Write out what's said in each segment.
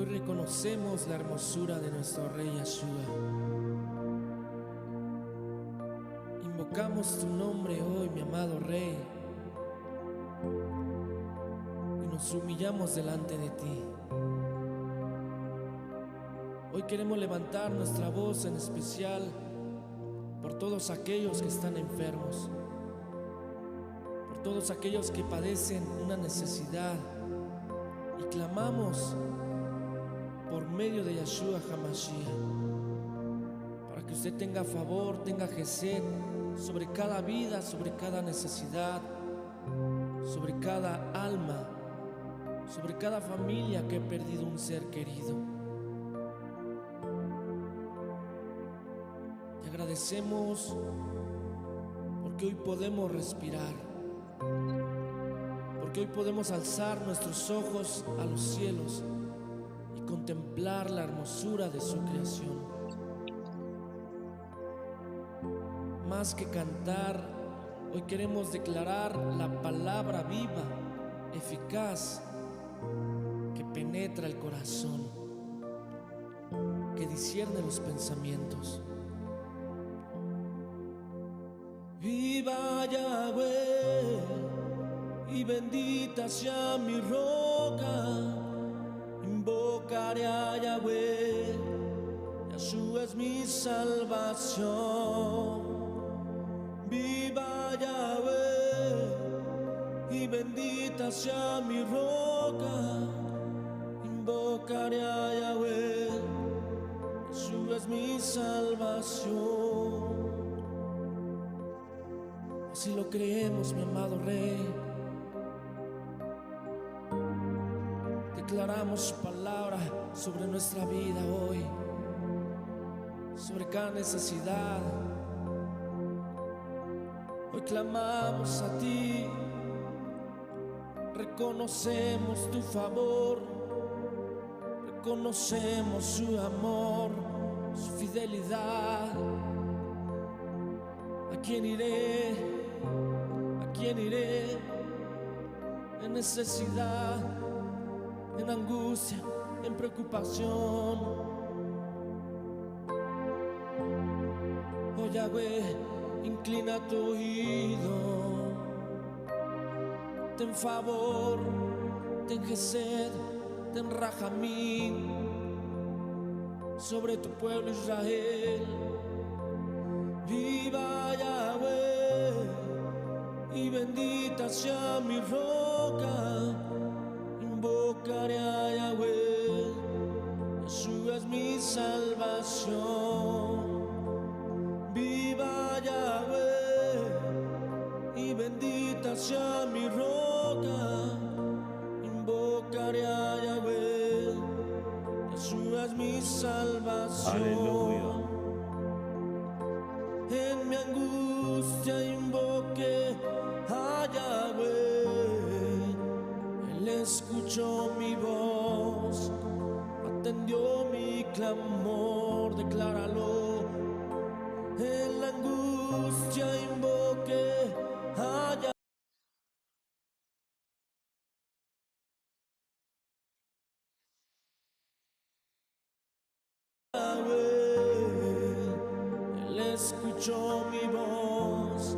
Reconocemos la hermosura de nuestro Rey Yahshua. Invocamos tu nombre hoy, mi amado Rey, y nos humillamos delante de ti. Hoy queremos levantar nuestra voz en especial por todos aquellos que están enfermos, por todos aquellos que padecen una necesidad, y clamamos por medio de Yahshua HaMashiach, para que usted tenga favor, tenga gesed sobre cada vida, sobre cada necesidad, sobre cada alma, sobre cada familia que ha perdido un ser querido. Te agradecemos porque hoy podemos respirar, porque hoy podemos alzar nuestros ojos a los cielos y contemplar la hermosura de su creación. Más que cantar, hoy queremos declarar la palabra viva, eficaz, que penetra el corazón, que discierne los pensamientos. Viva Yahweh y bendita sea mi roca. Invocaré a Yahweh, Yahshua es mi salvación. Viva Yahweh y bendita sea mi roca. Invocaré a Yahweh, Yahshua es mi salvación. Así lo creemos, mi amado Rey. Declaramos su palabra sobre nuestra vida hoy, sobre cada necesidad. Hoy clamamos a ti, reconocemos tu favor, reconocemos su amor, su fidelidad. ¿A quién iré? ¿A quién iré? En necesidad, en angustia, en preocupación. Oh Yahweh, inclina tu oído, ten favor, ten gesed, ten rajamín sobre tu pueblo Israel. Viva Yahweh y bendita sea mi roca. Invocaré a Yahweh, Yahshua es mi salvación. Viva Yahweh y bendita sea mi roca. Invocaré a Yahweh, Yahshua es mi salvación. Aleluya. En mi angustia invoqué a Yahweh, Él escuchó mi voz, atendió mi clamor, decláralo. En la angustia invoqué a Yahweh, Él escuchó mi voz,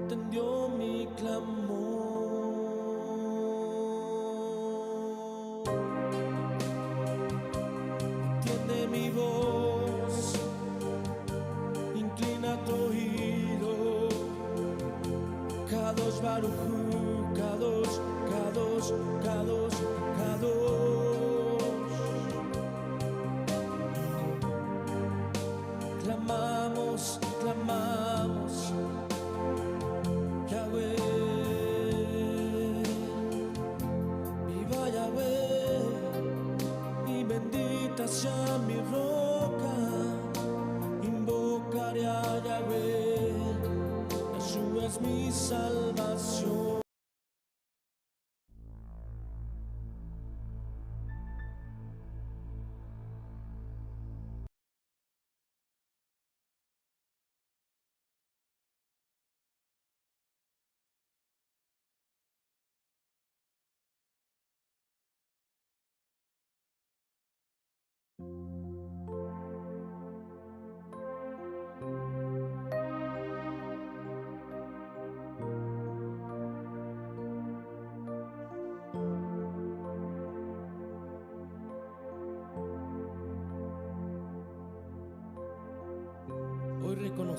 atendió mi clamor. Atiende mi voz, inclina tu oído. Kadosh Baruj Hu, Kadosh, Kadosh, Kadosh, Kadosh. Clamamos, clamamos, Yahweh. Viva Yahweh y bendita sea mi roca. Invocaré a Yahweh, Yahshua es mi salvación.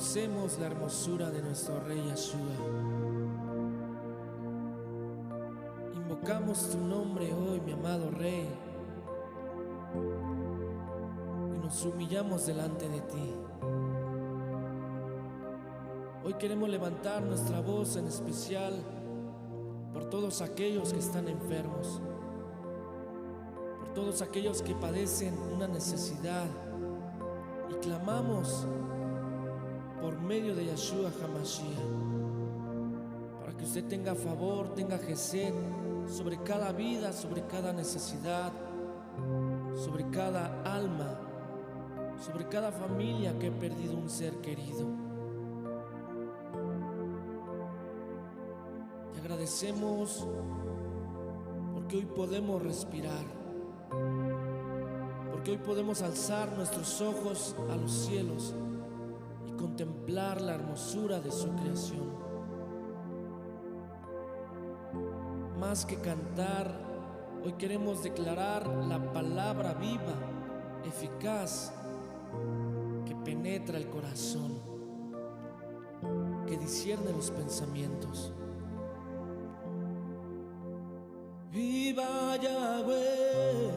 Reconocemos la hermosura de nuestro Rey Yahshua. Invocamos tu nombre hoy, mi amado Rey, y nos humillamos delante de ti. Hoy queremos levantar nuestra voz en especial por todos aquellos que están enfermos, por todos aquellos que padecen una necesidad, y clamamos por medio de Yahshua Hamashiach, para que usted tenga favor, tenga gesed sobre cada vida, sobre cada necesidad, sobre cada alma, sobre cada familia que ha perdido un ser querido. Te agradecemos porque hoy podemos respirar, porque hoy podemos alzar nuestros ojos a los cielos y contemplar la hermosura de su creación. Más que cantar, hoy queremos declarar la palabra viva, eficaz, que penetra el corazón, que discierne los pensamientos. Viva Yahweh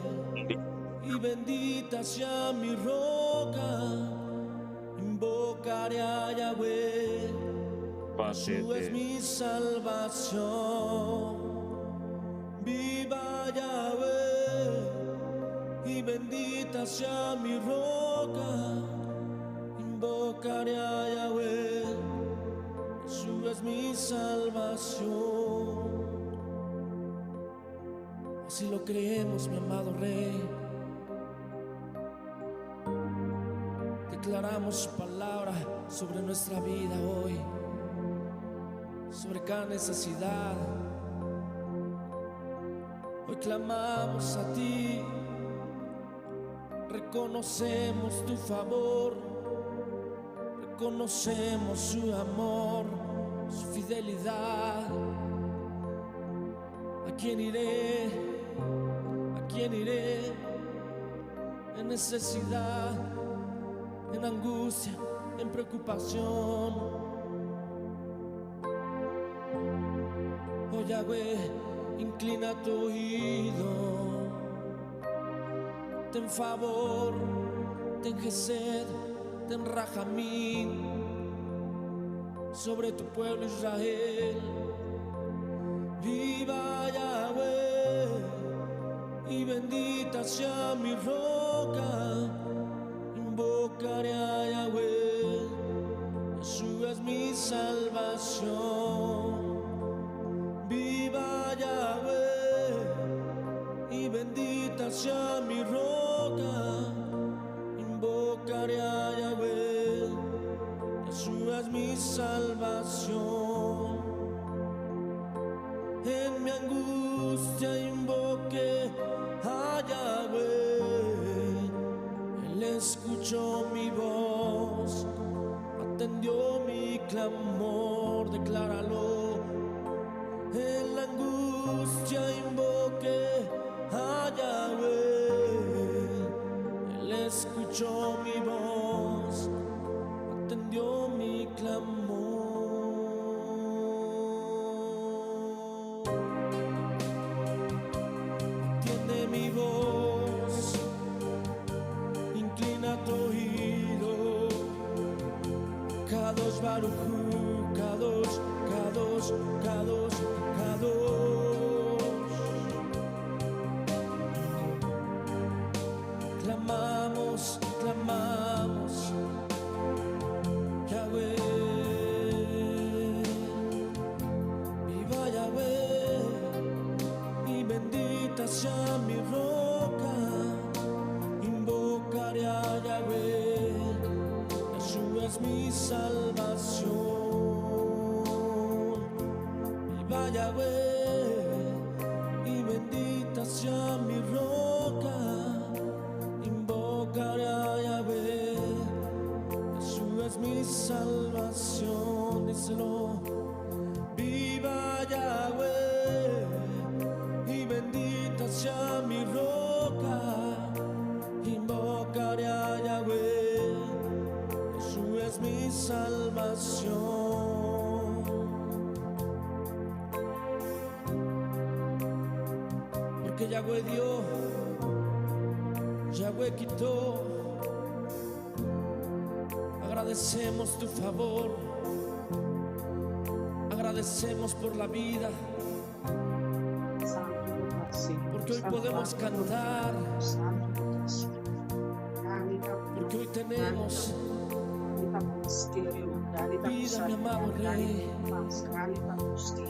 y bendita sea mi roca. Invocaré a Yahweh, Yahshua es mi salvación. Viva Yahweh y bendita sea mi roca. Invocaré a Yahweh, Yahshua es mi salvación. Así lo creemos, mi amado Rey. Declaramos su palabra sobre nuestra vida hoy, sobre cada necesidad. Hoy clamamos a ti, reconocemos tu favor, reconocemos su amor, su fidelidad. ¿A quién iré? ¿A quién iré? En necesidad, en angustia, en preocupación. Oh Yahweh, inclina tu oído, ten favor, ten gesed, ten rajamín sobre tu pueblo Israel. Viva Yahweh y bendita sea mi roca. Invocaré a Yahweh, Yahshua es mi salvación. Viva Yahweh y bendita sea mi roca. Invocaré a Yahweh, Yahshua es mi salvación. En mi angustia invoqué a Yahweh, Él escuchó mi voz, atendió mi clamor, decláralo. En la angustia invoqué a Yahweh, Él escuchó mi voz, atendió mi clamor. Atiende mi voz, inclina tu oído. Kadosh Baruj Hu, Kadosh, Kadosh, Kadosh, Kadosh. Clamamos, clamamos, Yahweh. Viva Yahweh y bendita sea mi roca. Invocaré a Yahweh, Yahshua es mi salvación. Viva Yahweh y bendita sea mi roca. Invocaré a Yahweh, Yahshua es mi salvación. Díselo. Viva Yahweh y bendita sea mi roca. Invocaré a Yahweh, Yahshua es mi salvación. Porque Yahweh dio, Yahweh quitó. Agradecemos tu favor. Agradecemos por la vida. Porque hoy podemos cantar. Porque hoy tenemos vida, mi amado Rey.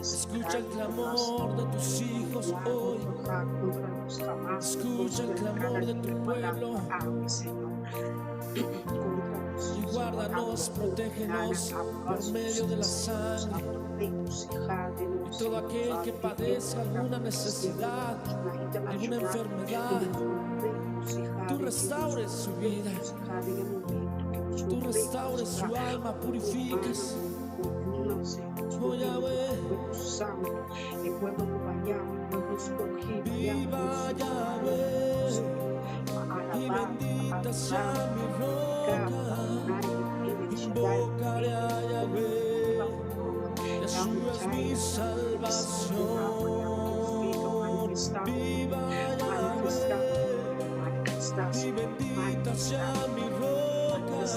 Escucha el clamor de tus hijos hoy. Escucha el clamor de tu pueblo. Y guárdanos, protégenos por medio de la sangre. Y todo aquel que padezca alguna necesidad, alguna enfermedad, tú restaures su vida. Tú restaures su alma, purifiques. Oh Yahweh, viva Yahweh, y bendita sea mi roca. Invocaré a Yahweh, Yeshua es mi salvación. Viva Yahweh, y bendita sea mi roca.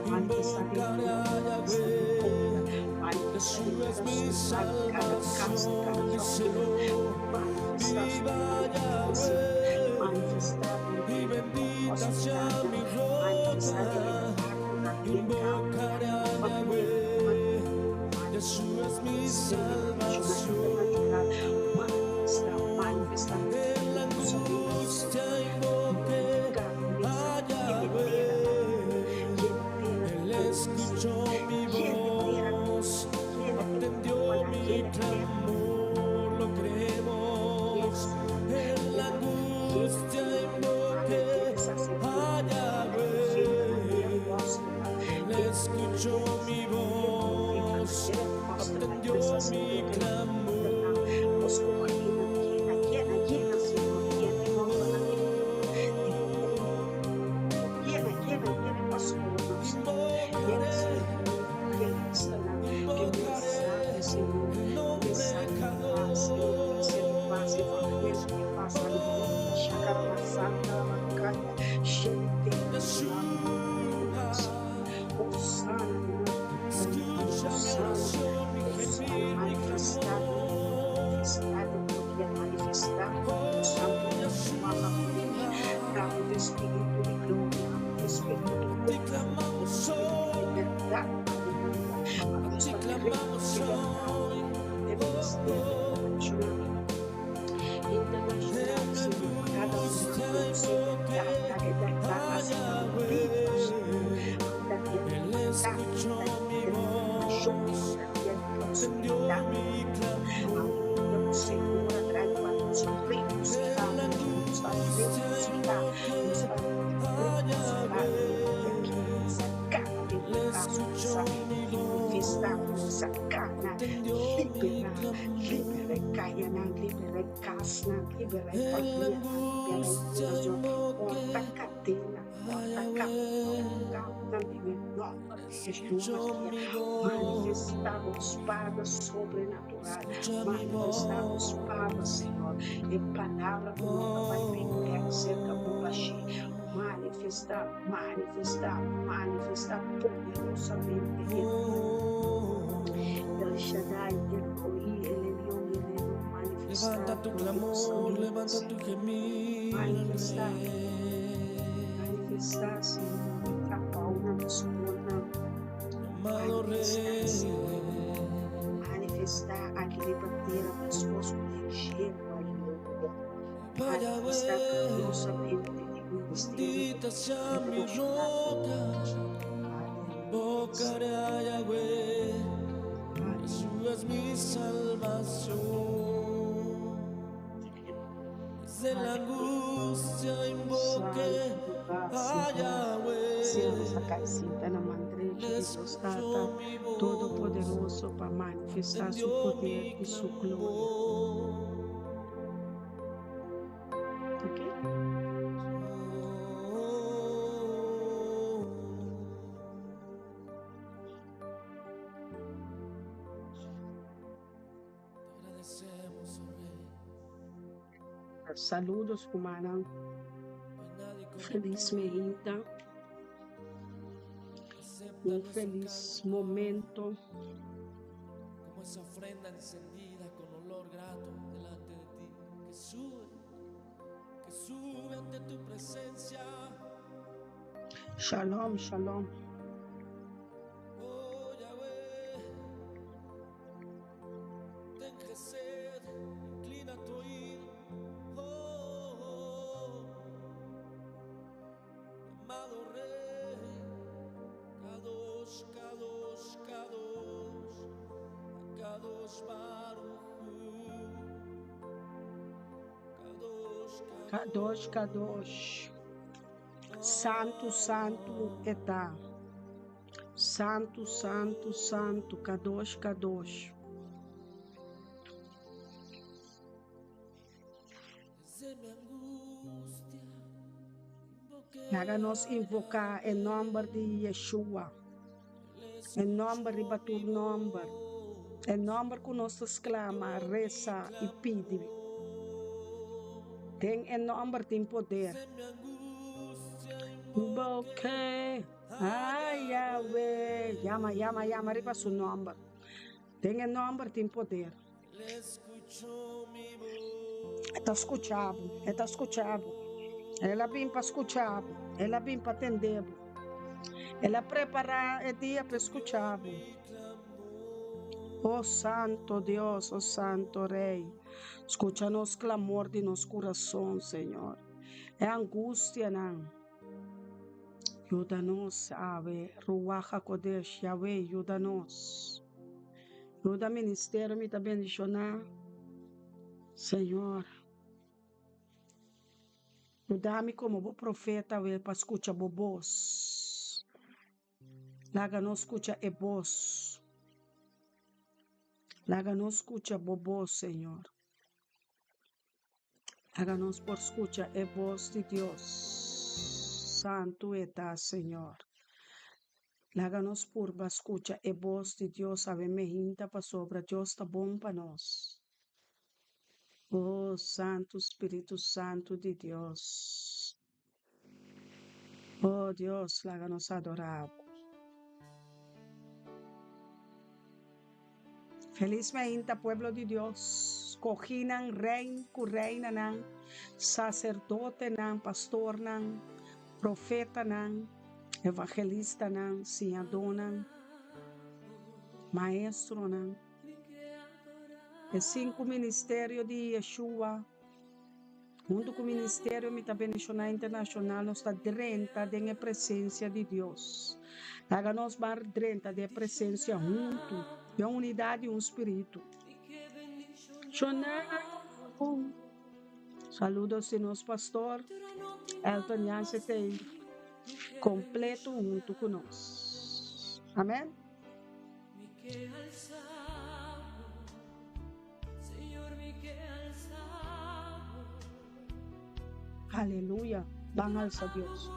Invocaré a Yahweh, Yeshua es mi salvación. Díselo, viva Yahweh, y bendita sea mi roca. Invocaré a Yahweh, Yeshua es mi salvación. En la angustia invoqué a Yahweh. Él escuchó mi voz, atendió mi clamor, lo creemos. En la angustia invoqué a Yahweh. Él escuchó mi voz, atendió mi clamor. Invocaré, invocaré el nombre Kadosh. Yeshua, escucha mi oración, mi gemir, mi clamor. Oh Yeshua, a ti clamamos hoy, a ti clamamos hoy. Oh, oh. En la angustia invoqué a Yahweh. Él escuchó mi voz, atendió mi clamor. En la angustia invoqué a Yahweh. Él escuchó mi voz, atendió mi clamor. En la angustia invoqué a Yahweh. Escuchó mi voz, escucha mi voz. Oh, Manifestar, manifestar, manifestar poderosamente. oh. El Shaddai, El Roi, El Elyon, El Elyon, manifestar Levanta tu clamor, poderosamente, levanta tu Señor. gemir al Manifestar, Rey. manifestar, Señor. Atrapar una Amado manifestar, Rey, Señor. Manifestar aquele bandeira pescoço de gelo, aleluia. vaya Manifestar Yahweh, poderosamente el ministerio bendita sea mi roca. Invocaré a Yahweh, Yeshua es mi salvación. Desde la angustia invoqué a Yahweh. Madre Él de Dios escuchó Tata mi voz, Todopoderoso para manifestar su atendió poder mi y su gloria. clamor. ¿Ok? Oh. Te agradecemos, oh Rey. Saludos rumannan. Feliz meinta. Un feliz momento. Como esa ofrenda encendida con olor grato delante de ti, que sube, que sube ante tu presencia. Shalom, shalom. Oh Yahweh, ten gesed, inclina tu oído. Oh, oh, amado Rey, Kadosh, Kadosh, Kadosh, Kadosh Baruch Hu. Kadosh, Kadosh, Kadosh. Santu, Santu e ta. Santu, Santu, Santu, Kadosh, Kadosh. Laga nos invoká e nòmber di Yeshua, e nòmber riba tur nòmber, e nòmber ku nos ta sklama, resa i pidi. Den e nòmber tin poder. Invoké a Yahweh. Yama, yama, yama riba su nòmber. Den e nòmber tin poder. E ta skucha bo, e ta skucha bo. El a bin pa skucha bo, el a bin pa tende bo. El a prepará e dia pa e skucha bo. O Santo Dios, o Santo Rey, skucha nos klamor di nos kurason, Señor. E angustianan. Yuda nos, awe, Ruach HaKodesh, Yahweh, yuda nos. Yuda ministerio mi ta bendiciona Señor. Yuda mi como bo profeta we pa scucha bo bos. Laga nos scucha e bos. Laga nos scucha bo bos, Señor. Laga nos por scucha e bos di Dios. Santu e ta, Señor. Laga nos purba skucha e bos di Dios awe meinta pasobra Dios ta bon pa nos. O Santu Spiritu Santu di Dios. O Dios, laga nos adorá bo. Felis meinta pueblo di Dios, skohinan, rei ku reinanan, saserdotenan, pastornan, profetanan, evangelistanan, siñadónan, maestronan. E sinku ministerio di Yeshua, huntu ku Ministerio Mi Ta Bendishoná Internashonal nos ta drenta den e presensia di Dios. Laga nos bar drenta den e presensia huntu, den unidat di un spiritu. Saludos di nos pastor Elton Janse tei completo hunto cu nos. Amen. Aleluya. Ban alsa Dios.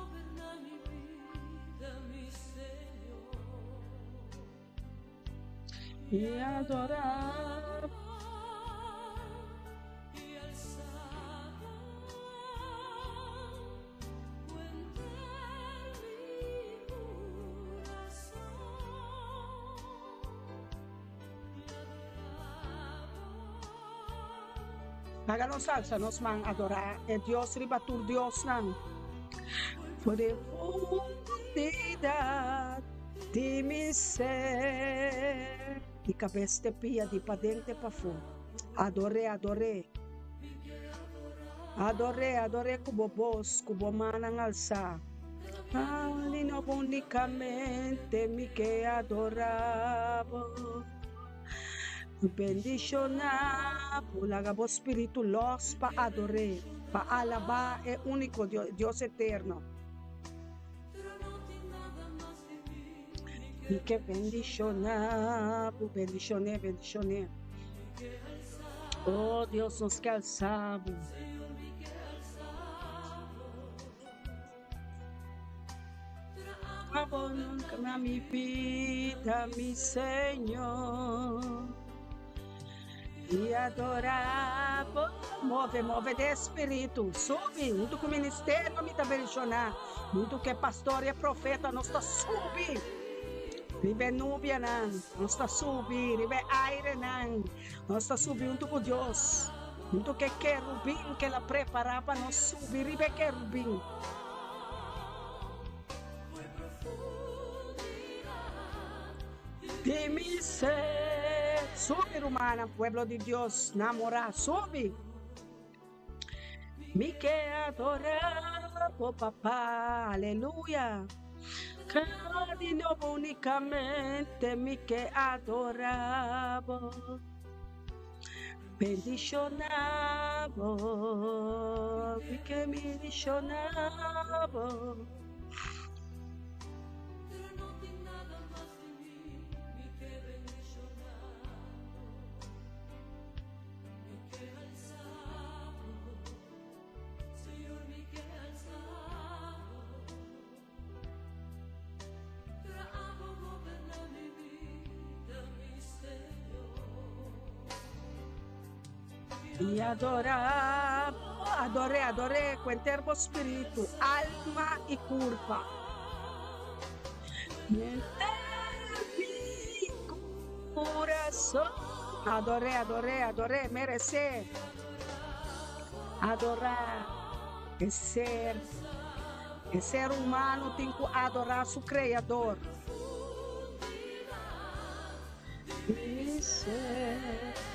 Y adorar. Laga nos alsa nos man adorá e Dios riba tur diosnan. Profundidad di mi ser. Di kabes te pia, di paden te pafó. Ador'é, ador'é. Ador'é, ador'é ku bo bos, ku bo mannan alsá. Ali no únikamente mi ke adorá bo. Bendishoná bo, laga bo spiritu lòs pa ador'é, pa alabá e úniko Dios eterno. Mi ke bendishoná bo, bendishoné, bendishoné. Oh Dios, nos ke alsá bo. Abo nunca na mi vida, mi Señor, y adorabo. Move, move den espíritu. Subi, huntu ku ministerio mi ta bendishoná. Huntu ku e pastor i e profeta nos ta subi riba e nubianan, nos ta subi riba e airenan, nos ta subi huntu ku Dios, huntu ku e kerubin ku el a prepará pa nos subi riba e kerubin. Di mi ser. Subi, rumannan, pueblo di Dios namorá, subi. Mi ke adorá bo, Papá, aleluya. Cada di nobo unicamente mi ke adorá bo. Bendishoná bo, mi ke bendishoná bo. I adorá, ador'é, ador'é ku henter bo spiritu, alma i kurpa. Henter mi kurason. Ador'é, ador'é, ador'é, meresé adorá e ser. E ser humano tin ku adorá su Kreador. Mi ser.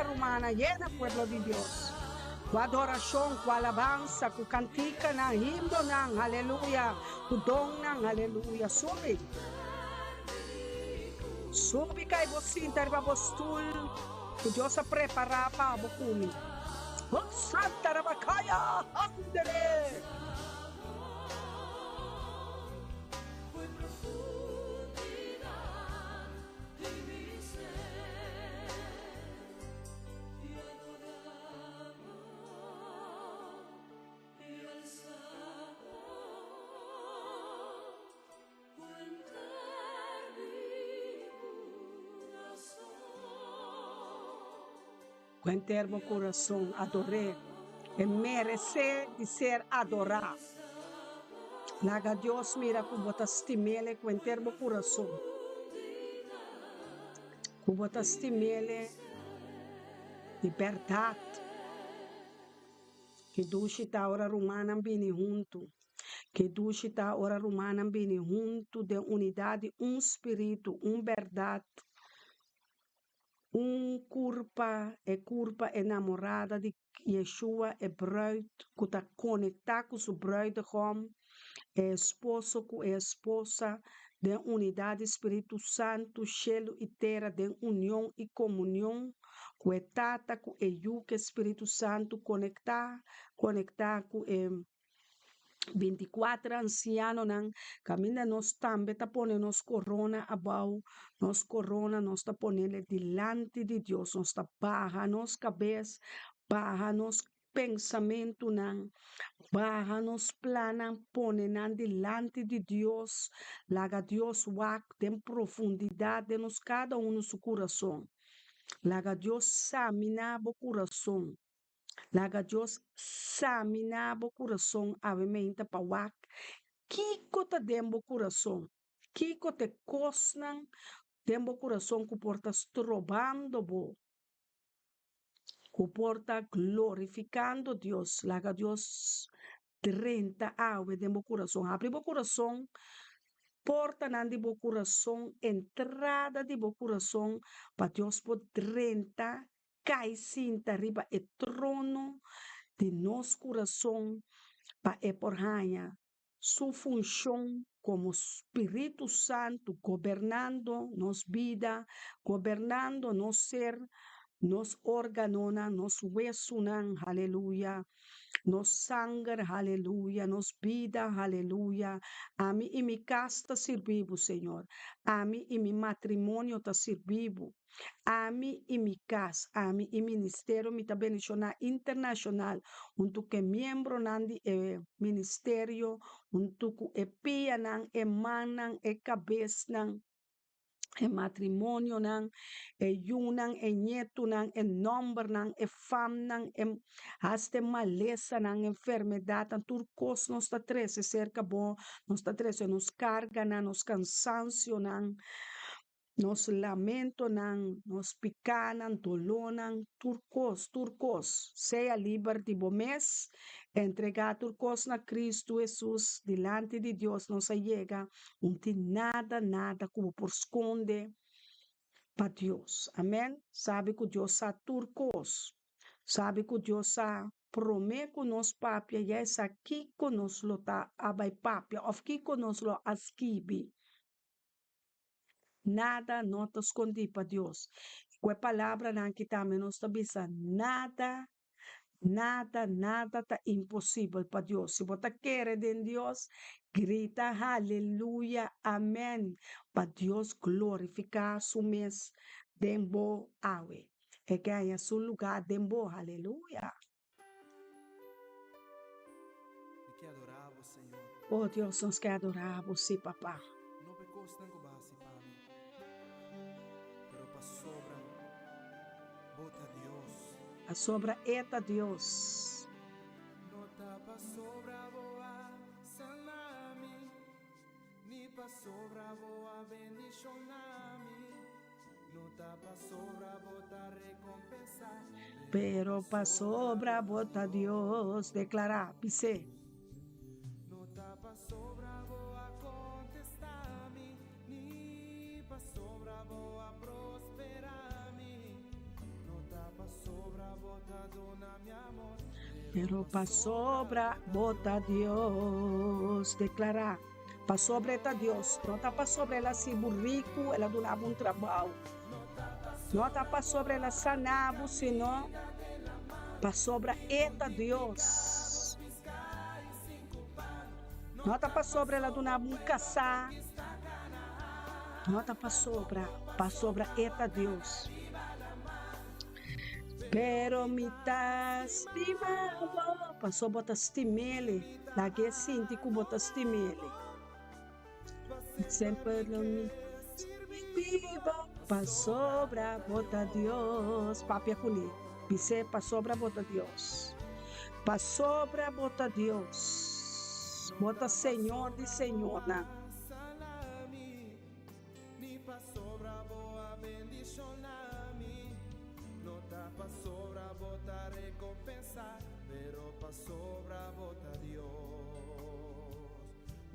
Rumana yena pueblo di Dios ku adorashon, ku alabansa, ku kantikanan, himnonan, aleluya, ku donnan, aleluya. Subi, subi kai bo sinta riba bo stul ku Dios a prepará pa bo ku mi. Oh, Santa Rabakaya, Andere! Ku henter bo kurason ador'é. E meresé di ser adorá. Laga Dios mira ku bo ta stim'El ku henter bo kurason, ku bo ta stim'El di bèrdat. Ki dushi ta ora rumannan bini huntu! Ki dushi ta ora rumannan bini huntu den unidat di un spiritu, un bèrdat! Un kurpa, e kurpa e namorada di Yeshua, e bruid ku ta konektá ku su bruidegom, e esposo ku e esposa, den unidat di Spiritu Santu, shelu i tera den union i komunion ku e Tata, ku e Yu, ku e Spiritu Santu, konektá, konektá ku e. Binticuater ancianonan, caminda nos tambe ta pone nos corona abao, nos corona nos ta ponele dilanti di Dios, nos ta baha nos cabes, baha nos pensamentonan, baha nos plannan, pone nan dilanti di Dios, laga Dios wak den profundidad den nos cada uno su curason, laga Dios samina bo curason. Laga Dios saminá bo kurason awe meinta pa wak kiko ta den bo kurason, kiko ta e kosnan den bo kurason ku por ta strobando bo, ku por ta glorifikando Dios. Laga Dios drenta awe den bo kurason. Habri bo kurason, portanan di bo kurason, entrada di bo kurason pa Dios por drenta kai sinta riba e trono di nos kurason pa e por haña su funshon komo Spiritu Santu gobernando nos bida, gobernando nos ser. Nos órganonan, nos wesunan, haleluya, nos sanger, haleluya, nos bida, haleluya. Ami i mi kas ta sirbi bo, Señor. Ami i mi matrimonio ta sirbi bo. Ami i mi kas, ami i ministerio mi ta bendishoná internashonal huntu ku e miembronan di e ministerio, huntu ku e pianan, e mannan, e kabesnan. E matrimonionan, e yunan, e ñetunan, e nòmbernan, e famnan, e hasta e malesanan, enfermedatnan, tur kos nos ta trese serka bo, nos ta trese nos karganan, nos kansansionan, nos lamentonan, nos pikánan, dolónan, tur kos, tur kos. Sea liber di bo mes, entregá tur kos na Kristu Hesus, dilanti di Dios nos a yega. Un tin nada, nada ku bo por skonde pa Dios. Amen. Sabi ku Dios sa tur kos. Sabi ku Dios sa promé ku nos papia ya e sa kiko nos lo ta a bai papia òf kiko nos lo a skibi. Nada no ta skondí pa Dios. Ku e palabranan aki tambe nos ta bisa nada Nada, nada ta imposibel pa Dios. Si bo ta kere den Dios, grita haleluya, amen, pa Dios glorifiká su mes den bo awe. E ke haña su lugá den bo, haleluya. Mi ke adorá bo, Señor. Oh Dios, nos ke adorá bo, sí, Papá. No pa e kosnan ku bo a hasi pa mi, pero pasobra bo ta Dios. Pasobra E ta Dios. No ta pasobra bo a sana mi, ni pasobra bo a bendiciona mi, no ta pasobra bo ta recompensa, Pero pasobra bo ta Dios. Declara, bis'é. No ta pasobra bo a contesta mi, Ni pasobra bo a prospera mi, no ta pasobra bo ta duna mi amor, Pero pasobra bo ta Dios. Declara, pasobra e ta Dios. No ta pasobra el a hasi bo riku, el a duna bo un trabou. No ta pasobra el a sana bo, sino pasobra e ta Dios. No ta pasobra el a duna bo un kasá. No ta pasobra, pasobra e ta Dios. Pero mi ta stima bo. Paso bo ta stim'El. Laga e sinti ku bo ta stim'El. Semper lo mi sirbi bo. Pasobra bo ta Dios. Papia kuné. Bis'é, Pasobra bo ta Dios. Pasobra bo ta Dios. Bo ta Señor di señornan.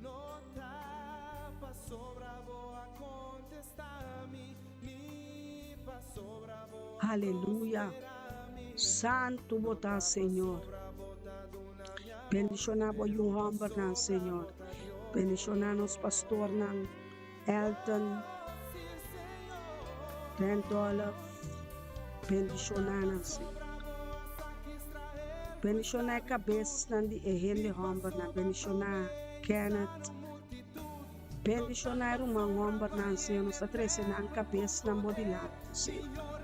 No ta pasobra bo a contesta mi, ni pasobra bo a Aleluya. prospera mi. Santu bo No ta, ta Señor. pasobra bo ta duna mi amor, Bendiciona bo yu pero hombernan, pasobra Señor. bo ta Dios. Bendiciona nos pastornan, Elton, Oh, sí, Señor. Randolph. No Bendiciona ta nan, Señor. pasobra bo a saca Israel fu Bendiciona e esclavitud, cabesnan di e hende ni hombernan. pasobra Bendiciona Kenneth. Bendiciona e ruman hombernan, Señor. Nos ta trece nan cabesnan bo dilanti, Señor.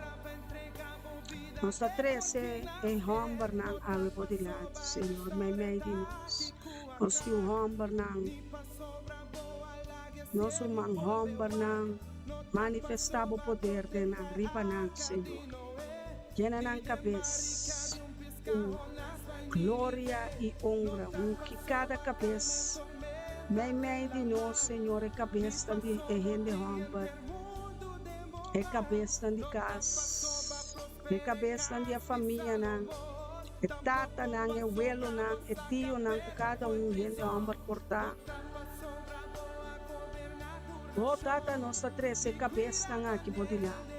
Nos ta trece e hombernan awe bo dilanti, Señor, meimei di nos. Nos yu hombernan, nos ruman hombernan, manifesta bo poder den nan, riba nan, Señor. Yena nan cabes cu gloria y honra. Ungi cada cabes meimei di nos, Señor, e cabesnan di e hende homber, e cabesnan di cas, e cabesnan di e famianan, e tatanan, e welonan, e tionan, cu cada un hende homber por ta. Oh Tata, nos ta trece e cabesnan aki bo dilanti.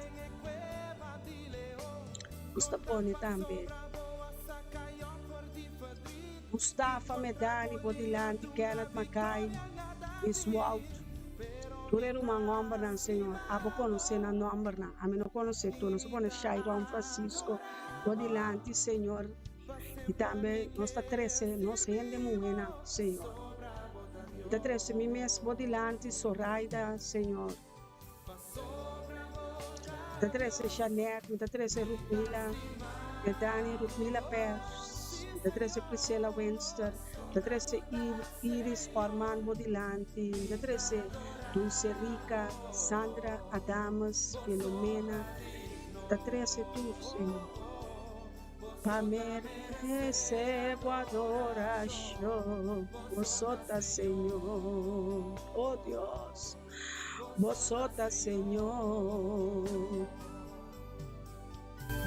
Nos ta pone tambe Mustafa Medani bo dilanti, Kenneth Mackay, Miss Wout. Tur e ruman hòmbernan, Señor, abo konosé nan nòmbernan. Ami no konosé tur. Nos a pone Shairon Francisco bo dilanti, Señor. I tambe nos ta trese nos hende muhénan, Señor. Mi ta trese mi mes bo dilanti, Soraida, Señor. Mi ta trese Jeanette, mi ta trese Rutmila, Edani, Rutmila Pers, mi ta trese Priscilla Winster, mi ta trese Iris Orman bo dilanti, mi ta trese Dulce Rica, Sandra Adames, Filomena, mi ta trese tur, Señor. Pa merece bo adoracion, bo so ta Señor, oh Dios, bo so ta Señor.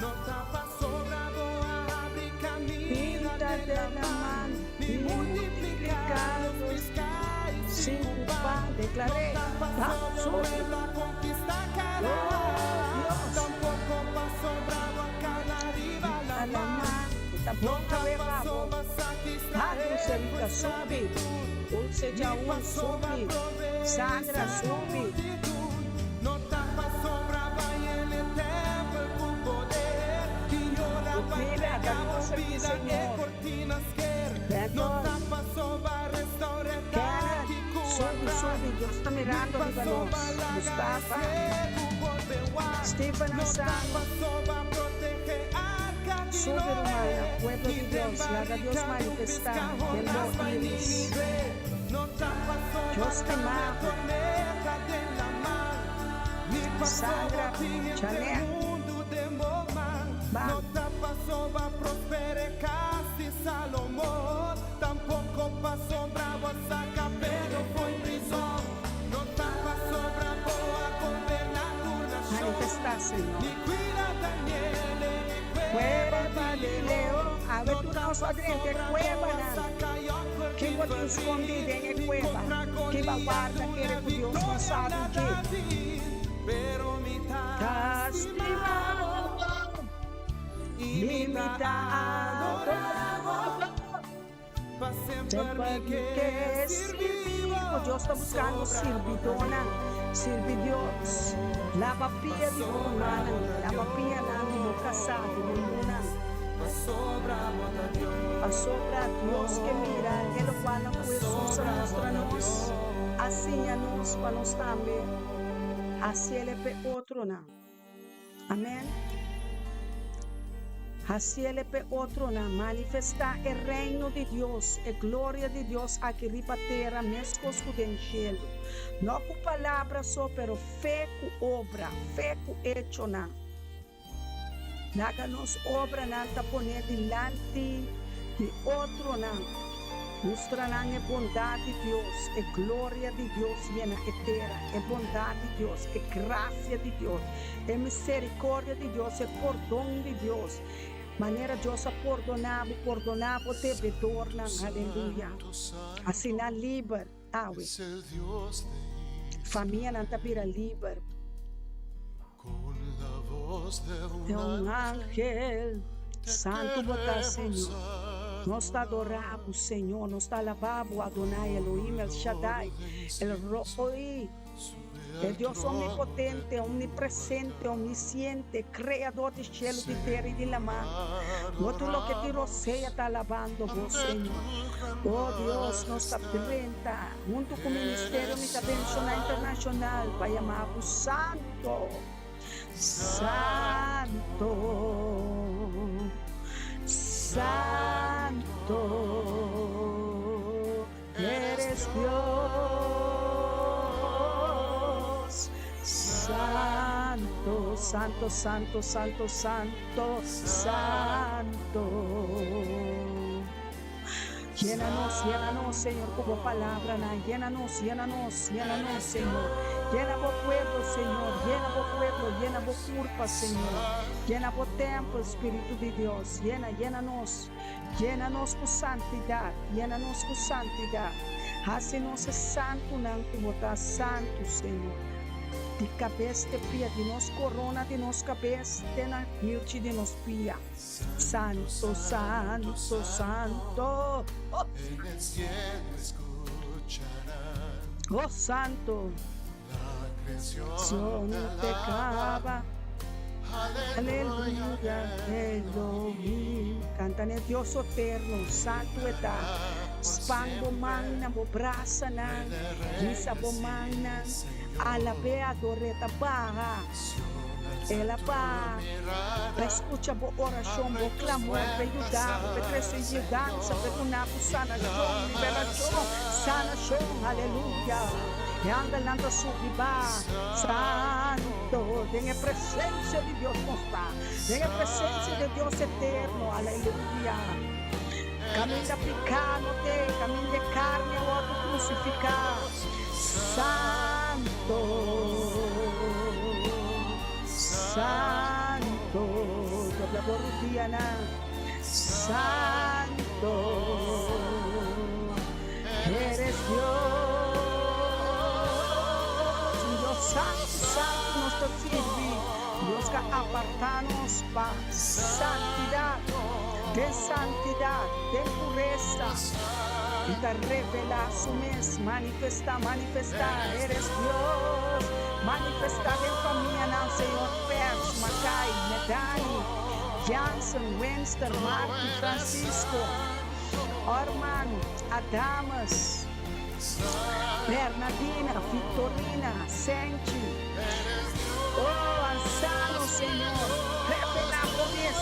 No ta pasobra bo a habri caminda Pinta den de la la mar, man, ni ni multiplica multiplica los los pisca y sin sin cu pan. pan, No declaré, ta pa pasobra subi. pueblo a conquista Oh Canaán, Dios, tampoco pasobra bo a cana riba la a la mar. mar, e ta No bon ta awe pa bo. pasobra saca Ha Dulce Israel fu Rica, subi. esclavitud, Dulce ni Jaun, pasobra subi. provee Sandra, Israel subi. multitud. No ta pasobra bai en e tempel cu poder, y ora bai Ludmila, entrega da bo nos aki, vida e Señor. cortina sker. No Bertolt, ta pasobra restaura e Kenneth, taki cu subi, atras, subi. Dios ta ni mirando riba nos. pasobra laga e Mustafa, ciegu bolbe wak. Stephen No ta Asano, pasobra protege arca di subi Noé, rumana, pueblo ni di den Dios, laga Dios barrica di un manifestá pisca den Jonás bo bai iris. Nínive. No ta pasobra Dios cambia stima bo. tormenta den la mar, ni pasobra Sandra, tin henter Janet, mundu den bo man. ban. No ta pasobra prospere cas di Salomon, tampoco pasobra bo a saca Pedro fo'i prizon. No ta pasobra bo a goberna tur nacion, Manifestá, Señor. ni cuida Daniel den e cueva Cueva di di leon. leon. Awe No tur ta nos a drenta e pasobra bo a cuevanan. saca Jòkfer Ken di bo tin skondí verdriet, den e ni kueba? kontra Ken ba Goliat warda duna kere ku Dios no viktoria sabi na dje? David. Pero mi ta Ta stima stima bo bo i i mi mi ta ta adorá adorá bo. bo. Pa semper Semper mi mi ke ke sirbi sirbi bo. bo. Dios ta buskando Pasobra bo ta sirbidónan. Dios. Sirbi Dios. Laba pia di bo Pasobra rumannan. bo ta Laba pianan di bo kasá, di bo yunan. Dios. Pasobra bo ta Pasobra Dios ke mira e lokualnan ku Hesus a Dios. Pasobra bo mustra ta nos, a Dios. siña nos pa nos tambe hasiel e p'e otronan. Amèn. Hasiel e p'e otronan. Manifestá e Reino di Dios, e gloria di Dios aki riba tera meskos ku den shelu. No ku palabra so, pero fe ku obra, fe ku echonan. Laga nos obranan ta poné dilanti di otronan. Mustra nan e bondat di Dios, e gloria di Dios yena e tera, e bondat di Dios, e grasia di Dios, e misericordia di Dios, e pordon di Dios. Manera Dios a pordoná bo, pordoná bo debedornan. Aleluya. Asina liber awe. Famianan ta bira liber. De un angel Santu bo ta Señor Nos ta adora bo Señor Nos ta alaba bo Adonai Elohim El Shaddai El Rooi E Dios omnipotente omnipresente omnisciente Creador di cielo di tera y di lama Bo tur loke tin rosea ta alabando bo Señor Oh Dios nos ta drenta Huntu ku ministerio mi ta benshoná internashonal pa yama bo Santo, Santo, Santo eres Dios, Santo, Santo, Santo, Santo, Santo, Santo. Yena nos, yena nos, Señor, ku bo palabranan. Yena nos, yena nos, yena nos, Señor. Yena bo pueblo, Señor. Yena bo pueblo, yena bo kurpa, Señor. Yena bo tèmpel, Spiritu di Dios. Yena, yena nos. Yena nos ku santidat. Yena nos ku santidat. Hasi nos e santunan ku bo ta santu, Señor. Di kabes te pia, di nos korona di nos kabes te na hilchi di nos pia. Santo, santo, santo. Oh. Oh, santo. Redención te caba. Aleluya, Elohim. Canta ne Dios eterno, santo eta. Span bo mannan, bo brasanan, hisa bo mannan. Alab'é, ador'é, ta baha. El a baha pa e skucha bo orashon, bo klamor, pa e yuda bo, pa e trese yudansa, pa e duna bo sanashon, liberashon, sanashon, aleluya. E angelnan ta subi ba, Santo, den e presensia di Dios nos ta, den e presensia di Dios eterno, aleluya. Kaminda piká no te, kaminda e karni a wòrdu krusifiká. Santo, Santo, dobla bo rudianan. Santo, eres Dios. Un Dios santu, santu nos ta sirbi. Dios ka apartá nos pa santidat. Den santidat, den puresa, I ta revelá Su mes, manifestá, manifestá, Eres Dios, manifestá den famianan, Señor, Pers, Makai, Medani, Jansen, Winston, Marti, Francisco, Orman, Adamus, Bernadina, Victorina, Senchi, Oh, ansano, Señor, revelá Bo mes,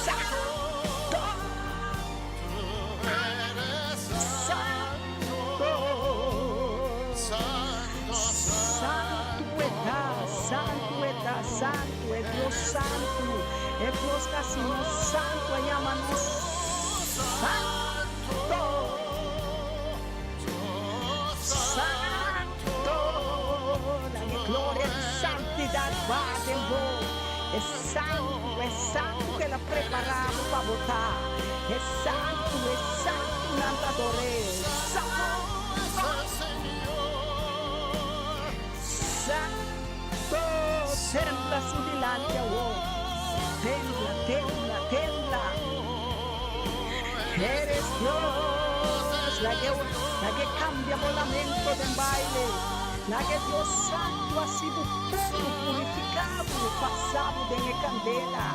Santo, Santo, Santu e ta, Santu e ta, Santu, e Dios Santu, e Dios ta hasi nos santu, a yama nos santo. Santo, laga e gloria di santidad baha den bo. E santu, e santu ku el a prepará bo pa bo ta. E santu, e santunan ta ador'é. Santo, santo, tembla su dilanti awor. Tembla, tembla, tembla. Eres Dios, laga e cambia bo lamento den baile. Laga e Dios Santo haci bo puru, purifica bo, pasa bo den e candela,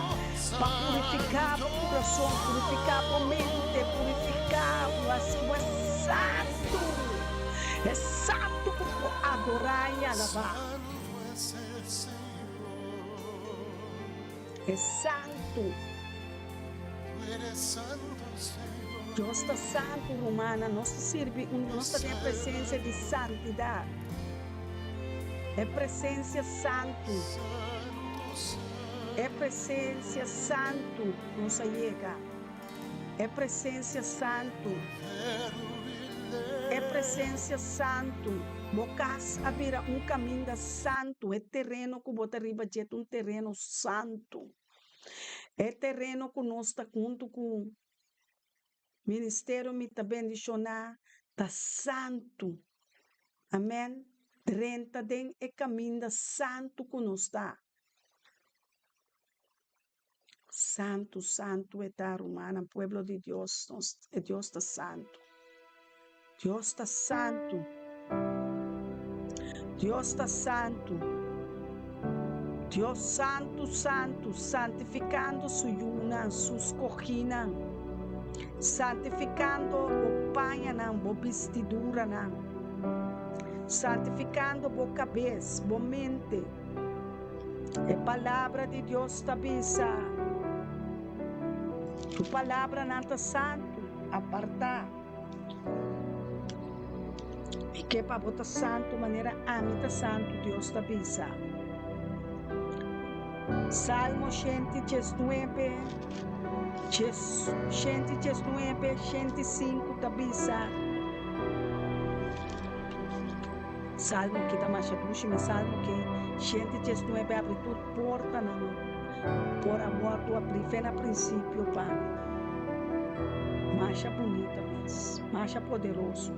pa purifica bo curason, purifica bo mente, purifica bo, haci bo e santo, e santo cu por adora y alaba. E santo. Dios ta santu, rumannan. Nos ta sirbi un, nos ta den e presensia di santidat. E presensia santu. E presensia santu nos a yega. E presensia santu. E presensia santu. Bo kas a bira un kaminda santu. E tereno ku bo ta riba dje ta un tereno santu. E tereno ku nos ta huntu ku ministerio Mi Ta Bendishoná ta santu. Amèn. Drenta den e kaminda santu ku nos ta. Santu, santu e ta, rumannan, pueblo di Dios, nos, e Dios ta santu. Dios ta santu. Dios ta santu. Dios santu, santu, santifikando su yunan, su skohinan. Santifikando bo pañanan, bo bistiduranan. Santifikando bo kabes, bo mente. E palabra di Dios ta bisa, Su palabranan ta santu, apartá. Mi ke pa bo ta santu manera ami ta santu, Dios ta bisa. Salmo 119, 119, 105 ta bisa. Salmo ki ta masha dushi, mi salmo ki 119 abri tur portanan por a wòrdu abrí fe na prinsipio pa mi. Masha bunita mes, masha poderoso.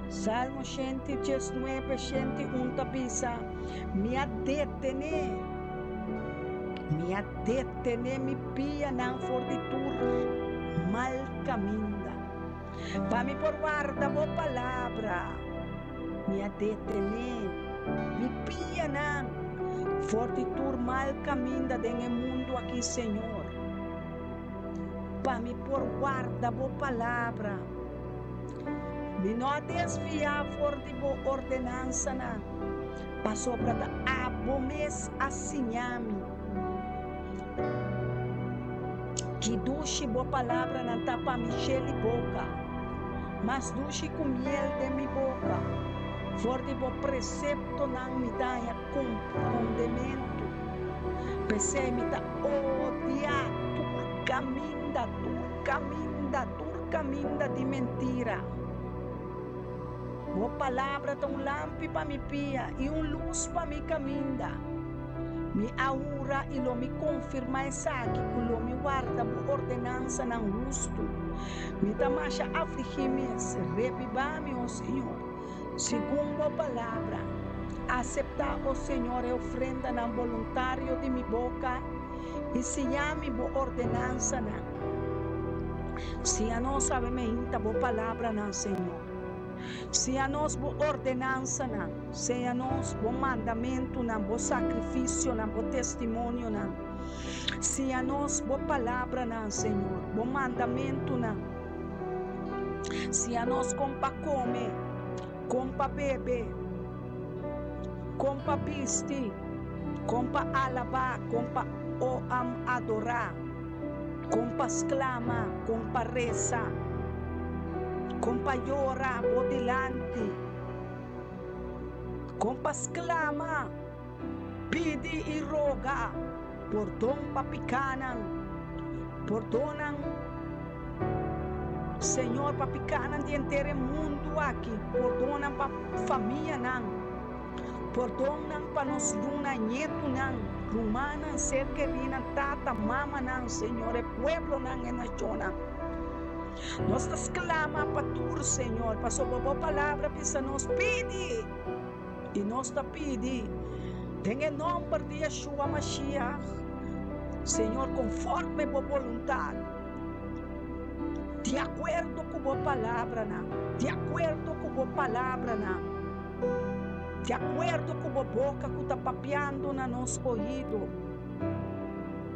Salmo 119, 101 ta bisa, Mi a detené, mi a detené mi pianan for di tur mal kaminda. Pa mi por warda bo palabra. Mi a detené mi pianan for di tur mal kaminda den e mundu akí, Señor, pa mi por warda bo palabra. Mi no a desviá for di bo ordenansanan, pasobra ta abo mes a siña mi. Ki dushi bo palabranan ta pa mi sheli boka, mas dushi ku miel den mi boka! For di bo preseptonan mi ta haña komprondementu, p'esei mi ta odia tur kaminda, tur kaminda, tur kaminda di mentira. Bo palabra ta un lampi pa mi pia i un lus pa mi kaminda. Mi a hura i lo mi konfirmá esaki ku lo mi warda bo ordenansanan hustu. Mi ta masha afligí mes, rebibá mi, o Señor, segun bo palabra. Aseptá, o Señor, e ofrendanan boluntario di mi boka i siña mi bo ordenansanan. Siña nos awe meinta bo palabranan, Señor. Siña nos bo ordenansanan. Seña nos bo mandamentunan, bo sakrifisionan, bo testimonionan. Siña nos bo palabranan, Señor, bo mandamentunan. Siña nos kon pa kome, kon pa bebe, kon pa bisti, kon pa alabá, kon pa adorá. Kon pa sklama, kon pa resa, kon pa yora bo dilanti, kon pa sklama, pidi i roga pordon pa pikanan, pordonan, Señor, pa pikanan di henter e mundu aki, pordonan pa famianan. Pordonnan pa nos luna, ñetunan, rumannan, ser kerinan, tata, mamanan, Señor, e pueblonan, e nashonnan. Nos ta sklama pa tur, Señor, pasobra bo palabra bisa nos, Pidi! I nos ta pidi den e nomber di Yeshua Mashiach, Señor, konforme bo boluntat, di akuerdo ku bo palabranan, di akuerdo ku bo palabranan. Di akuerdo ku bo boka ku ta papiando na nos oido,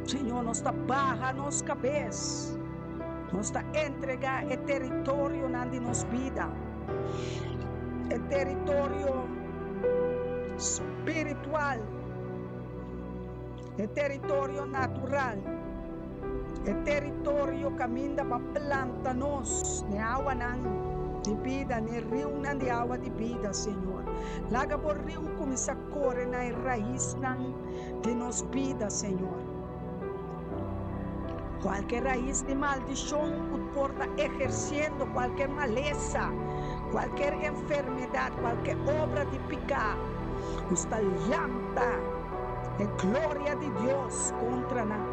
Señor, nos ta baha nos kabes, nos ta entregá e teritorionan di nos bida, e teritorio spiritual, e teritorio natural, e teritorio kaminda pa planta nos n'e awanan di bida, n'e riunan di awa di bida, Señor. Laga bo riu kuminsá kore na e raisnan di nos bida, Señor. Kualke rais di maldishon ku por ta ehersiendo kualke malesa, kualker enfermedat, kualke obra di piká, nos ta lanta e gloria di Dios kontra nan.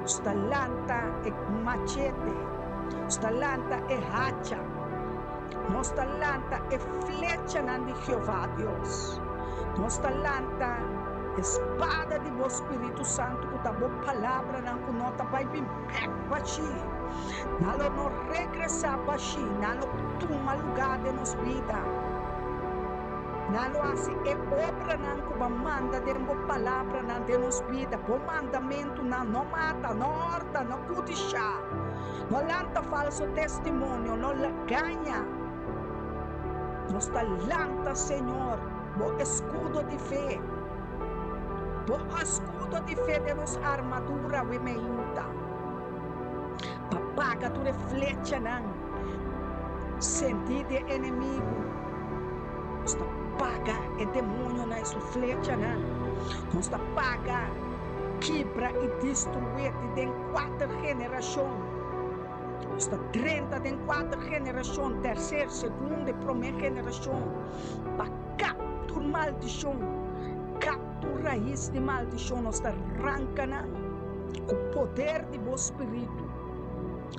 Nos ta lanta e machete, nos ta lanta e hacha, nos ta lanta e flechanan di Jehová Dios. Nos ta lanta e spada di bo spiritu santu ku ta bo palabranan ku no ta bai bin bèk bashí. Nan lo no regresá bashí, nan lo tuma lugá den nos bida. Nan lo hasi e obranan ku bo a manda den bo palabranan den nos bida, bo mandamentunan, no mata, no hòrta, no kudishá, no lanta falso testimonio, no gaña. Nos ta lanta, Señor, bo eskudo di fe, bo eskudo di fe den nos armadura we meinta, pa paga tur e flechanan sentí di e enemigu. Nos ta paga e demonionan i su flechanan. Nos ta paga, kibra i destruí di den kuater generashon. Nos ta drenta den kuater generashon, terser, segundo i promé generashon, pa kap tur maldishon, kap tur rais di maldishon. Nos ta ranka nan ku poder di bo spiritu.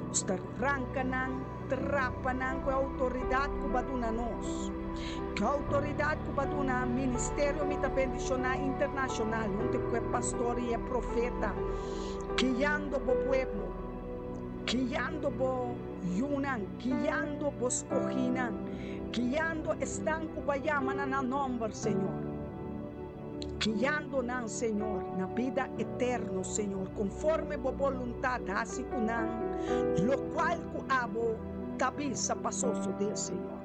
Nos ta ranka nan, trapa nan ku e outoridat ku bo a duna nos. Ku e outoridat ku bo a duna Ministerio Mi Ta Bendishoná Internashonal huntu ku e pastor i e profeta, guiando bo pueblo. Guiando bo yunan, guiando bo skohinan, guiando esnan ku bo a yama na nan nòmber, Señor. Guiando nan, Señor, na bida eterno, Señor, konforme bo boluntat hasi ku nan lokual ku abo ta bisa pa sosodé, Señor.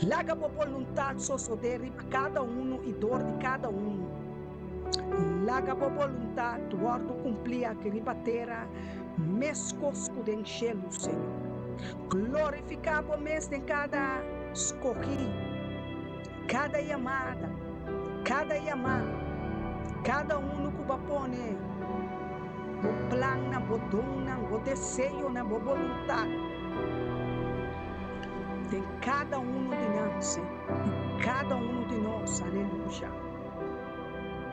Laga bo boluntat sosodé riba kada unu i dor di kada unu. Laga bo boluntat wòrdu kumplí aki riba tera meskos ku den shelu, Señor. Glorifiká bo mes den kada skohí, kada yamada, kada yamá, kada unu ku bo a pone bo plannan, bo donnan, bo deseonan, bo boluntat den kada unu di nan, Señor, den kada unu di nos. Aleluya.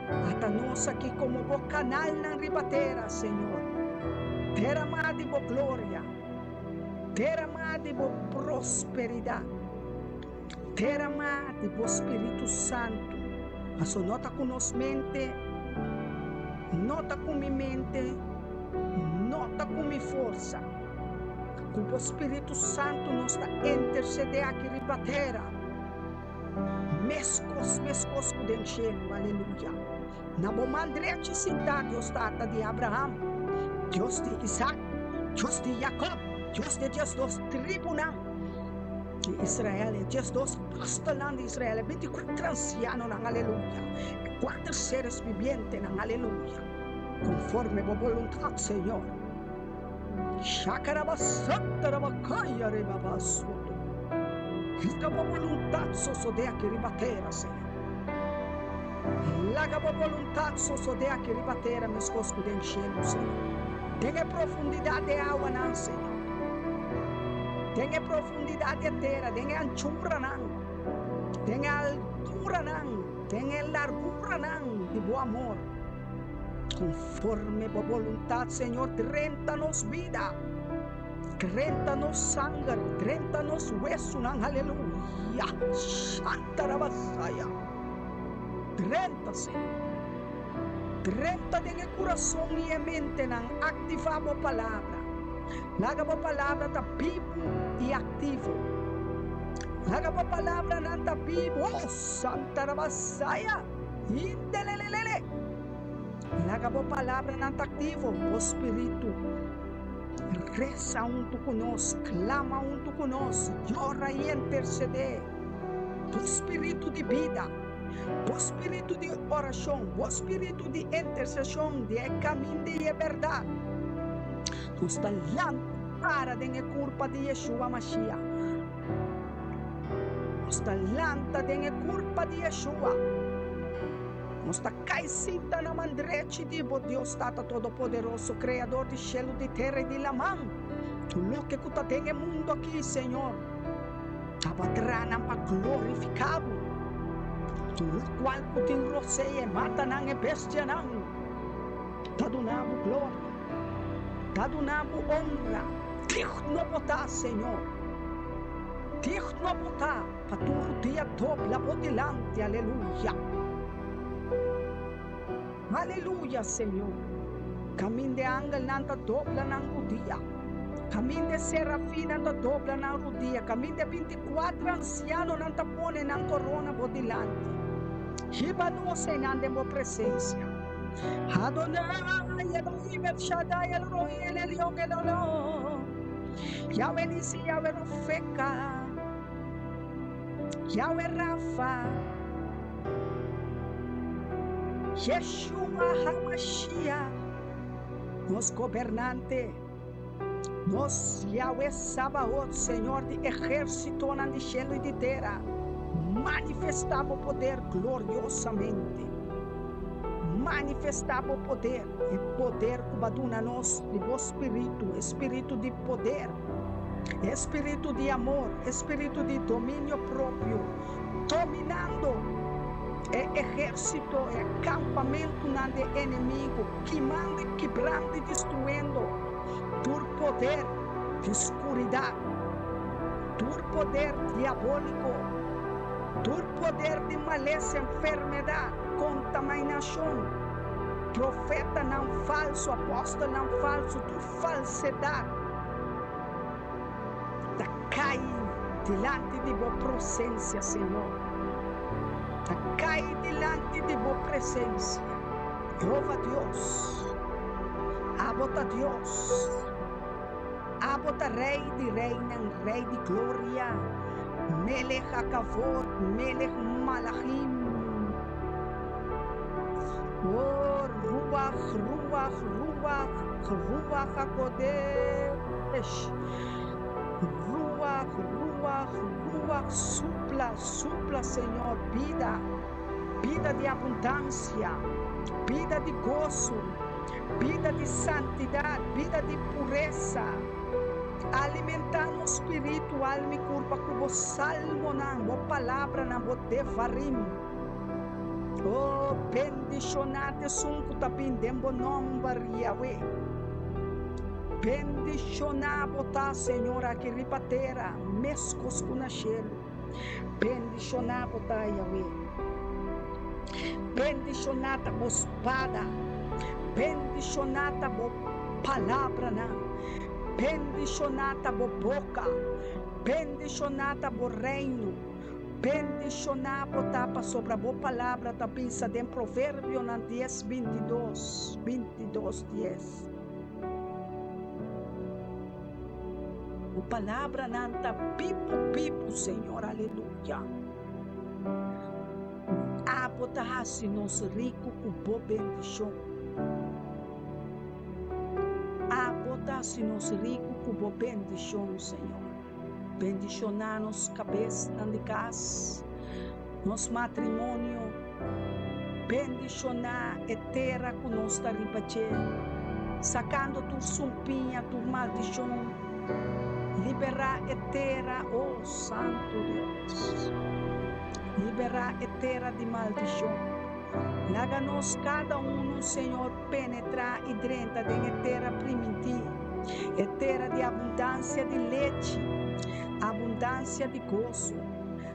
Ata nos aki komo bo kanalnan riba tera, Señor. Deramá di bo gloria, deramá di bo prosperidat, deramá di bo Spiritu Santu. Paso no ta ku nos mente, no ta ku mi mente, no ta ku mi forsa. Ku bo Spiritu Santu nos ta intersedé aki riba tera. Meskos, meskos ku den shelu. Aleluya. Na bo man drechi sintá Dios Tata di Abraham, Dios di Isak, Dios di Jakob, Dios di e diesdos tribunan di Israel, e diesdos apòstelnan di Israel, e bintikuater ansianonan, aleluya, e kuater seres bibientenan, aleluya. Konforme bo boluntat, Señor. Shakarabasatarabakai arebabasoto. Laga bo boluntat sosodé aki riba tera, Señor. Laga bo boluntat sosodé aki riba tera meskos ku den shelu, Señor. Den e profundidat di e awanan, Señor. Den e profundidat di e tera, den e anchuranan, den e alturanan, den e larguranan di bo amor. Conforme bo boluntad, Señor, drenta nos bida, drenta nos sanger, drenta nos wesunan, aleluya, Shantarabasaya. Drenta, Señor. Drenta den e curason y e mentenan, activa bo palabra. Laga bo palabra ta bibu y activo. Laga bo palabranan ta bibu, oh, Santarabasaya. Indelelelele! Laga bo palabranan ta aktivo, bo spiritu resa huntu ku nos, klama huntu ku nos, yora i intersedé. Bo spiritu di bida, bo spiritu di orashon, bo spiritu di interseshon di e kaminda i e bèrdat. Nos ta lanta para den e kurpa di Yeshua Mashiach. Nos ta lanta den e kurpa di Yeshua. Nos ta kai sinta na man drechi di bo, Dios Tata Todopoderoso, Kreador di shelu, di tera i di laman. Tur loke ku ta den e mundu aki, Señor, ta bo a traha nan pa glorifiká bo. Tur lokual ku tin rosea, e matanan, e bestianan, ta duna bo gloria, ta duna bo onra. Digno bo ta, Señor. Digno bo ta pa tur dia dobla bo dilanti, aleluya. Aleluya, Señor. Kaminda e angelnan ta dobla nan rudia, kaminda e serafinnan ta dobla nan rudia, kaminda e bintikuater ansianonan ta pone nan korona bo dilanti. Hiba nos einan den bo presensia. Adonai, Elohim, El Shaddai, El Roi, El Elyon, El Olam. Yahweh Nissi, Yahweh Rofeka, Yahweh Rafa, Yeshua HaMashiach, nos Gobernante, nos Yahweh Sabaot, Señor di ehérsitonan di shelu i di tera, manifestá bo poder gloriosamente. Manifestá bo poder, e poder ku bo a duna nos di bo spiritu, e spiritu di poder, e spiritu di amor, e spiritu di dominio propio, dominando e ehérsito, e kampamentunan di e enemigu, kimando i kibrando i destruyendo tur poder di skuridat, tur poder diabóliko, tur poder di malesa, enfermedat, kontaminashon, profetanan falsu, apòstelnan falsu, tur falsedat. Dilanti di bo presensia, Señor. Ta kai dilanti di bo presensia. Jehova Dios, abo ta Dios. Abo ta Rei di reinan, Rei di gloria, Melech HaKavod, Melech Malachim. Oh, Ruach, Ruach, Ruach, Ruach HaKodesh. Ruach, Ruach, Ruach, supla, supla, Señor, bida, bida di abundansia, bida di goso, bida di santidat, bida di puresa. Alimentá nos spiritu, alma i kurpa ku bo salmonan, bo palabranan, bo devarim. Oh, bendishoná ta esun ku ta bin den bo nòmber, Yahweh. Bendishoná bo ta, Señor, aki riba tera, meskos ku na shelu. Bendishoná bo ta, Yahweh. Bendishoná ta bo spada. Bendishoná ta bo palabranan. Bendishoná ta bo boka. Bendishoná ta bo reino. Bendishoná bo ta pasobra bo palabra ta bisa den Proverbionan dies bintidos, bintidos dies. Bo palabranan ta bibu bibu, Señor, aleluya. Abo ta hasi nos riku ku bo bendishon. Abo ta hasi nos riku ku bo bendishon, Señor. Bendishoná nos kabesnan di kas, nos matrimonio. Bendishoná e tera ku nos ta riba dje, sakando tur sumpiña, tur maldishon. Liberá e tera, o Santu Dios. Liberá e tera di maldishon. Laga nos kada unu, Señor, penetrá i drenta den e tera primintí, e tera di abundansia di lechi, abundansia di goso,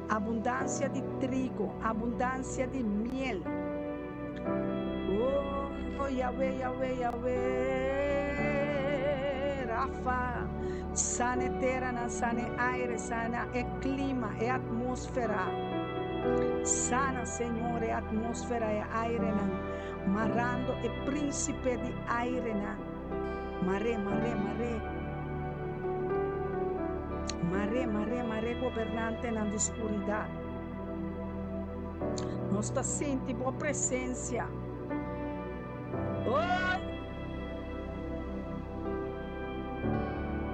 abundansia di trigo, abundansia di miel. Oh, Yahweh, Yahweh, Yahweh, Rafa, sana e teranan, sana e aire, sana e klima, e atmósfera. Sana, Señor, e atmósfera, e airenan, marando e prínsipe di airenan. Mar'é, mar'é, mar'é. Mar'é, mar'é, mar'é gobernantenan di skuridat. Nos ta sinti bo presensia. Oh!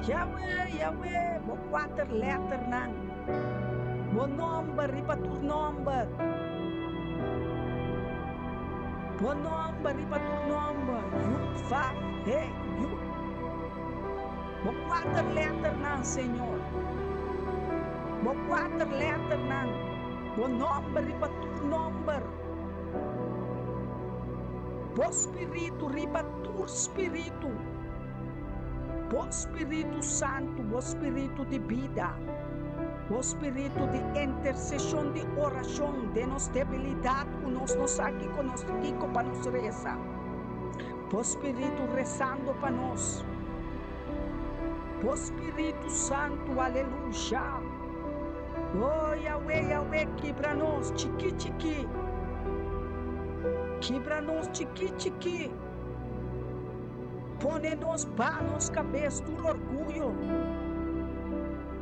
Yahweh, Yahweh, bo kuater lèternan, bo nòmber riba tur nòmber, bo nòmber riba tur nòmber, Yud, Vav, He, Yud. Bo kuater lèternan, Señor, bo kuater lèternan, bo nòmber riba tur nòmber, bo spiritu riba tur spiritu. Bo Spiritu Santu, bo Spiritu di bida, bo Spiritu di interseshon, di orashon den nos debilidat ku nos no sa kiko nos kiko pa nos resa. Bo Spiritu resando pa nos. Bo Spiritu Santu, aleluya. Oh Yahweh, Yahweh, kibra nos chiki chiki. Kibra nos chiki chiki. Pone nos ba nos kabes tur orguyo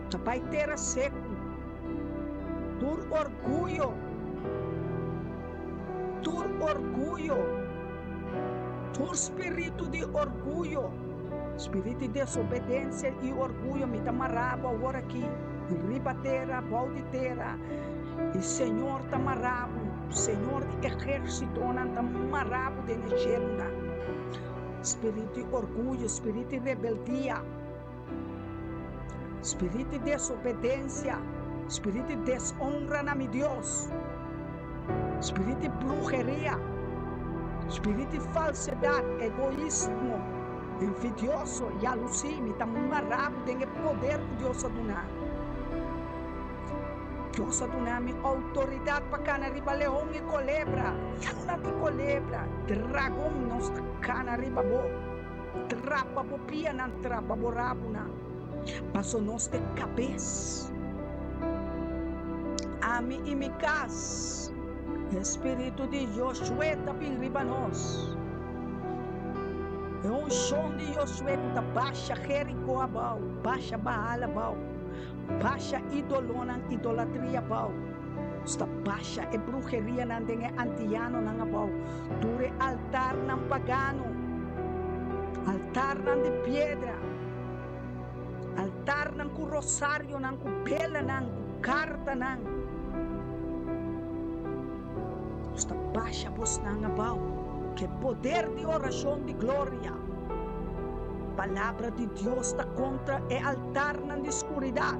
ta bai tera seku. Tur orguyo, tur orguyo, tur spiritu di orguyo, spiritu di desobedensia i orguyo mi ta mara bo awor aki riba tera, bou di tera, i Señor ta mara bo, Señor di ehérsitonan ta mara bo den e shelunan. Spiritu di orguyo, spiritu di rebeldia, spiritu di desobedensia, spiritu di desonra na mi Dios, spiritu di bruheria, spiritu di falsedad, egoismo, envidioso, yalusí, mi ta mara bo den e poder ku Dios a duna. Dios a duna mi outoridat pa kana riba leon i kolebra, yuna di kolebra, dragon, nos ta kana riba bo, trapa bo pianan, trapa bo rabunan, paso nos ta e kabes. Ami i mi kas. E spiritu di Josué ta bin riba nos. E unshon di Josué ku ta basha Jerikó abou, basha Baal abou, basha idolonan, idolatria abou. Nos ta basha e brujerianan den e antianonan abou, tur e altarnan pagano, altarnan di piedra, altarnan ku rosarionan, ku belanan, ku kartanan. Nos ta basha bosnan abou ku e poder di orashon di gloria. Palabra di Dios ta kontra e altarnan di skuridat.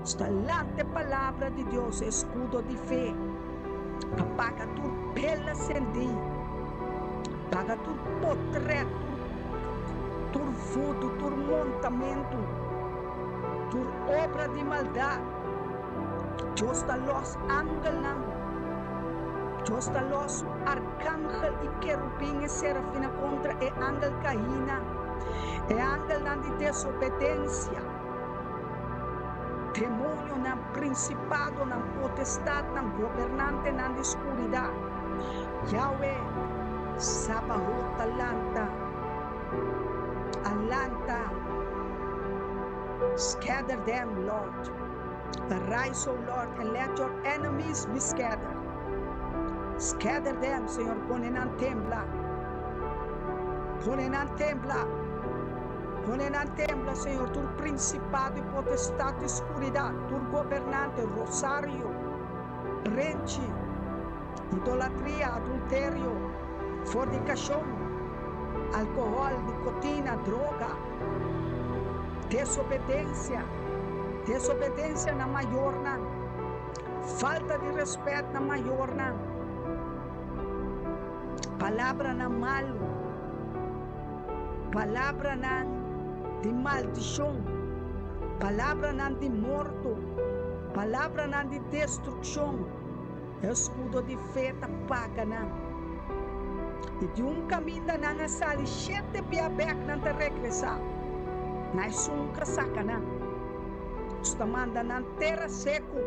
Nos ta lanta e palabra di Dios, e eskudo di fe, pa paga tur bela sendí, paga tur potrèt, tur vudu, tur montamentu, tur obra di maldat. Dios ta lòs angelnan, Dios ta lòs su arkangel i kerubin i serafina kontra e angel kaínan, e angelnan di desobedensia. Demonionan, prinsipadonan, potestatnan, gobernantenan di skuridat. Yahweh Sabaot ta lanta, a lanta. Scatter them, Lord. Arise, O Lord, and let your enemies be scattered. Scatter them, Señor, pone nan tembla. Pone nan tembla. Pone nan tembla, Señor, tur principado y potestad di scuridad, tur gobernante, rosario, prenchi, idolatria, adulterio, fornicacion, alcohol, nicotina, droga, desobedencia, desobedencia na mayornan, falta di respet na mayornan, palabranan malu. Palabranan di maldishon, palabranan di morto, palabranan di destrukshon, e eskudo di fe ta paga nan. I di un kaminda nan a sali shete bia bèk nan ta regresá na esun ku a saka nan. Nos ta manda nan tera seku.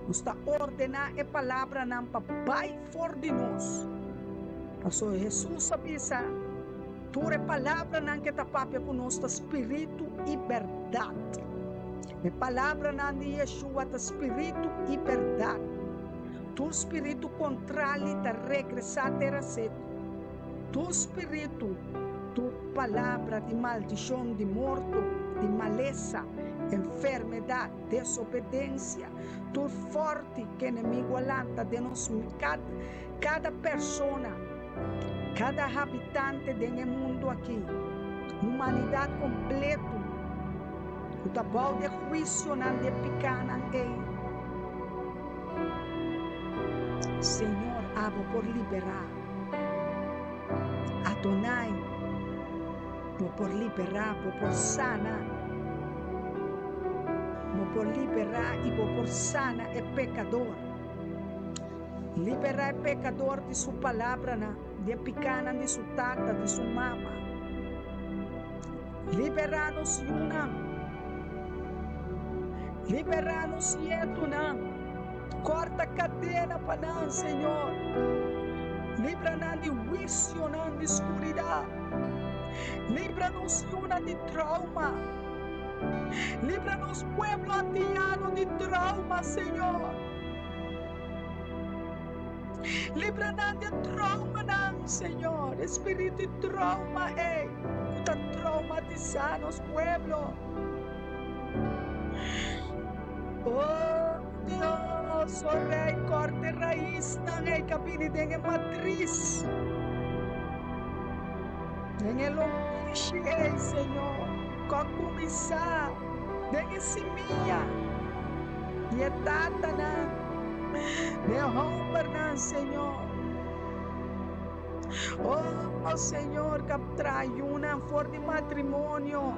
Nos ta ordená e palabranan pa bai for di nos. Pasobra Hesus a bisa, Tur e palabranan ke ta papia ku nos ta spiritu i bèrdat. E palabranan di Yeshua ta spiritu i bèrdat. Tur spiritu kontrali ta regresá tera seku. Tur spiritu, tur palabra di maldishon, di morto, di malesa, enfermedat, desobedensia, tur fòrti ku enemigu a lanta den nos kada persona, kada habitante den e mundu aki, humanidat kompletu ku ta bou di e huisionan di e pikánan ei. Señor, abo por liberá. Adonai, bo por liberá, bo por sana. Bo por liberá i bo por sana e pekador. Liberá e pekador di su palabranan, di e pikánan di su tata, di su mama. Liberá nos yunan. Liberá nos nietunan. Kòrta kadena pa nan, Señor. Libra nan di huisionan di skuridat. Libra nos yunan di trauma. Libra nos pueblo antiano di trauma, Señor. Libra nan di e traumanan, Señor, e spiritu di trauma ei ku ta traumatisá nos pueblo. Oh Dios, oh Rei, kòrta e raisnan ei ku a bini den e matris, den e lombrishi ei, Señor, ku a kuminsá den e simia di e tatanan. Den hombernan, Señor. Oh, Señor, kap traha yunan for di matrimonio.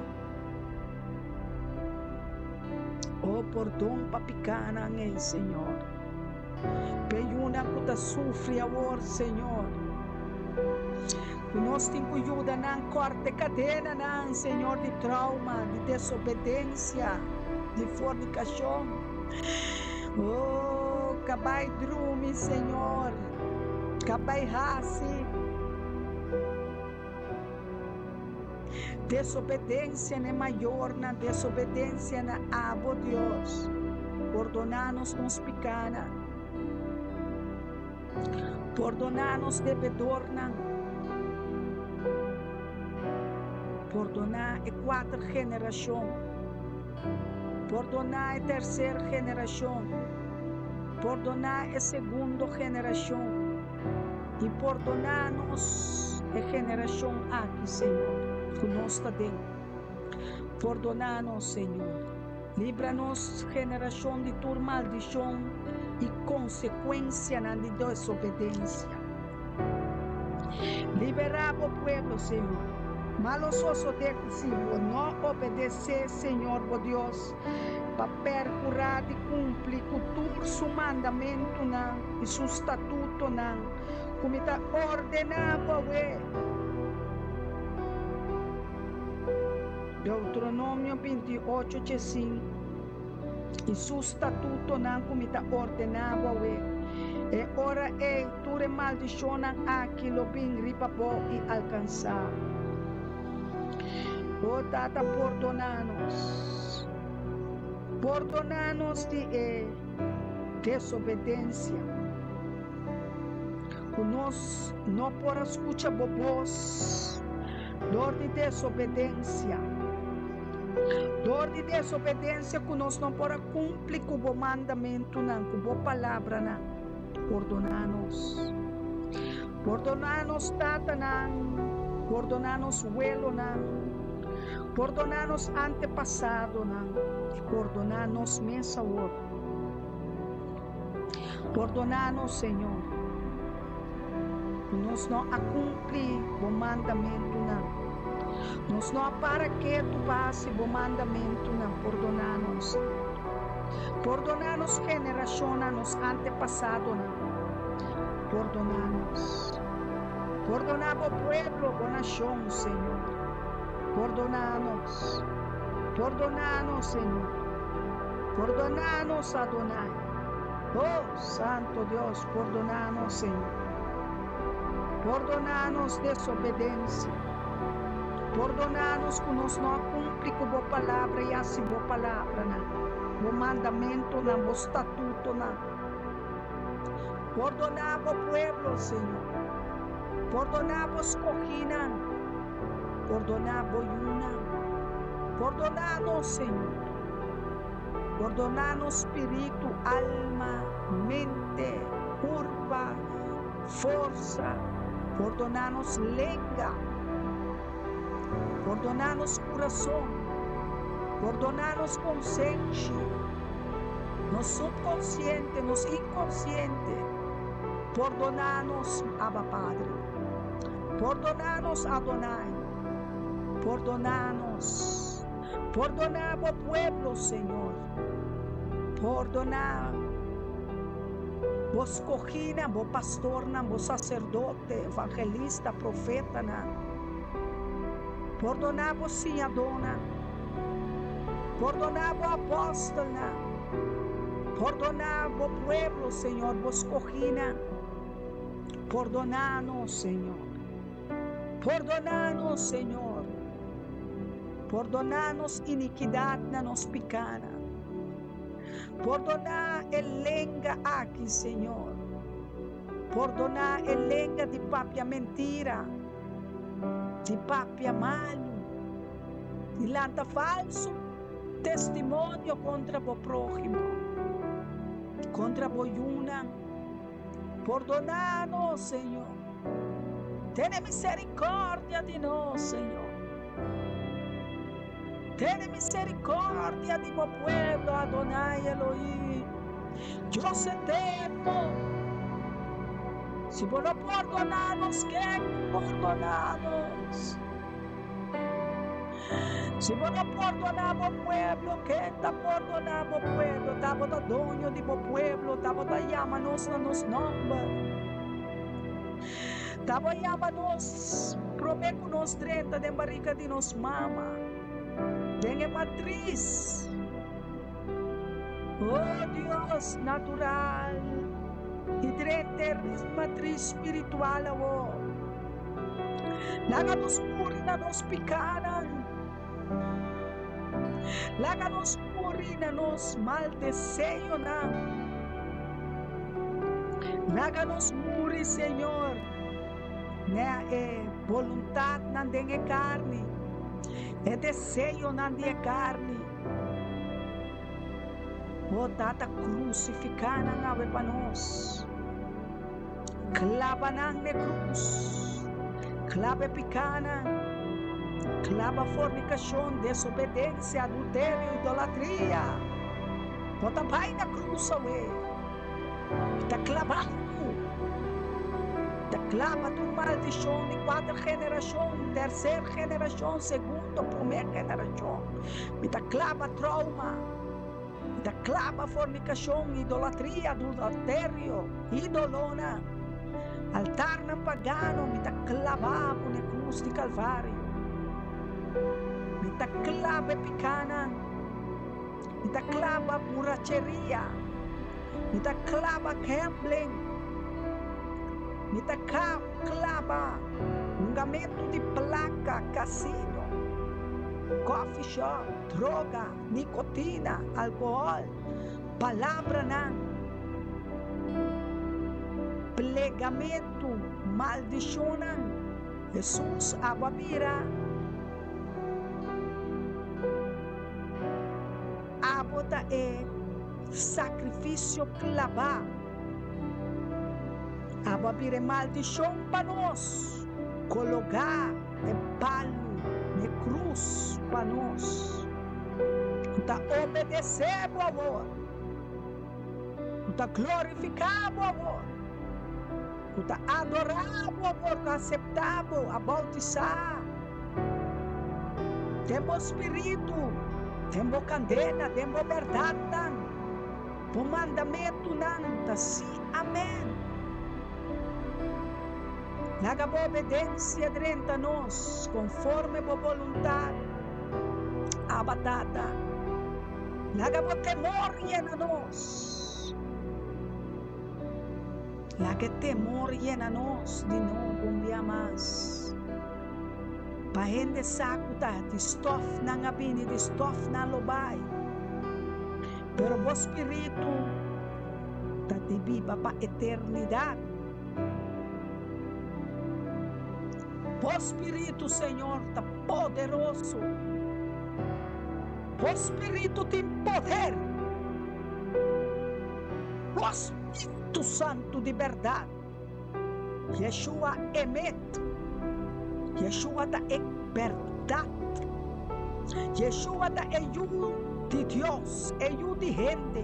Oh, pordon pa pikánan ei, Señor. P'e yunan ku ta sufri awor, Señor. Ku nos tin ku yuda nan kòrta e kadenanan, Señor, di trauma, di desobedensia, di fornikashon. Oh, kabai drumi, Señor. Kabai hasi. Desobedensia na e mayornan, desobedensia na abo, Dios. Pordoná nos nos pikánan. Pordoná nos debedornan. Pordoná e kuater generashon. Pordoná e terser generashon. Pordoná e segundo generashon. I pordoná nos e generashon aki, Señor, ku nos ta den. Pordoná nos, Señor. Libra nos generashon di tur maldishon i konsekuensianan di desobedensia. Liberá bo pueblo, Señor. Ma lo sosodé ku si bo no obedesé Señor bo Dios, pa perkurá di kumpli ku tur su mandamentunan i su statutonan ku mi ta ordená bo awe. Deuteronomio 28, 5 I su statutonan ku mi ta ordená bo awe. E ora ei tur e maldishonnan aki lo bin riba bo i alkansá bo. O Tata, pordoná nos. Pordoná nos di e desobedensia ku nos no por a skucha bo bos dor di desobedensia. Dor di desobedensia ku nos no por a kumpli ku bo mandamentunan, ku bo palabranan. Pordoná nos. Pordoná nos tatanan, pordoná nos welonan, pordoná nos antepasadonan i pordoná nos mes awor. Pordoná nos, Señor, ku nos no a kumpli bo mandamentunan. Nos no a para ketu pa hasi bo mandamentunan. Pordoná nos. Pordoná nos generashonnan, nos antepasadonan. Pordoná nos. Pordoná bo pueblo, bo nashon, Señor. Pordoná nos. Pordoná nos, Señor. Pordoná nos, Adonai. Oh, Santo Dios, pordoná nos, Señor. Pordoná nos desobedensia. Pordoná nos ku nos no a kumpli ku bo palabra i hasi bo palabranan, bo mandamentunan, bo statutonan. Pordoná bo pueblo, Señor. Pordoná bo skohínan. Pordoná bo yunan. Pordoná nos, Señor. Pordoná nos spiritu, alma, mente, kurpa, forsa. Pordoná nos lenga. Pordoná nos kurason. Pordoná nos konsenshi. Nos subkonsiente, nos inkonsiente. Pordoná nos, Abba Padre. Pordoná nos, Adonai. Pordoná nos. Pordoná bo pueblo, Señor. Pordoná bo skohínan, bo pastornan, bo saserdote, evangelista, profetanan. Pordoná bo siñadónan. Pordoná bo apòstelnan. Pordoná bo pueblo, Señor, bo skohínan. Pordoná nos, Señor. Pordoná nos, Señor. Pordoná nos inikidatnan, nos pikánan. Pordoná e lenga aki, Señor. Pordoná e lenga di papia mentira, di papia malu, di lanta falsu testimonio kontra bo próhimo, kontra bo yunan. Pordoná nos, Señor. Tene misericordia di nos, Señor. Tene misericordia di bo pueblo, Adonai Elohim, Dios eterno. Si bo no pordoná nos, ken pordoná nos? Si bo no pordoná bo pueblo, ken ta pordoná bo pueblo? Ta bo ta doño di bo pueblo, ta bo ta yama nos na nos nòmber. Ta bo yama nos promé ku nos drenta den barika di nos mama, den e matris. Oh Dios natural i drenta e matris spiritual awor. Laga nos muri na nos pikánan. Laga nos muri na nos mal deseonan. Laga nos muri, Señor, na e boluntatnan den e karni, e deseonan di e karni. Bo Tata krusifiká nan awe pa nos. Klaba nan n'e krus. Klaba e pikánan. Klaba fornikashon, desobedensia, adulterio, idolatria. Bo ta bai na krus awe. I ta klaba bo. Ta klaba tur maldishon di kuater generashon, terser generashon, segundo, promé generashon. Mi ta klaba trauma. Mi ta klaba fornikashon, idolatria, adulterio, idolonan, altarnan pagano. Mi ta klaba bo na e krus di Kalvario. Mi ta klaba e pikánan. Mi ta klaba buracheria. Mi ta klaba gambling. Mi ta klaba hungamentu di plaka, kasino, coffee shop, droga, nikotina, alkohòl, palabranan, plegamentu, maldishonnan. Hesus abo a bira. Abo ta e sakrifisio klabá. Abo a bira e maldishon pa nos, kologá e palu n'e krus pa nos. Ku ta obedesé bo awor, ku ta glorifiká bo awor, ku ta adorá bo awor, ku a aseptá bo, a boutisá. Den bo spiritu, den bo kandela, den bo bèrdatnan, bo mandamentunan ta sí, amèn. Laga bo obedensia drenta nos konforme bo boluntat, Abba Tata. Laga bo temor yena nos. Laga e temor yena nos di no bombia mas. Pa hende sa ku ta di stof nan a bini, di stof nan lo bai. Pero bo spiritu ta di biba pa eternidat. Bo spiritu, Señor, ta poderoso. Bo spiritu tin poder. Bo spiritu santu di bèrdat. Yeshua emet. Yeshua ta e bèrdat. Yeshua ta e Yu di Dios, e Yu di hende.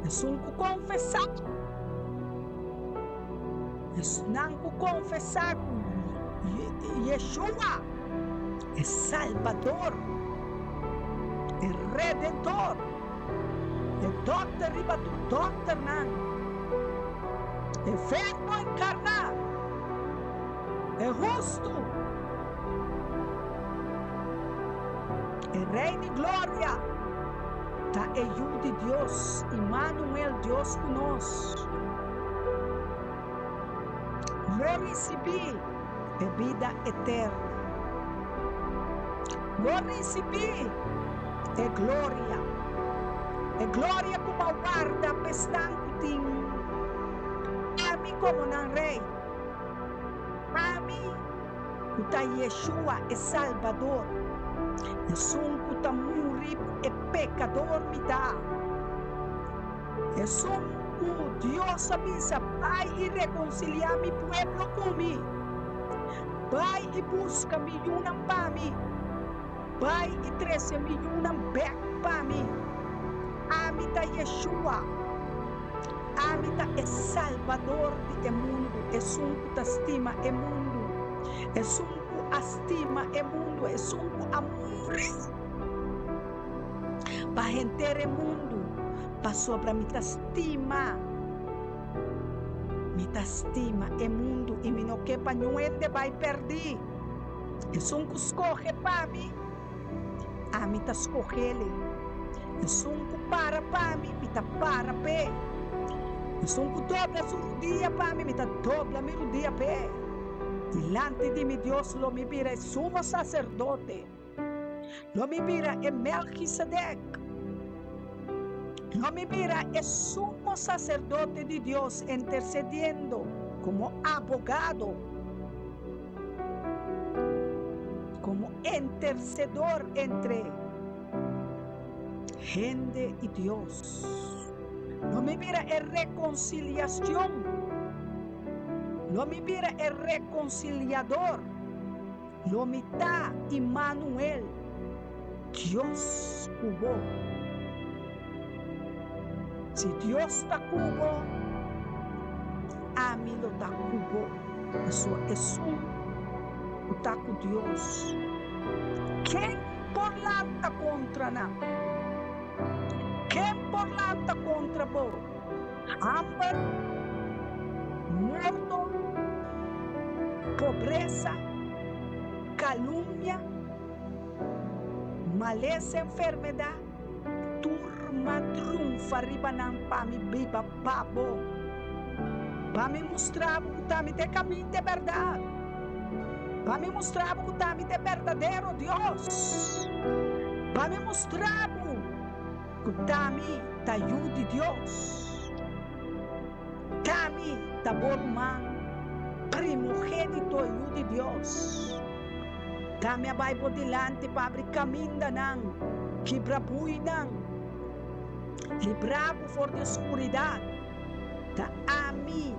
Esun ku konfesá, esnan ku konfesá ku Yeshua e Salbador, e Redentor, E dòkter riba tur dòkternan, e Verbo enkarná, e hustu, e Rei di gloria, ta e Yu di Dios, Imanuel, Dios ku nos. Lo risibí e bida eterno. Lo risibí e gloria, e gloria ku bo a warda pa esnan ku tin ami komo nan Rei, ami ku ta Yeshua e Salbador, esun ku ta muri pa e pekador mi ta, esun ku Dios a bisa, Bai i rekonsiliá mi pueblo ku mi, bai i buska mi yunan pa mi. Bai i trese mi yunan bèk pa mi. Ami ta Yeshua. Ami ta e Salbador di e mundu, esun ku ta stima e mundu, esun ku a stima e mundu, esun ku a muri pa henter e mundu, pasobra mi ta stima, mi ta stima e mundu i mi no ke pa niun hende bai pèrdí. Esun ku skohe pa mi, ami ta skoh'el. Esun ku para pa mi, mi ta para p'e. Esun ku dobla su rudia pa mi, mi ta dobla mi rudia p'e. Dilanti di mi Dios lo mi bira e sumo saserdote. Lo mi bira e Melkisedek. Lo mi bira e sumo saserdote di Dios intersediendo komo abogado, komo intersedor entre hende i Dios. Lo mi bira e rekonsiliashon. Lo mi bira e rekonsiliador. Lo mi ta Immanuel, Dios ku bo. Si Dios ta ku bo, ami lo ta ku bo. Pasobra esun ku ta ku Dios, ken por lanta kontra nan? Ken por lanta kontra bo? Hamber, morto, pobresa, kalumnia, malesa, enfermedat, tur m'a triunfa riba nan pa mi biba pa bo, pa mi mustra bo ku ta mi ta e kaminda e bèrdat, pa mi mustra bo ku ta mi ta e berdadero Dios, pa mi mustra bo. Ku t'ami ta yu di Dios. T'ami ta bo ruman primogénito yu di Dios. T'ami a bai bo dilanti pa abri kamindanan, kibra buinan, libra bo for di oskuridat. Ta ami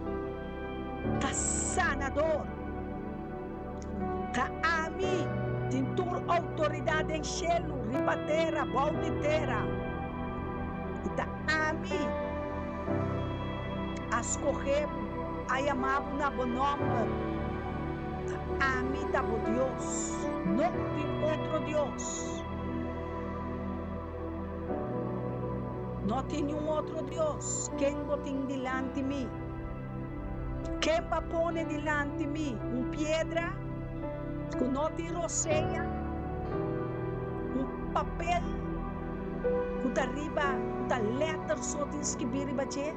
ta sanador. Ta ami tin tur outoridat den shelu, riba tera, bou di tera. I ta ami a skohe bo, a yama bo na bo nòmber. Ta ami ta bo Dios, no tin otro Dios. No tin niun otro Dios ken bo tin dilanti mi. Ken pa pone dilanti mi un piedra ku no tin rosea, un papel ku ta riba, ku ta lèter so tin skibí riba dje?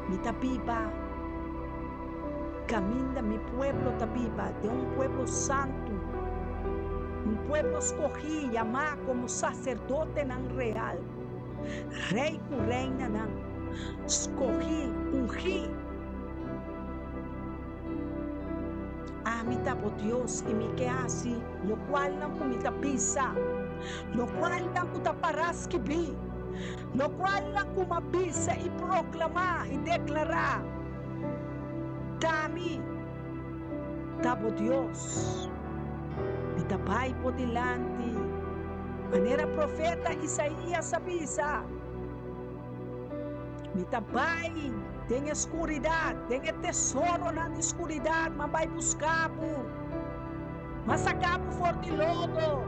Mi ta biba kaminda mi pueblo ta biba, den un pueblo santu, un pueblo skohí, yamá komo saserdotenan real. Rei ku reinanan skohí, ungí. Ami ta bo Dios i mi ke hasi lokualnan ku mi ta bisa, lokualnan ku ta pará skibí, lokualnan ku m'a bisa i proklamá i deklará. Ta mi ta bo Dios. Mi ta bai bo dilanti. Manera profeta Isaías a bisa, Mi ta bai den e skuridat, den e tesoronan di skuridat, m'a bai buska bo. M'a saka bo for di lodo,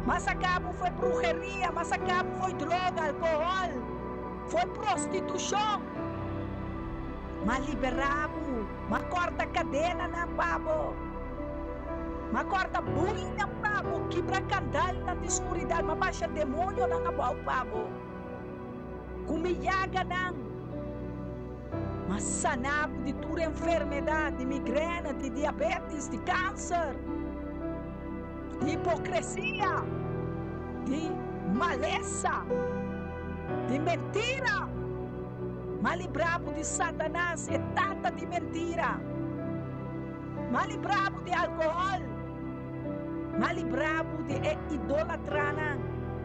m'a saka bo for bruheria, m'a saka bo for droga, alkohòl, for prostitushon. M'a liberá bo, m'a kòrta kadenanan pa bo. M'a kòrta buinan pa bo, kibra kandalnan di skuridat, m'a basha demonionan abou pa bo. Ku mi yaganan, m'a sana bo di tur enfermedat, di migrena, di diabetis, di kanser, di hipokresia, di malesa, di mentira. M'a libra bo di Satanas, e tata di mentira. M'a libra bo di alkohòl. M'a libra bo di e idolatranan,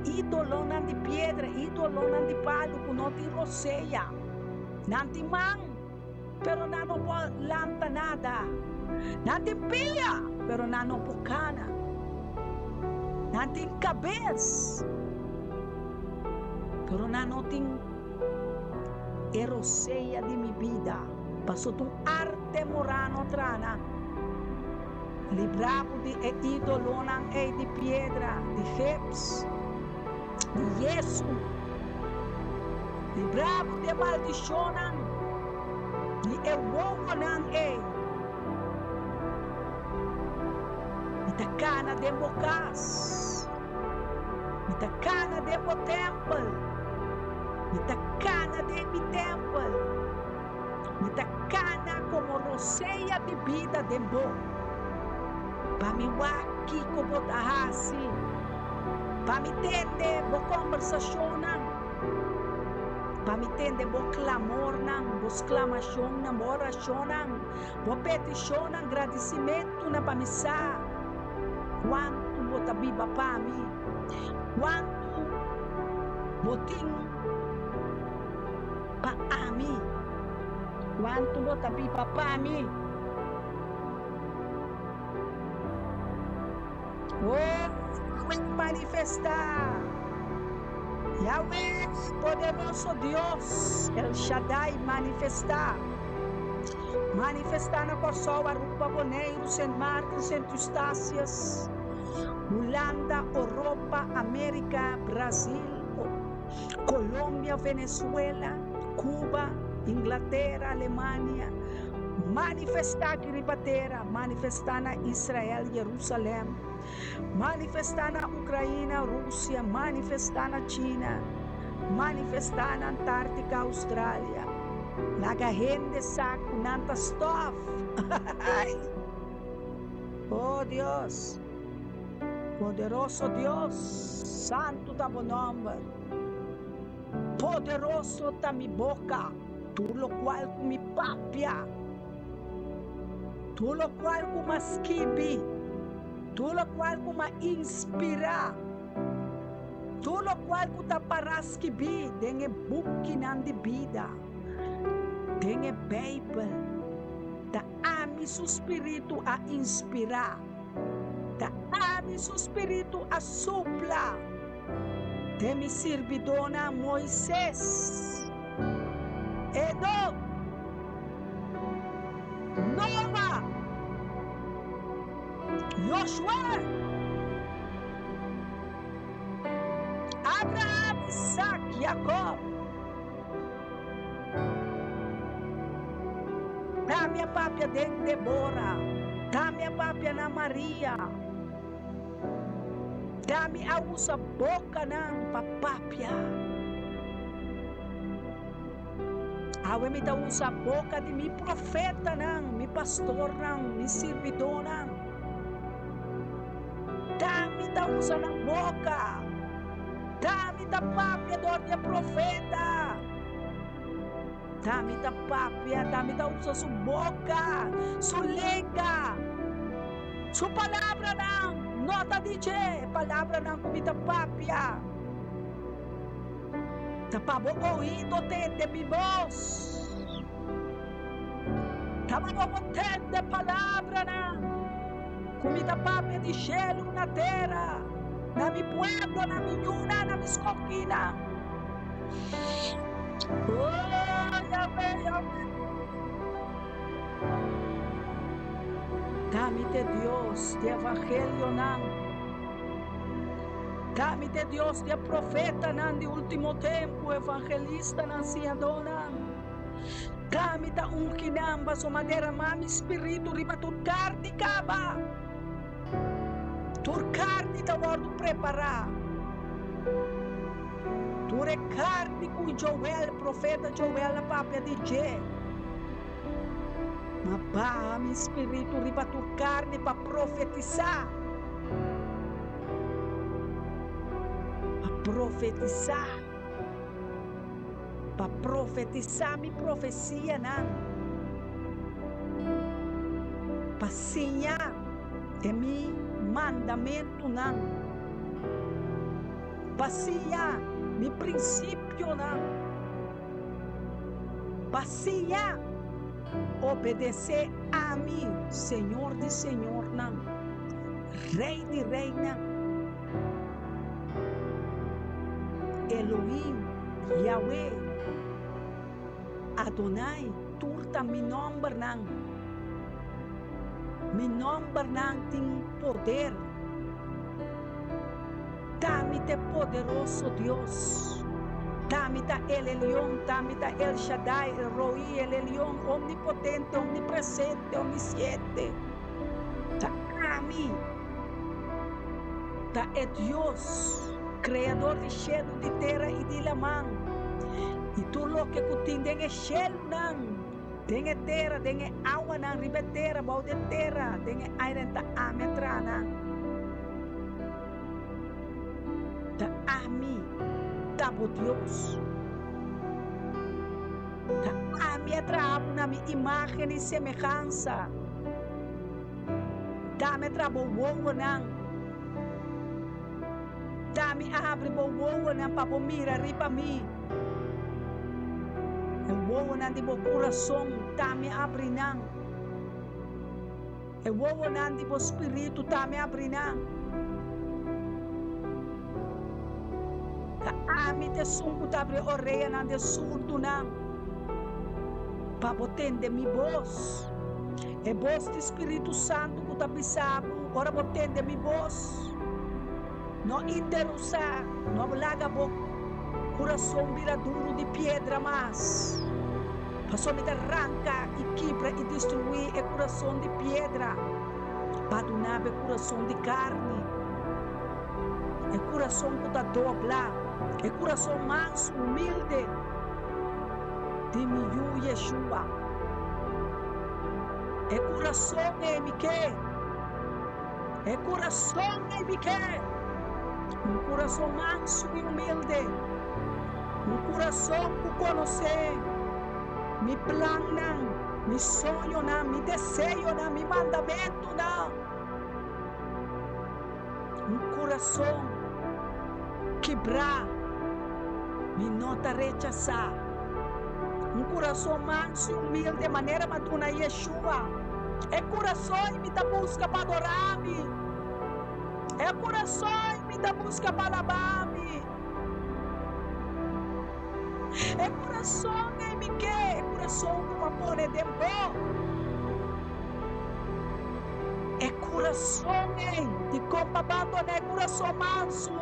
ídolonan di piedra, ídolonan di palu ku no tin rosea. Nan tin man, pero nan no por lanta nada. Nan tin pia, pero nan no por kana. Nan tin kabes, pero nan no tin e rosea di mi bida. Paso ta un arte morano trana. Libra bo di e idolonan ei di piedra, di gips, di yesu. Libra bo di e maldishonnan di e wowonan ei. Mi ta. ta kana den bo kas. Mi ta kana den bo tèmpel. Mi ta kana den mi tèmpel. Mi ta kana komo rosea di bida den bo. Pa mi wak kiko bo ta hasi. Pa mi tende bo kòmbersashonnan. Pa mi tende bo klamornan, bo sklamashonnan, bo orashonnan, bo petishonnan, gradisimentunan pa mi sa kuantu bo ta biba pa mi, kuantu bo tin pa ami, kuantu bo ta biba pa mi. Oh, Yahweh manifestá! Yahweh, poderoso Dios, El Shaddai, manifestá! Manifestá na Kòrsou, Aruba, Boneiru, Sint Maarten, Sint Eustatius, Hulanda, Oropa, Amérika, Brasil, Colombia, Venezuela, Cuba, Inglatera, Alemania, Manifestá aki riba tera, manifestá na Israel, Jerusalèm, manifestá na Ukraina, Rusia, manifestá na China, manifestá na Antártika, Australia. Laga hende sa ku nan ta stòf. Oh Dios, poderoso Dios, santu ta bo nòmber. Poderoso ta mi boka, tur lokual ku mi papia, tur lokual ku m'a skibi, tur lokual ku m'a inspirá, tur lokual ku ta pará skibí den e bukinan di bida, den e Beibel, ta ami su spiritu a inspirá, ta ami su spiritu a supla. Den mi sirbidónan Moises, Enok, Noa, Joshua, Abraham, Isak, Jakob. Ta mi a papia den Debora, ta mi a papia na Maria. Ta mi a usa bokanan pa papia. Awe mi ta usa boka di mi profetanan, mi pastornan, mi sirbidónan. Ta mi ta usa nan boka. Ta mi ta papia dor di e profeta. Ta mi ta papia, ta mi ta usa su boka, su lenga. Su palabranan no ta di dje, e palabranan ku mi ta papia ta pa bo oido tende mi bos. Ta pa bo por tende palabranan ku mi ta papia di shelu na tera, na mi pueblo, na mi yunan, na mi skokinan. Oh, Yahweh, Yahweh. Ta mi t'e Dios di evangelionan. Ta mi t'e Dios di e profetanan di ultimo tempu, evangelistanan, siñadónan. Ta mi ta ungi nan pasobra mi a derama mi spiritu riba tur karni kaba. Tur karni ta wòrdu prepará. Tur e karni ku Joel, profeta Joel a papia di dje. Ma baha mi spiritu riba tur karni pa profetisá. Pa profetisá. Pa profetisá mi profesianan. Pa siña e mi mandamentunan. Pa siña mi prinsipionan. Pa siña obedesé ami, Señor di señornan, Rei di reinan, Elohim, Yahweh, Adonai, tur ta mi nòmbernan. Mi nòmbernan tin poder. Ta mi ta e poderoso Dios. Ta mi ta El Elyon, ta mi ta El Shaddai, El Roi, El Elyon, Omnipotente, Omnipresente, Omnisiente. Ta ami. Ta e Dios, Kreador di shelu, di tera i di laman, i tur loke ku tin den e shelunan, den e tera, den e awanan riba e tera, bou di e tera, den e airen, ta ami a traha nan. Ta ami ta bo Dios. Ta ami a traha bo na mi imágen i semehansa. Dame tra bo wowonan. Dami a habri bo wowonan pa bo mira riba mi. E wowonan di bo kurason, dami a habri nan. E wowonan di bo spiritu, dami a habri nan. Ta ami ta esun ku ta habri e oreanan di e surdunan, pa bo tende mi bos. E bos di Spiritu Santu ku ta bisa bo ora bo tende mi bos. No interusá, no laga bo kurason bira duru di piedra mas. Pasobra mi ta ranka i kibra i destruí e kurason di piedra pa duna bo e kurason di karni, e kurason ku ta dobla, e kurason mansu, humilde di mi Yu Yeshua. E kurason ei mi ke. E kurason ei mi ke. Un kurason mansu i humilde. Un kurason ku konosé mi plannan, mi soñonan, mi deseonan, mi mandamentunan. Un kurason kibrá mi no ta rechasá. Un kurason mansu i humilde manera mi a duna Yeshua. E kurason ei mi ta buska pa adorá mi. E kurason ei mi ta buska pa alabá mi. E kurason ei mi ke, e kurason ku mi a pone den bo. E kurason ei, dikon bo a bandoná e kurason mansu?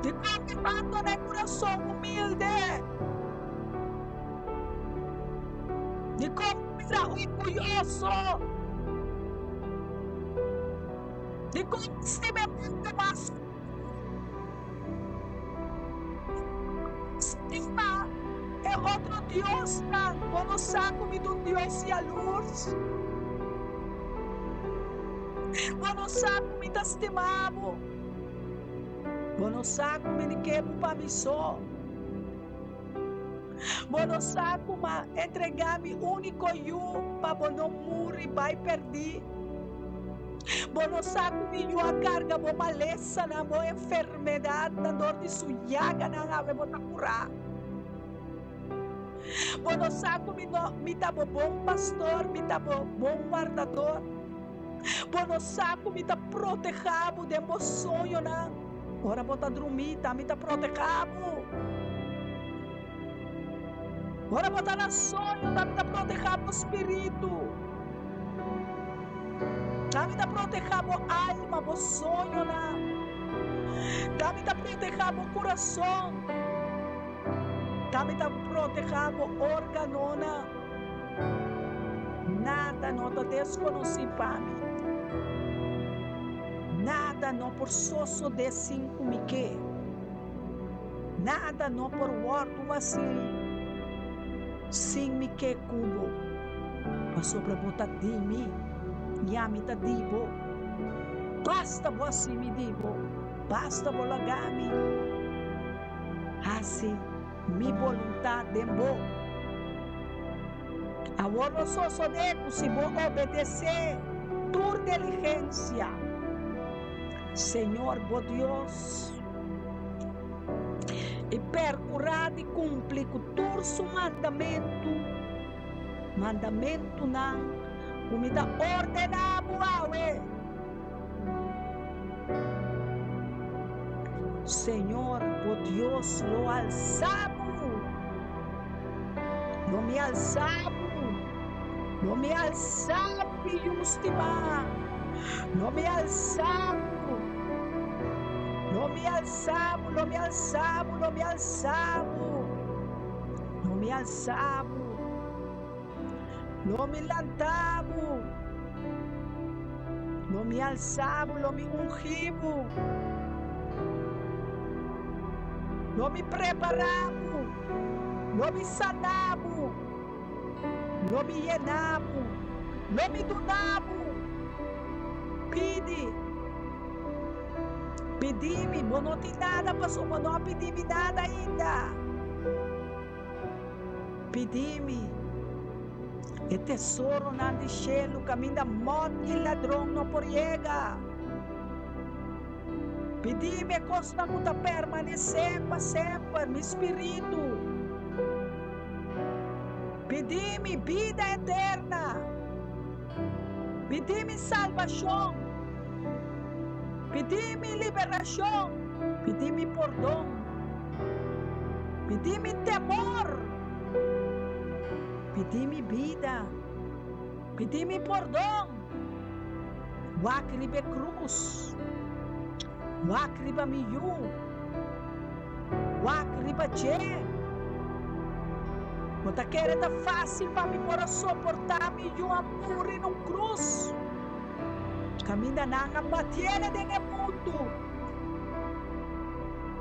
Dikon bo a bandoná e kurason humilde? Dikon bo bira orguyoso? Dikon bo stima e mundu mas ku Stima e otro diosnan. Bo no sa ku mi ta un Dios yalurs? Bo no sa ku mi ta stima bo? Bo no sa ku mi ni ke bo pa mi so? Bo no sa ku m'a entregá mi úniko yu pa bo no muri bai pèrdí? Bo no sa ku mi yu a karga bo malesanan, bo enfermedatnan, dor di su yaganan awe bo ta kurá. Bo no sa ku mi no mi ta bo bon pastor, mi ta bo bon wardador. Bo no sa ku mi ta protehá bo den bo soñonan. Ora bo ta drumí, ta mi ta protehá bo. Ora bo ta na soño, ta mi ta protehá bo spiritu. Ta mi ta protehá bo alma, bo soñonan. Ta mi ta protehá bo kurason. Ta mi ta protehá bo órganonan. Nada no ta deskonosí pa mi. Nada no por sosodé sin ku mi ke. Nada no por wòrdu hasí sin mi ke ku bo, pasobra bo ta di mi i ami ta di bo. Basta bo hasi mi di bo, basta bo laga mi hasi mi boluntat den bo. Awor lo sosodé ku si bo obedesé tur diligensia, Señor bo Dios, i perkurá di kumpli ku tur su mandamentu, mandamentunan ku mi ta ordená bo awe. Señor bo Dios lo alsá bo, lo mi alsá bo, lo mi alsá bo, mi yu stimá, lo mi alsá bo. Lo mi alsa bo, lo mi alsa bo, lo mi alsa bo. Lo mi alsa bo. Lo mi lanta bo. Lo mi alsa bo, lo mi ungi bo. Lo mi prepara bo, lo mi sana bo, lo mi yena bo, lo mi duna bo. Pidi, pidi mi, bo no tin nada pasobra bo no a pidi mi nada ainda. Pidi mi e tesoronan di shelu kaminda mòt i ladron no por yega. Pidi mi e kosnan ku ta permanesé pa semper, mi spiritu. Pidi mi bida eterna. Pidi mi salbashon. Pidi mi liberashon. Pidi mi pordon. Pidi mi temor. Pidi mi bida. Pidi mi pordon. Wak riba e krus. Wak riba mi yu. Wak riba dje. Bo ta kere ta fásil pa mi por a soportá mi yu a muri na un krus? Kaminda nan a batiele den e mundu.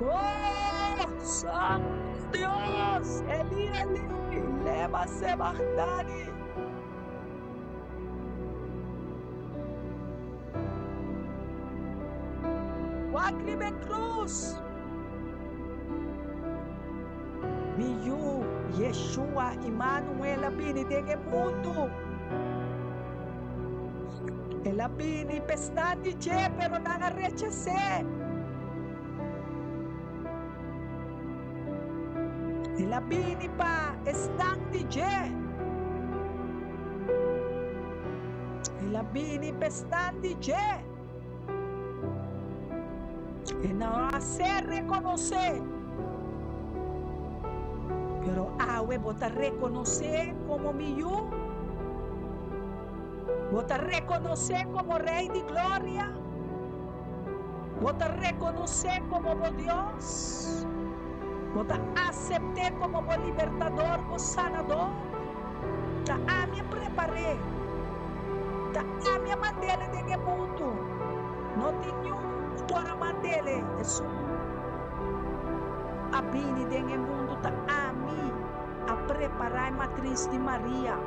Oh, Santo Dios, Eli, Eli, lema sebachthani. Wak riba e krus. Mi yu, Yeshua, Immanuel, a bini den e mundu. El a bini pa esnan di dje, pero nan a rechas'é. El a bini pa esnan di dje. El a bini pa esnan di dje. E no a ser rekonosé. Pero awe bo ta rekonosé komo mi yu? Bo ta rekonosé komo Rei di Gloria? Bo ta rekonosé komo bo Dios? Bo ta asept'é komo bo Libertador, bo Sanador? Ta ami a prepar'é. Ta ami a mand'é den e mundu. No tin niun ku por a mand'é. Esun a bini den e mundu ta ami a prepará e matris di Maria.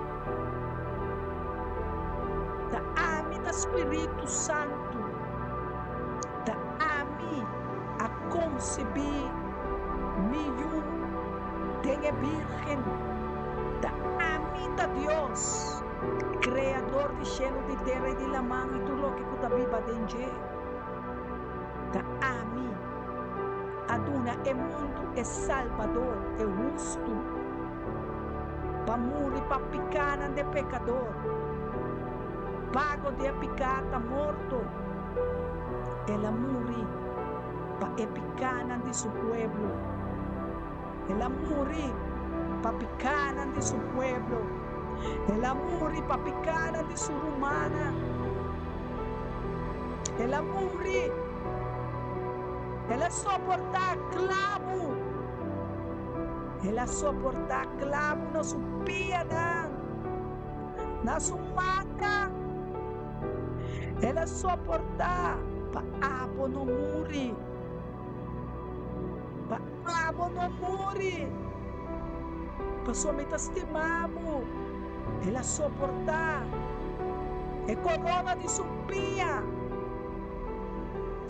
Ta ami ta Spiritu Santu. Ta ami a konsebí mi yu den e Bírgen. Ta ami ta Dios, Kreador di shelu, di tera i di laman i tur loke ku ta biba den dje. Ta ami a duna e mundu e Salbador, e Hustu, pa muri pa pikánan di e pekador. Pago di e piká ta morto. El a muri pa e pikánan di su pueblo. El a muri pa pikánan di su pueblo. El a muri pa pikánan di su rumannan. El a muri. El a soportá klabu. El a soportá klabu na su pianan, na su mannan. El a soportá pa abo no muri. Pa abo no muri. Pasobra mi ta stima bo. El a soportá e korona di su pia.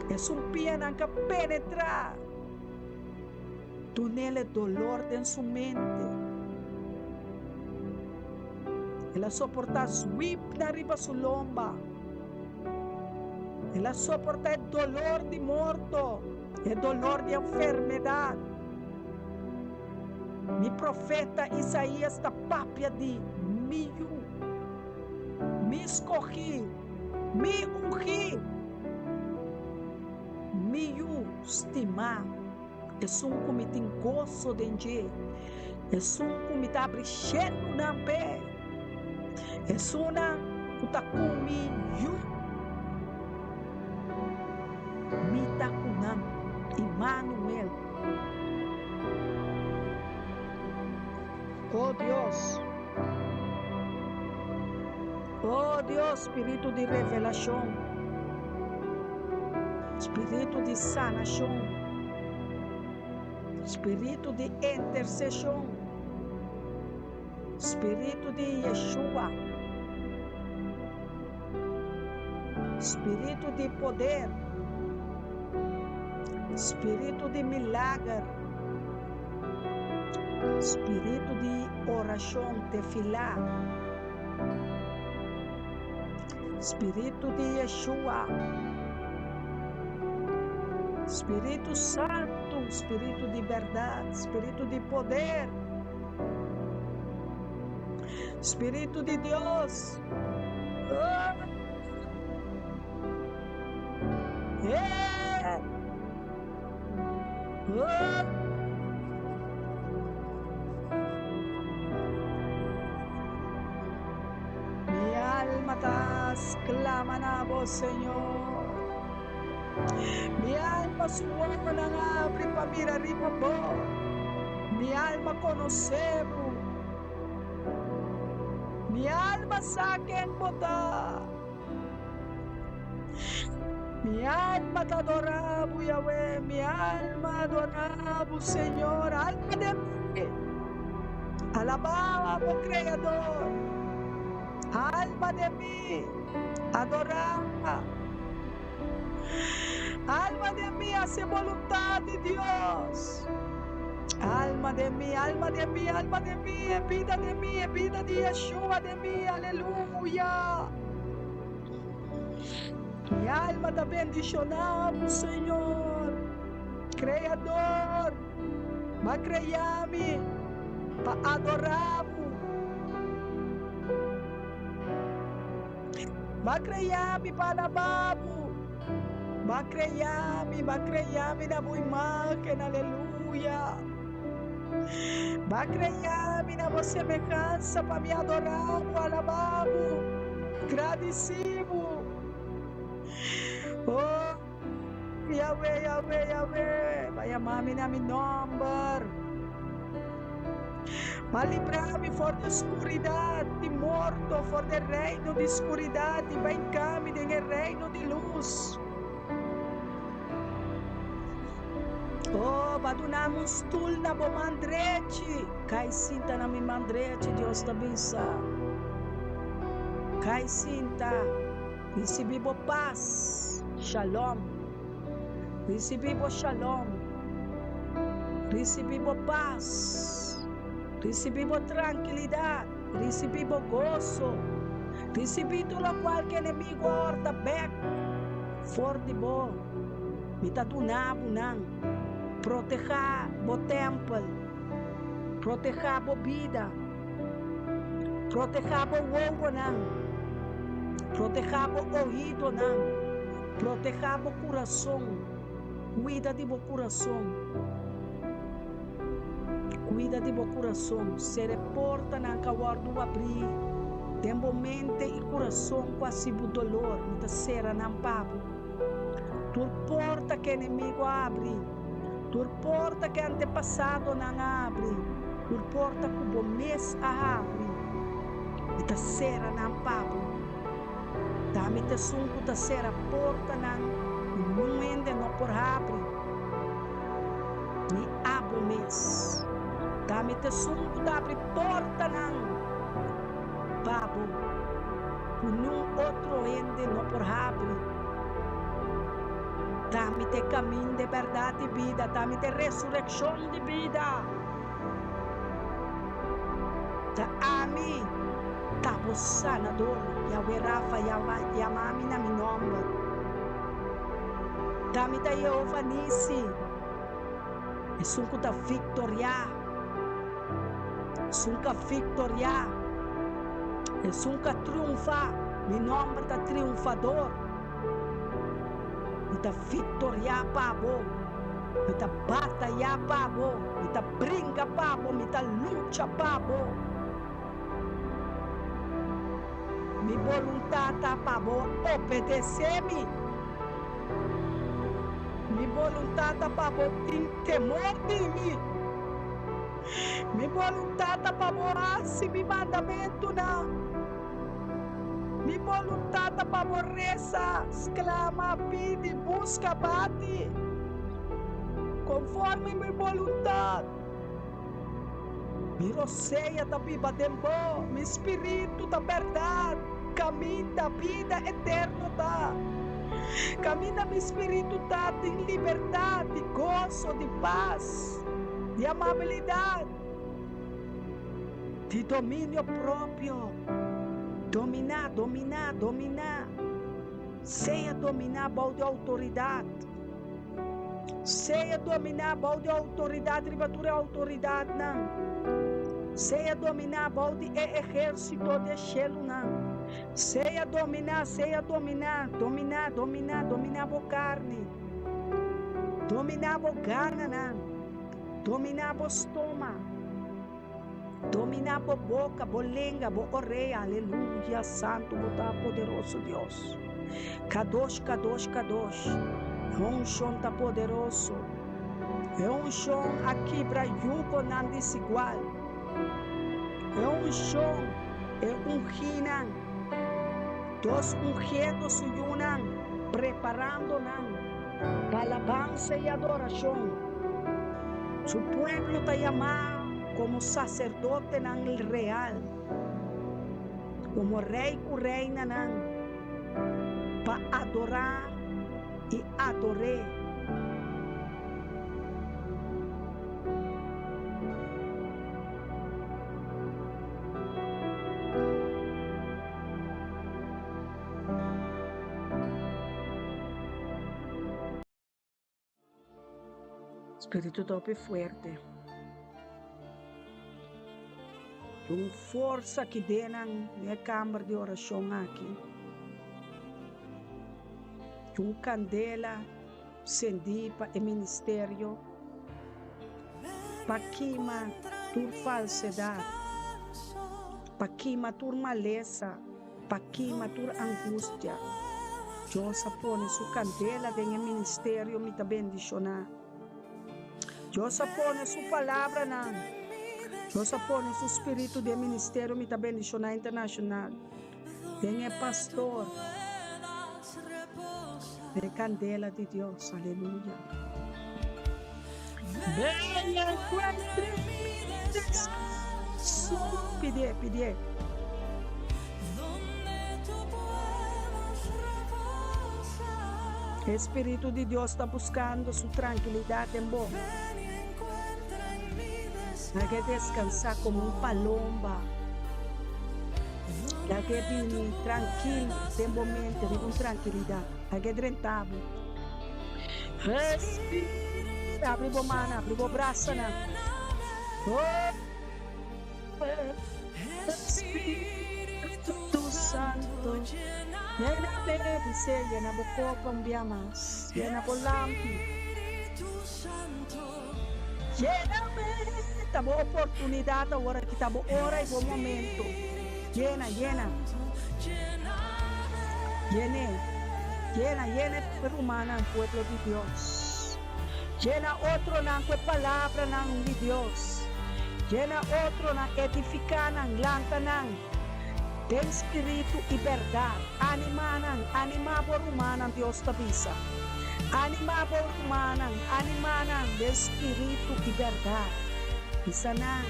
E sumpianan ka penetrá. Dunel e dolor den su mente. El a soportá zwipnan riba su lomba. El a soportá e dolor di morto, e dolor di enfermedat. Mi profeta Isaías ta papia di mi yu, mi skohí, mi ungí, mi yu stimá. Esun ku mi tin goso den dje, esun ku mi ta abri shelunan p'e, esunnan ku ta ku mi yu, mi ta ku nan, Imanuel. O Dios, o Dios, Spiritu di revelashon. Spiritu di sanashon. Spiritu di interseshon. Spiritu di Yeshua. Spiritu di poder. Spiritu di milager. Spiritu di orashon, tefilá. Spiritu di Yeshua. Spiritu Santu, Spiritu di bèrdat, Spiritu di poder. Spiritu di Dios. Mi alma ta sklama na bo, Señor. Mi alma su wowonan a abri pa mira riba bo. Mi alma konosé bo. Mi alma sa ken bo ta. Mi alma ta adorá bo, Yahweh. Mi alma adorá bo, Señor. Alma de mi, alabá bo Kreador. Alma de mi, adorá. Alma de mi, hasi boluntat di Dios. Alma de mi, alma de mi, alma de mi, e bida de mi, e bida di Yeshua de mi, aleluya. Mi alma ta bendishoná bo, Señor, Kreador, bo a krea mi pa adorá bo. Bo a krea mi pa alabá bo. Bo a krea mi, bo a krea mi na bo imágen, aleluya. Bo a krea mi na bo semehansa pa mi adorá bo, alabá bo, gradisí bo. Oh, Yahweh, Yahweh, Yahweh, bo a yama mi na mi nòmber. Bo a libra mi for di skuridat di morto, for di e reino di skuridat i bai hinka mi den e reino di lus. Oh, bo a duna mi un stul na bo man drechi. Kai sinta na mi man drechi, Dios ta bisa. Kai sinta, risibí bo pas, shalom. Risibí bo shalom. Risibí bo pas. Risibí bo trankilidat. Risibí bo goso. Risibí tur lokual ku enemigu a hòrta bèk for di bo. Mi ta duna bo nan. Protehá bo tèmpel. Protehá bo bida. Protehá bo wowonan. Protehá bo oídonan. Protehá bo kurason. Kuida di bo kurason. Kuida di bo kurason. Sera e portanan ku a wòrdu abrí den bo mente i kurason ku hasi bo dolor. Mi ta sera nan pa bo. Tur porta ku enemigu a abri, tur porta ku e antepasadonan a abri, tur porta ku bo mes a habri, mi ta sera nan pa bo. Ta mi ta esun ku ta sera portanan ku niun hende no por habri, ni abo mes. Ta mi ta esun ku ta habri portanan pa bo ku niun otro hende no por habri. Ta mi ta e kaminda, e bèrdat i bida. Ta mi ta e resurekshon di bida. Ta ami ta bo Sanador, Yahweh Rafa, yama mi na mi nòmber. Ta mi ta Yehova Nisi, esun ku ta viktoriá, esun ku a viktoriá, esun ku a triunfá, mi nòmber ta Triunfador. Mi ta viktoriá pa bo, mi ta batayá pa bo, mi ta bringa pa bo, mi ta lucha pa bo. Mi boluntat ta pa bo obedesé mi. Mi boluntat ta pa bo tin temor di mi. Mi boluntat ta pa bo hasi mi mandamentunan. Mi boluntat ta pa bo resa, sklama, pidi, buska, bati. Konforme mi boluntat. Mi rosea ta biba den bo, mi spiritu ta bèrdat, kaminda bida eterno ta. Kaminda mi spiritu ta, tin libertat, di goso, di pas, di amabilidat, di dominio propio. Dominá, dominá, dominá. Sea dominá bou di outoridat. Sea dominá bou di outoridat riba tur e outoridatnan. Sea dominá bou di e ehérsito di e shelunan. Sea dominá, sea dominá, dominá, dominá, dominá bo karni. Dominá bo gananan. Dominá bo stoma. Dominá bo boka, bo lenga, bo orea. Aleluya, santu bo ta, poderoso Dios. Kadosh, kadosh, kadosh. E unshon ta poderoso. E unshon a kibra yugonan desigual. E unshon, e ungínan. Dios ungiendo su yunan, preparando nan pa alabansa i adorashon. Su pueblo ta yamá komo saserdotenan real, komo rei ku reinanan, pa adorá i ador'é. Spiritu ta hopi fuerte. Tin un forsa ki den nan den e kamber di orashon aki. Tin un kandela sendí pa e ministerio pa kima tur falsedat, pa kima tur malesa. Pa kima tur angustia. Dios a pone su kandela den e ministerio mi ta bendishoná. Dios a pone su palabranan. Dios a pone su spiritu den ministerio mi ta bendishoná internashonal. Den e pastor. Den e kandela di Dios. Aleluya. Ven y encuentre mi descanso. Pidié, pidié. E Spiritu di Dios ta buscando su tranquilidad den bo. Lag'é descansá como un palomba. Lag'é bini tranquil den bo mente riba un tranquilidad. Lag'é drenta bo. Respira, abri bo man, abri bo brasanan. Oh, Spiritu Santo, yena mi, bis'é, yena bo kopa un bia mas, yena bo lampi. Yena mi, ta bo oportunidat awor aki, ta bo ora i bo momento. Yena, yena. Yen'é, yena, yena e rumannan, pueblo di Dios. Yena otronan ku e palabranan di Dios. Yena otronan, edifiká nan, lanta nan den spiritu i bèrdat. Animá nan, animá bo rumannan, Dios ta bisa. Animá bo rumannan, animá nan den spiritu i bèrdat. Bisa nan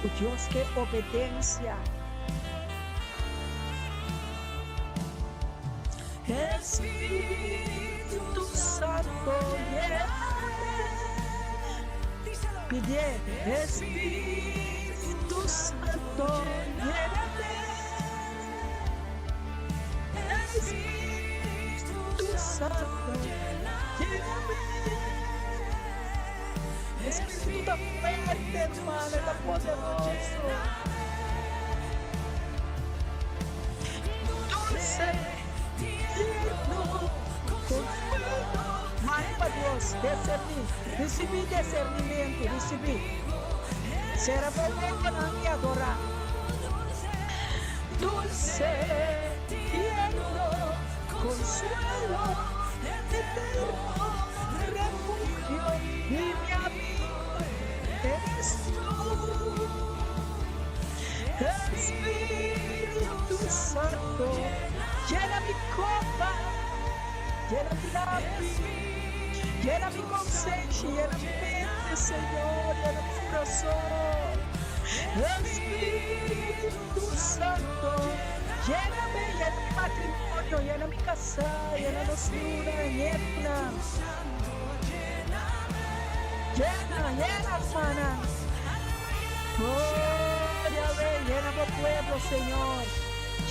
ku Dios ke obedensia. Espíritu Santo lléname. Pidié, Espíritu Santo lléname. Espíritu Santo lléname. Espíritu ta fuerte, hermano, e ta poderoso. Dulce, tierno consuelo. Mani pa Dios, deserní, risibí desernimentu, risibí. Sera bo wowonan i adorá. Dulce, tierno consuelo, eterno refugio y mi amigo eres tú. Espíritu Santo. mi. Yena mi konsenshi, yena mi mente, Señor, yena mi kurason. Espíritu Santo, yéname, yena mi matrimonio, yena mi kasá, yena nos yunan, ñetunan. Yena, yena, hermana. Oh, Yahvé, yena bo pueblo, Señor.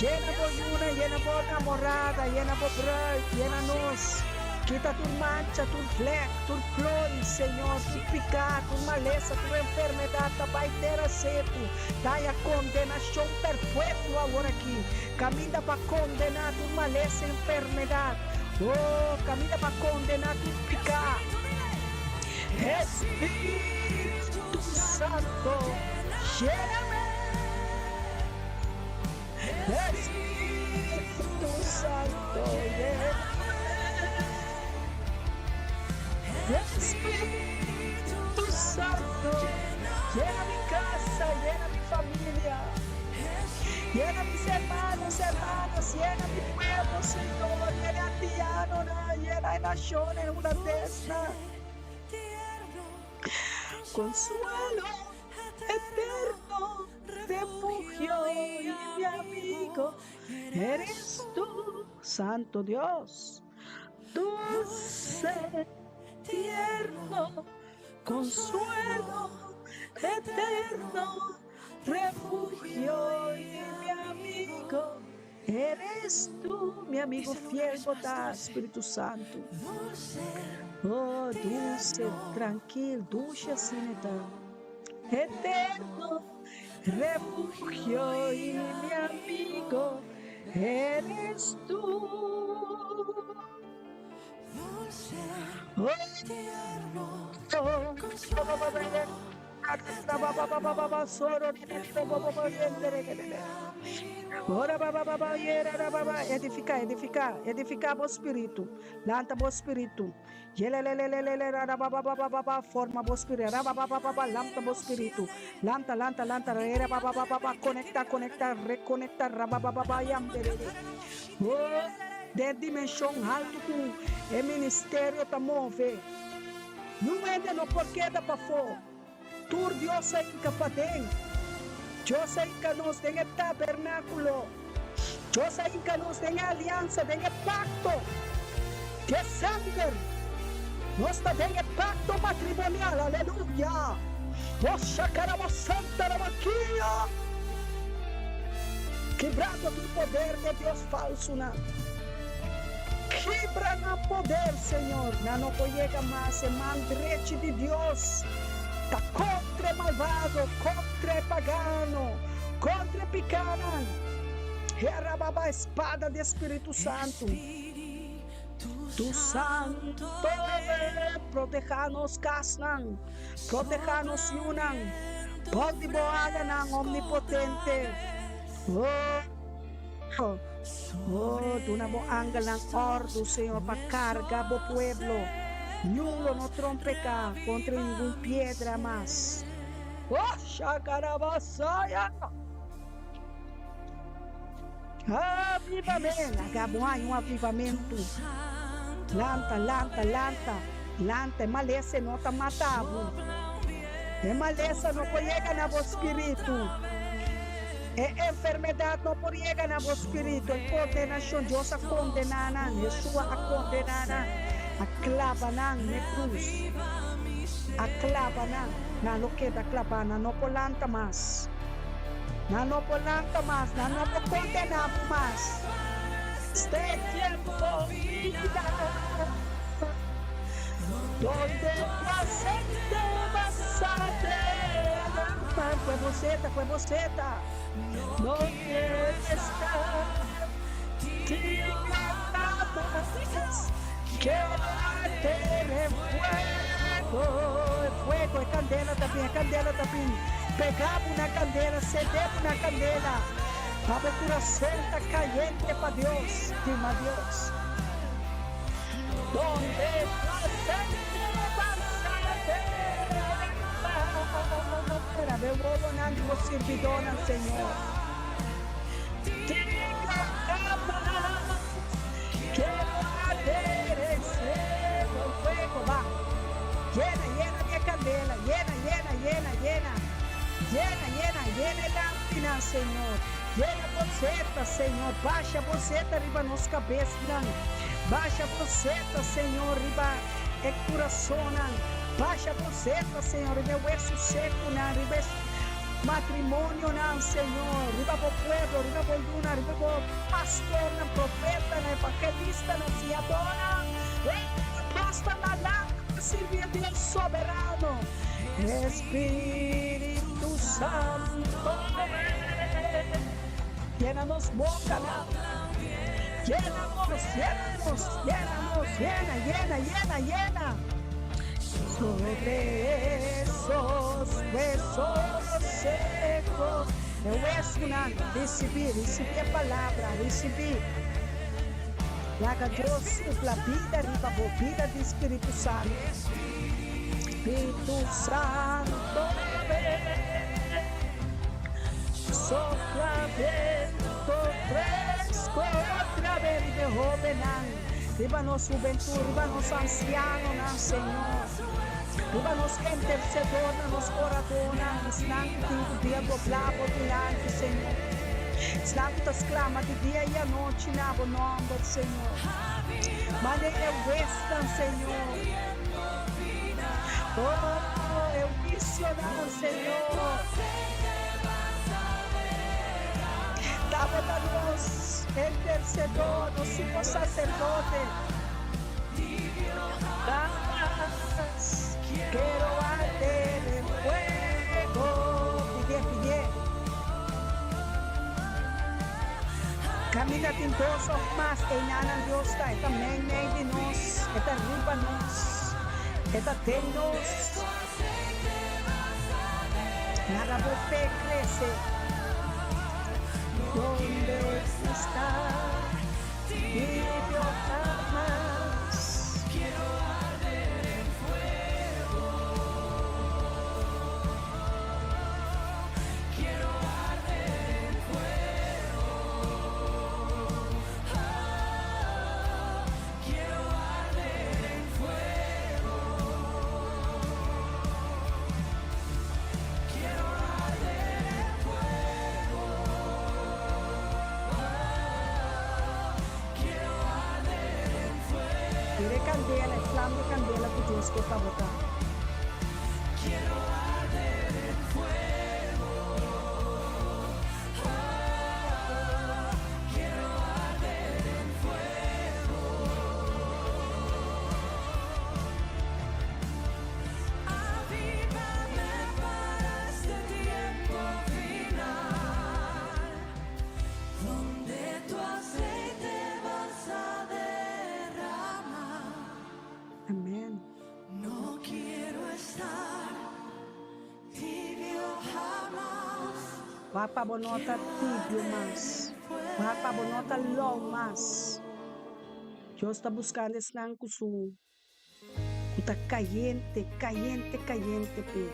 Yena bo yunan, yena bo namorada, yena bo bruid, yena nos. Kita tur mancha, tur vlek, tur plooi, Señor, tur piká, tur malesa, tur enfermedat ta bai tera seku, ta haya kondenashon perpuetuo awor aki. Kaminda pa kondená tur malesa, enfermedat. Oh, kaminda pa kondená tur piká. Espíritu Santo, yéname. Espíritu Santo, yéname. Espíritu Santo, yena mi casa, yena mi familia, yena mis hermanos, hermanas, yena mi pueblo, Señor, yena antianonan, yena e nacionnan hulandesnan. Consuelo eterno, refugio y mi amigo, eres tú, Santo Dios, dulce, tierno, consuelo eterno, refugio y mi amigo, eres tú, mi amigo fiel, bo ta, Spiritu Santu. Oh, dulce, trankil, dulce asina e ta. Eterno, refugio y mi amigo, eres tú. Oh, Edifica, edifica, edifica bo spiritu. Lanta bo spiritu. Yelelelelele forma bo spiritu. Lanta bo spiritu. Lanta, lanta, lanta. Conecta, conecta, reconecta. Oh, den dimension haltu ku e ministerio ta move. Niun hende no por keda pafó. Tur Dios a hinka paden. Dios a hinka nos den e tabernákulo. Dios a hinka nos den e aliansa, den e pakto di e sanger. Nos ta den e pakto matrimonial. Aleluya! Oh, shakarabosantarabakia! Kibrando tur poder di e dios falsunan. Kibra nan poder, Señor. Nan no por yega mas. E man drechi di Dios ta kontra e malvado, kontra e pagano, kontra e pikánan. E a rababa e spada di e Spiritu Santu. Tu Santo protehá nos kasnan, protehá nos yunan bou di bo alanan omnipotente. Oh. Oh, duna bo angelnan òrdu, Señor, pa karga bo pueblo. Niun lo no trompeká kontra ningun piedra mas. Oh, shakarabasaya! Avivamento! Laga bo haña un avivamentu. Lanta, lanta, lanta, lanta. E malesa e no ta mata bo. E malesa no por yega na bo spiritu. E enfermedat no por yega na bo spiritu. E kondenashon, Dios a kondená nan, Yeshua a kondená nan, a klaba nan n'e krus, a klaba nan, nan lo keda klabá, nan no por lanta mas, nan no por lanta mas, nan no por kondená bo mas. Este tiempo final, donde tu aceite vas a derramar. Kue bo seta, kue bo seta. No quiero estar tiniebla mas. Quiero arder en fuego. E fuego, e candela ta bin, e candela ta bin. Pega bo na candela, cede bo na candela. Pa bo curason ta cayente pa Dios, stima Dios. Donde tu aceite vas a derramar. Abe wowonan di bo sirbidónan, Señor. Diga jamás, quiero arder en. Yena, yena, yena e lampinan, Señor. Yena bo zeta, Señor. Basha bo zeta riba nos kabesnan. Basha bo zeta, Señor, riba e kurasonnan. Basha bo zeta, Señor, riba e wesu sekunan, riba e matrimonionan, Señor, riba bo pueblo, riba bo yunan, riba bo pastornan, profetanan, evangelistanan, siñadónan. Nos ta na lanta pa sirbi e Dios soberano. Espíritu Santo, ven. Yena nos bocanan. Yena nos, yena nos, yena nos, yena, yena, yena, yena. Sobre esos huesos secos. E huesonan, ricibí, ricibí e palabra, ricibí. Laga Dios supla bida riba bo, bida di Spiritu Santo. Spiritu Santo ven, sopla viento fresco otra vez riba e hobennan, riba nos hubentud, riba nos ancianonan, Señor, riba nos intercedornan, nos oradornan, esnan cu tin cu dia dobla bo dilanti, Señor, esnan cu ta sclama di dia y anochi na bo nomber, Señor. Manda e huesnan, Señor. Oh, e huicionan, Señor. Tabata nos intercedor, nos sumo sacerdote. Mas quiero arder en fuego. Pidie, pidie. Caminda tin dos of mas, einanan Dios ta, e ta meimei di nos, e ta riba nos, e ta den nos. Laga bo fe crece. Donde esta tibio jamás. Mira e candela, e flam di candela cu Dios ke pa bo ta. Amen. Wak pa bo no ta tibio mas. Wak pa bo no ta lou mas. Dios ta buskando esnan ku su ku ta kayente, kayente, kayente p'e.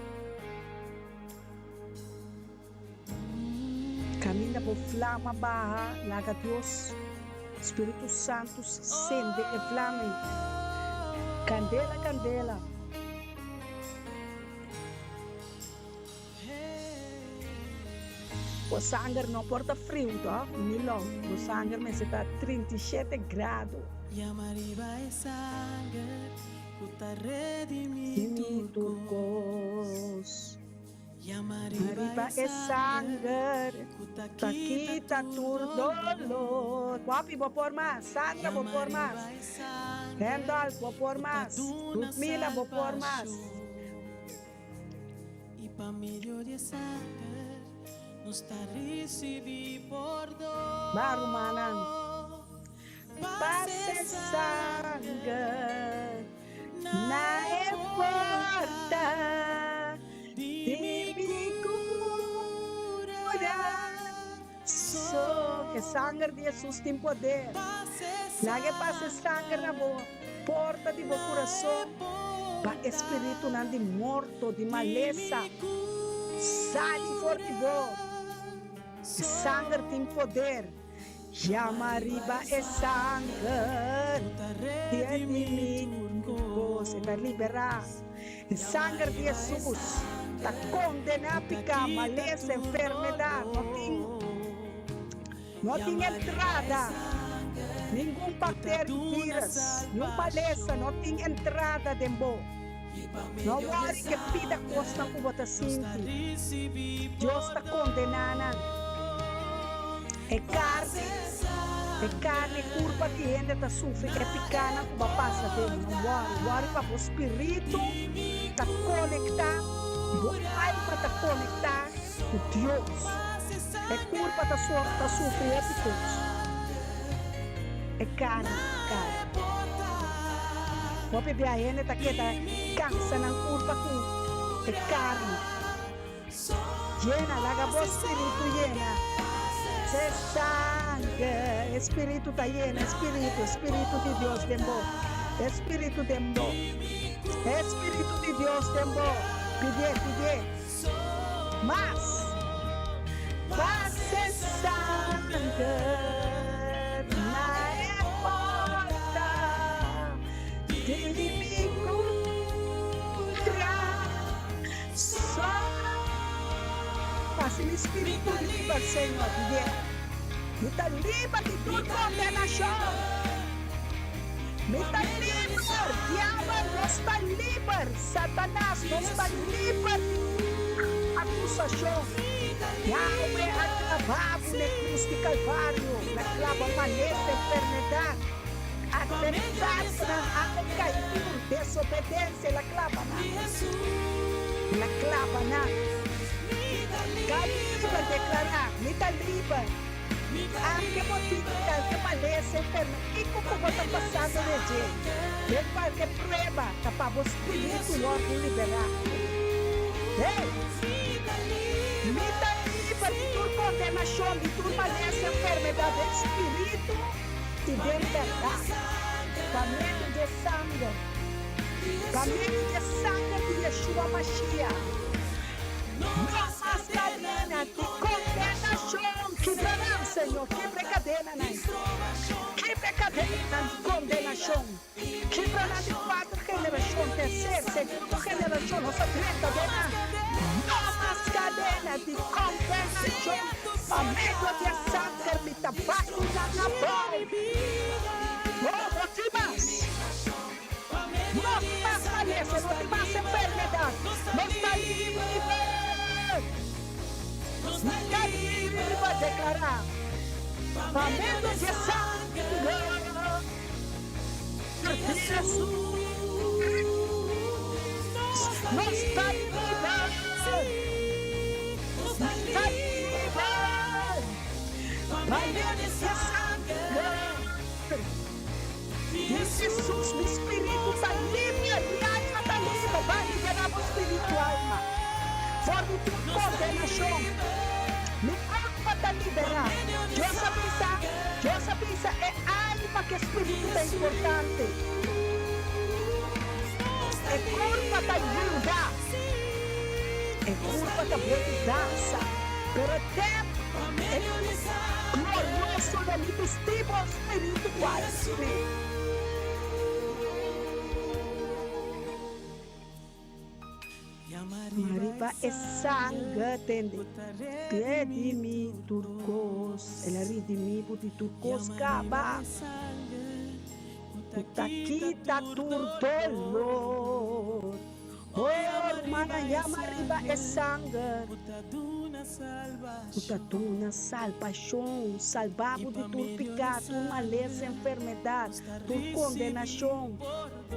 Kaminda bo flama baha, laga Dios, Spiritu Santu sende e flama ei. Kandela, kandela. Bo sanger no por ta friu to, ni lou. Bo sanger mester ta 37 grado. Yama riba e sanger ku ta redimí Redimí tur tur kos. kos. Yama Riba riba e e sanger sanger ku ta ta kita kita tur tur dolor. dolor. Poppy, bo por mas. Sandra, bo Yama por mas. riba e sanger Randolph, bo por ku ta mas. duna Ludmila, bo por mas. salbashon. I pa medio di e sanger nos ta risibí pordon. Ba, rumannan. Pasa e sanger na e porta di mi kurason. E sanger di Hesus tin poder. Laga e pasa e sanger na bo porta di bo kurason pa e spiritunan di morto, di malesa, sali for di bo. E sanger tin poder. Yama riba e sanger di e mi tur kos. E ta liberá. E sanger di Hesus. Ta kondená piká, malesa, enfermedat. No tin, no tin entrada. Ningun bakteria, vírus, niun malesa no tin entrada den bo. No wòri ku e pida kosnan ku bo ta sinti. Dios ta kondená nan. E karni, e karni, e kurpa di hende ta sufri e pikánan ku bo a pasa den. No wòri, wòri pa bo spiritu ta konektá, bo alma ta konektá ku Dios. E kurpa ta ta sufri hopi kos. E karni, e karni. Hopi bia hende ta keda kansa nan kurpa ku e karni. Yena, laga bo spiritu yena. E sanger, e spiritu ta yena, e spiritu, e spiritu di Dios den bo. E spiritu den bo. E spiritu di Dios den bo. Pidié, pidié. Mas. Pasa e sanger na e porta di mi kura. Hasi mi spiritu liber, Señor, di Mi ta liber di tur kondenashon. Mi ta liber, diabel, nos ta liber, Satanas, nos ta liber di tur akusashon. Yahweh a klaba bo na e krus di Kalvario, el a klaba malesa, enfermedat, atversadonan a kai tur, desobedensia, el a klaba nan. El a klaba nan. Ta liber, deklará, Mi ta liber. Anke bo tin kalke malesa, enferme, kiko ku bo ta pasando den dje, den kualke prueba, ta pa bo spiritu wòrdu liberá. Hey! Mi ta liber di tur kondenashon, di tur malesa, enfermedat den spiritu i den bèrdat, pa medio di e sanger. Pa medio di e sanger di Yeshua Mashiach, no mas kadena di kondenashon. Kibra nan, Señor, kibra e kadenanan. Kibra e kadenanan di kondenashon. Kibra nan di kuater generashon, terser, segundo generashon, nos a drenta den nan. No mas kadena di kondenashon. Pa medio di e sanger mi ta bati nan abou. Oh, no tin mas. No tin mas malesa, no tin mas enfermedat. Nos ta liber! Mi ta liber pa deklará pa medio di e sanger di Jesus. Nos ta liber! Mi ta liber pa medio di e sanger. Di Jesus mi spiritu ta liber, mi alma ta liber, Bai liberá bo spiritu, alma, for di tur kondenashon. Mi alma ta liberá. Dios a bisa, Dios a bisa, e alma ku e spiritu ta importante. E kurpa ta yuda, e kurpa ta bon di dansa, pero e tempu e glorioso lo mi bisti bo spiritu ku alma. Riba e sanger tende redimi tur kos, el a redimi bo di tur kos kaba. Ku ta kita tur dolor. Oh, rumannan, yama riba e sanger ku ta duna salbashon, salba bo di tur piká, tur malesa, enfermedat, tur kondenashon.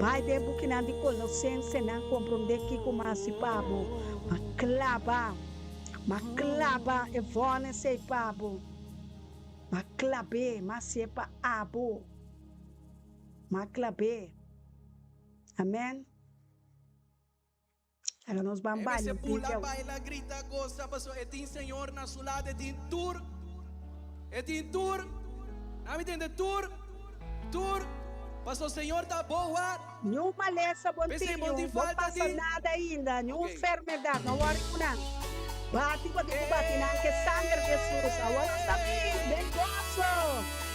Bai den bukinan di Kolosensenan komprondé kiko m'a hasi pa bo. M'a klaba, m'a klaba e vònes ei pa bo. M'a klab'é, m'a hasié pa abo. M'a klab'é. Amèn. Laga nos ban E baila mester un bula, tiki awe. baila, grita, gosa, pasobra e tin Señor na su lado, e tin tur, e tin tur, nan mi tende tur, tur, pasobra Señor ta bo wak. Niun malesa bon P'esei tin, bon tin niun bon falta pasa di. nada ainda, niun Ok. enfermedad, no wòri ku nan. Bati bo tin ku bati nan ku e sanger di Hesus. Awor nos ta bin den goso.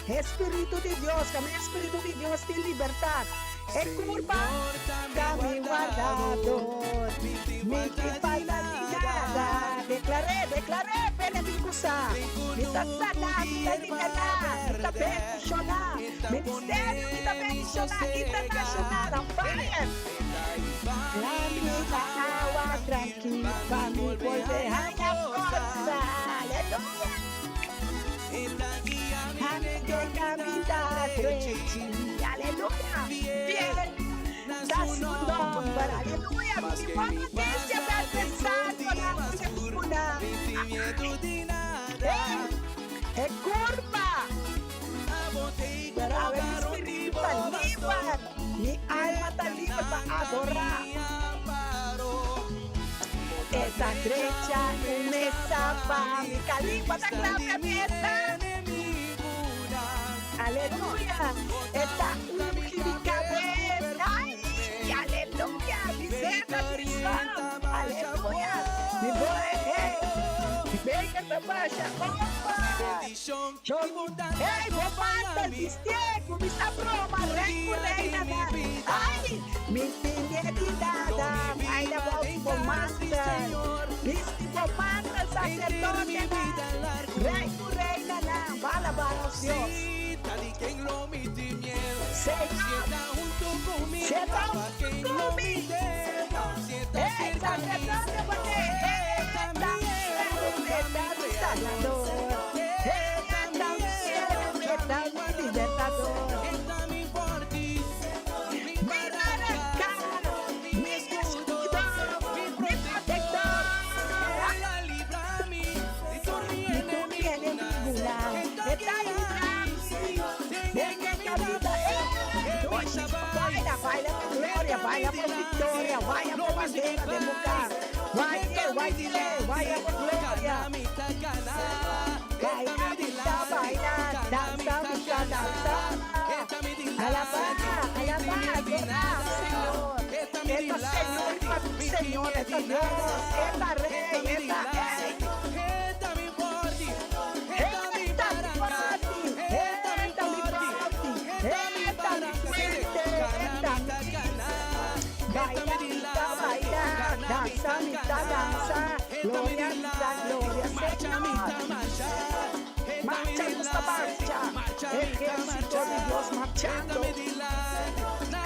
E Spiritu di Dios, kaminda e Spiritu di Dios tin libertad. E kurpa Señor ta mi ta mi wardador, wardador, mi tin mi falta tin di falta di nada. nada. Deklar'é, deklar'é, p'e enemigu sa. Mi ta saná, mi ta liberá, mi ta bendishoná. Ministerio mi ta bendishoná, internashonal on fire. Lami na awa trankil pa mi bolbe haña forsa. Aleluya! Ami den kaminda drechi. Aleluya! Fiel ta su nomber. Aleluya! Mi bon notisia ta adversario nan ku e nan. Hey! E kurpa! Pero awe mi spiritu ta liber, mi alma ta liber pa adorá. E ta drecha un mesa pa mi. Kalimba ta kla pa e mesa. Aleluya! E ta ungi mi kabes. Ai, aleluya! Mi zeta di son. Aleluya! Mi boe, hey, mi beker ta basha over. Hey, bo mantel bistié, kuminsá broma, rei ku reinanan. Ai, mi tin miedu di nada, baila bou di bo mantel. Bisti bo mantel, saserdotenan, rei ku reinanan, bo alabá nos Dios. Señor, si e ta huntu ku mi, hey, saserdote bo te, e ta mi héroe, e ta mi salbador. Mi baranka, mi eskudo, mi protektor. Di tur mi enemigunan, e ta libra mi den e kabida. Baila, baila pa gloria, baila pa viktoria, baila pa bandera den bo kas. Baile, baile, baila pa gloria. Baila mi ta baila, dansa mi ta dansa. Alabá, alabá, adorá Señor. E ta Señor riba tur señor, e ta Dios, e ta Rey, e ta Ey. E ta mi forti, e ta mi forti, e ta mi fuente, e ta mi. Baila mi ta baila, dansa mi ta dansa, gloria mi ta gloria, Señor. Marcha nos ta marcha, ejército di Dios marchando,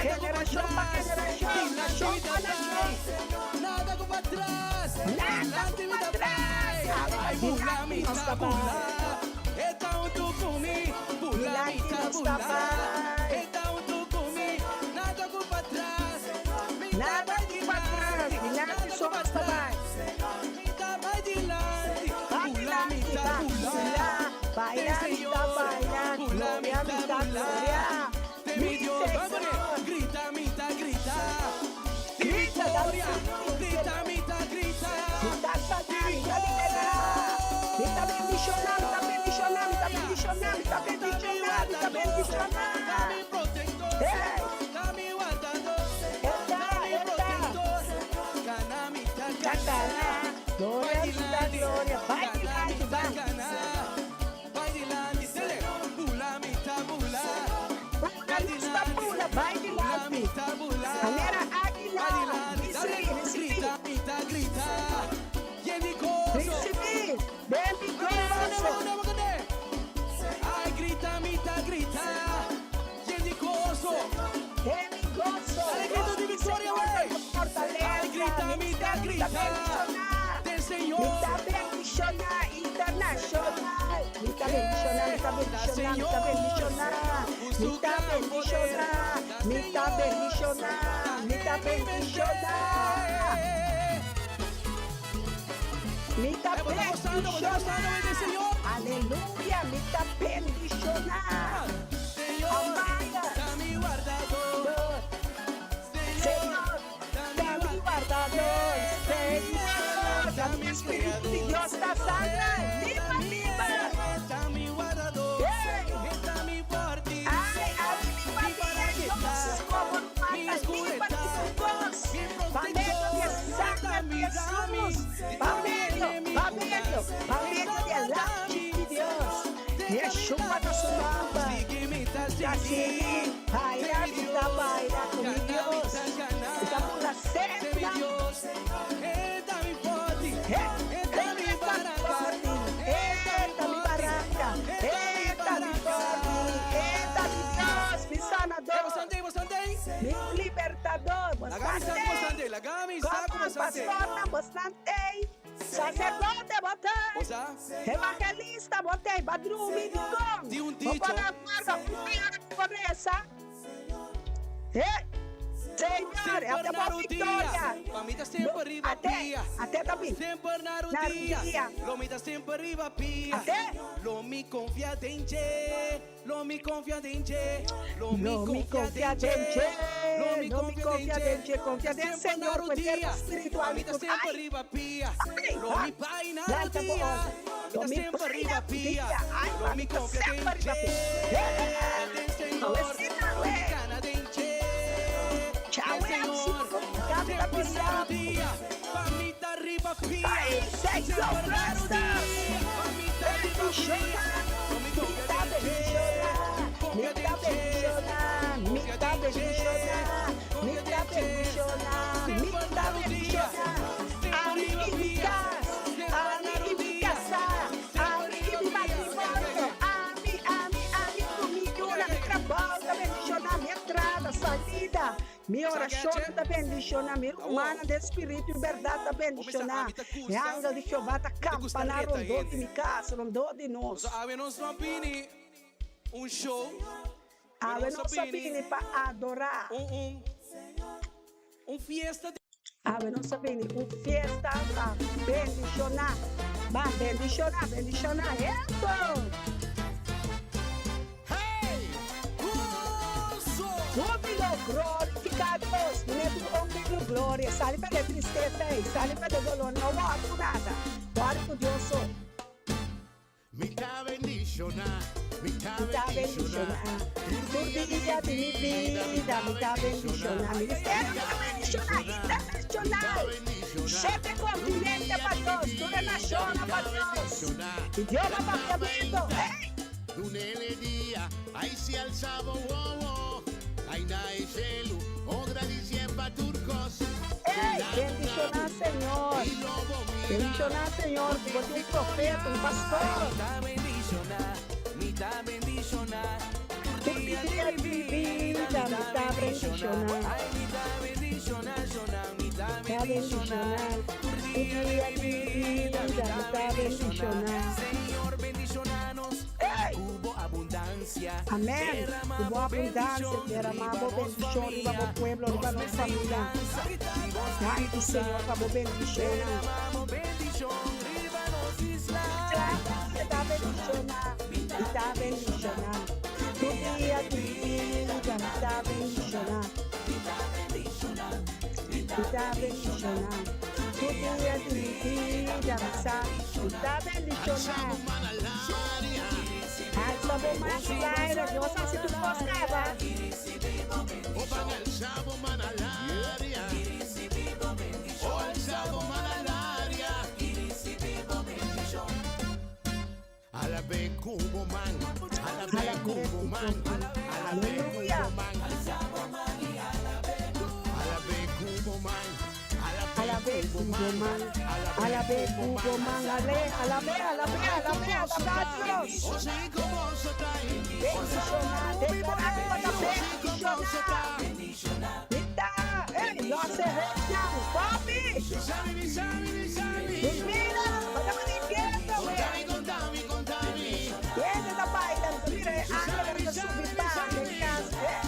generacion pa generacion, nacion pa nacion. Nada cu patras, dilanti nos ta bai. Dilanti nos ta bai. Nada ku patras, dilanti so nos ta bai. Ba dilanti, ba bula, baila mi ta baila, gloria mi ta gloria, mi Señor. Grita Mi ta sana, mi ta liberá, mi ta bendishoná, mi ta bendishoná, mi ta bendishoná, mi ta bendishoná, mi ta bendishoná. Hey! Eta, eta. Ta kana, gloria mi ta gloria, bai dilanti, ban. Bula nos ta bula, bai dilanti. Manera águila, risibí, risibí. Risibí den mi goso. Den mi goso. Goso di Señor ta mi fortalesa, mi ta bendishoná. Mi ta bendishoná internashonal. Mi ta bendishoná, mi ta bendishoná, mi ta bendishoná. Mi ta bendishoná, mi ta bendishoná, mi ta bendishoná. Mi ta bendishoná. Aleluya, mi ta bendishoná. Amada. Señor, ta mi wardador, Señor, ta mi Espíritu di Dios ta sana, liba, liba. Hey! Ay, ami mi pabia Dios, como mata liba di su voz, pa medio di e sanger di Jesús, pa medio, pa medio, pa medio di e lamchi di Dios. Yeshua ta su nomber. Ta sigui baila mi ta baila cu mi Dios. Mi ta bula sempla. Hey! Pastornan, bosnan t'ei. Saserdote, bo t'ei. Evangelista, bo t'ei. Bo a drumi dikon? Bo por a warda un ora ku bo resa? Hey! Señor, e ta bo victoria. Ate, ate ta bin. Na rudia. Ate. Lo mi confia den dje, lo mi confia den dje, lo mi confia den dje, confia den Señor cu e cuerpo spiritual di tur. Ay! Ay! Ha! Lanta bo ora. Lo mi bai na rudia. Ay, pa mi ta semper riba pia. Hey! Awe si awe. Chawe absurdo. Cambia ta bisa. Ay, Señor Cristo. Bendiciona. Mi ta bendiciona. Mi ta bendiciona. Mi ta bendiciona. Mi ta bendiciona. Mi ta bendiciona. Ami i mi kas, ami i mi kasá, ami i mi matrimonio, ami, ami, ami ku mi yunan, mi trabou ta bendishoná, mi entrada, salida, mi orashonnan ta bendishoná, mi rumannan den spiritu i bèrdat ta bendishoná. E angel di Jehová ta kampaná rondó di mi kas, rondó di nos. Awe nos a bini pa adorá. Awe nos a bini un fiesta pa bendishoná. Ban bendishoná, bendishoná esto! Júbilo, glorifica Dios, mine tur hombre lo gloria. Sali pa de tristeza ei, sali pa de dolor, no wòrdu ku nada, wòrdu ku Dios so. Mi ta bendishoná, mi ta Mi ta bendishoná. bendishoná. Tur dia di mi bida mi ta bendishoná. Ministerio ta bendishoná, internashonal. Shete kontinente pa Dios, tur e nashonnan pa Dios. Idioma papiamento, hey! Dunele dia, ai si alsa bo wowo, ai na e shelu, o gradisié pa tur kos. Ey, bendishoná Señor. Bendishoná Señor ku bo tin un profeta, un pastor. Tur dia di mi bida mi ta bendishoná. Ta bendishoná. Tur dia di mi bida mi ta bendishoná. Ey! Amén. Ku bo abundansia derama bo bendishon riba bo pueblo, riba nos familia. Danki Señor pa bo bendishonnan. Ta bendishona, mi ta bendishona. Tur dia di mi bida mi ta bendishona. Mi ta bendishona. Tur dia di mi bida mi sa mi ta bendishona. Alsa bo man laira, Dios hasi tur kos kaba. Aleluya. Alab'é ku bo man, alab'é ku bo man, ale, alab'é, alab'é, alab'é, alabá Dios. Bendishoná, deklará ku bo ta bendishoná. Mi ta, ey, nos e reinan, papi. Mi mira, bo ta bini keto, we. Hende ta baila, mi ta mira e angelnan ta subi baha den kas, eh.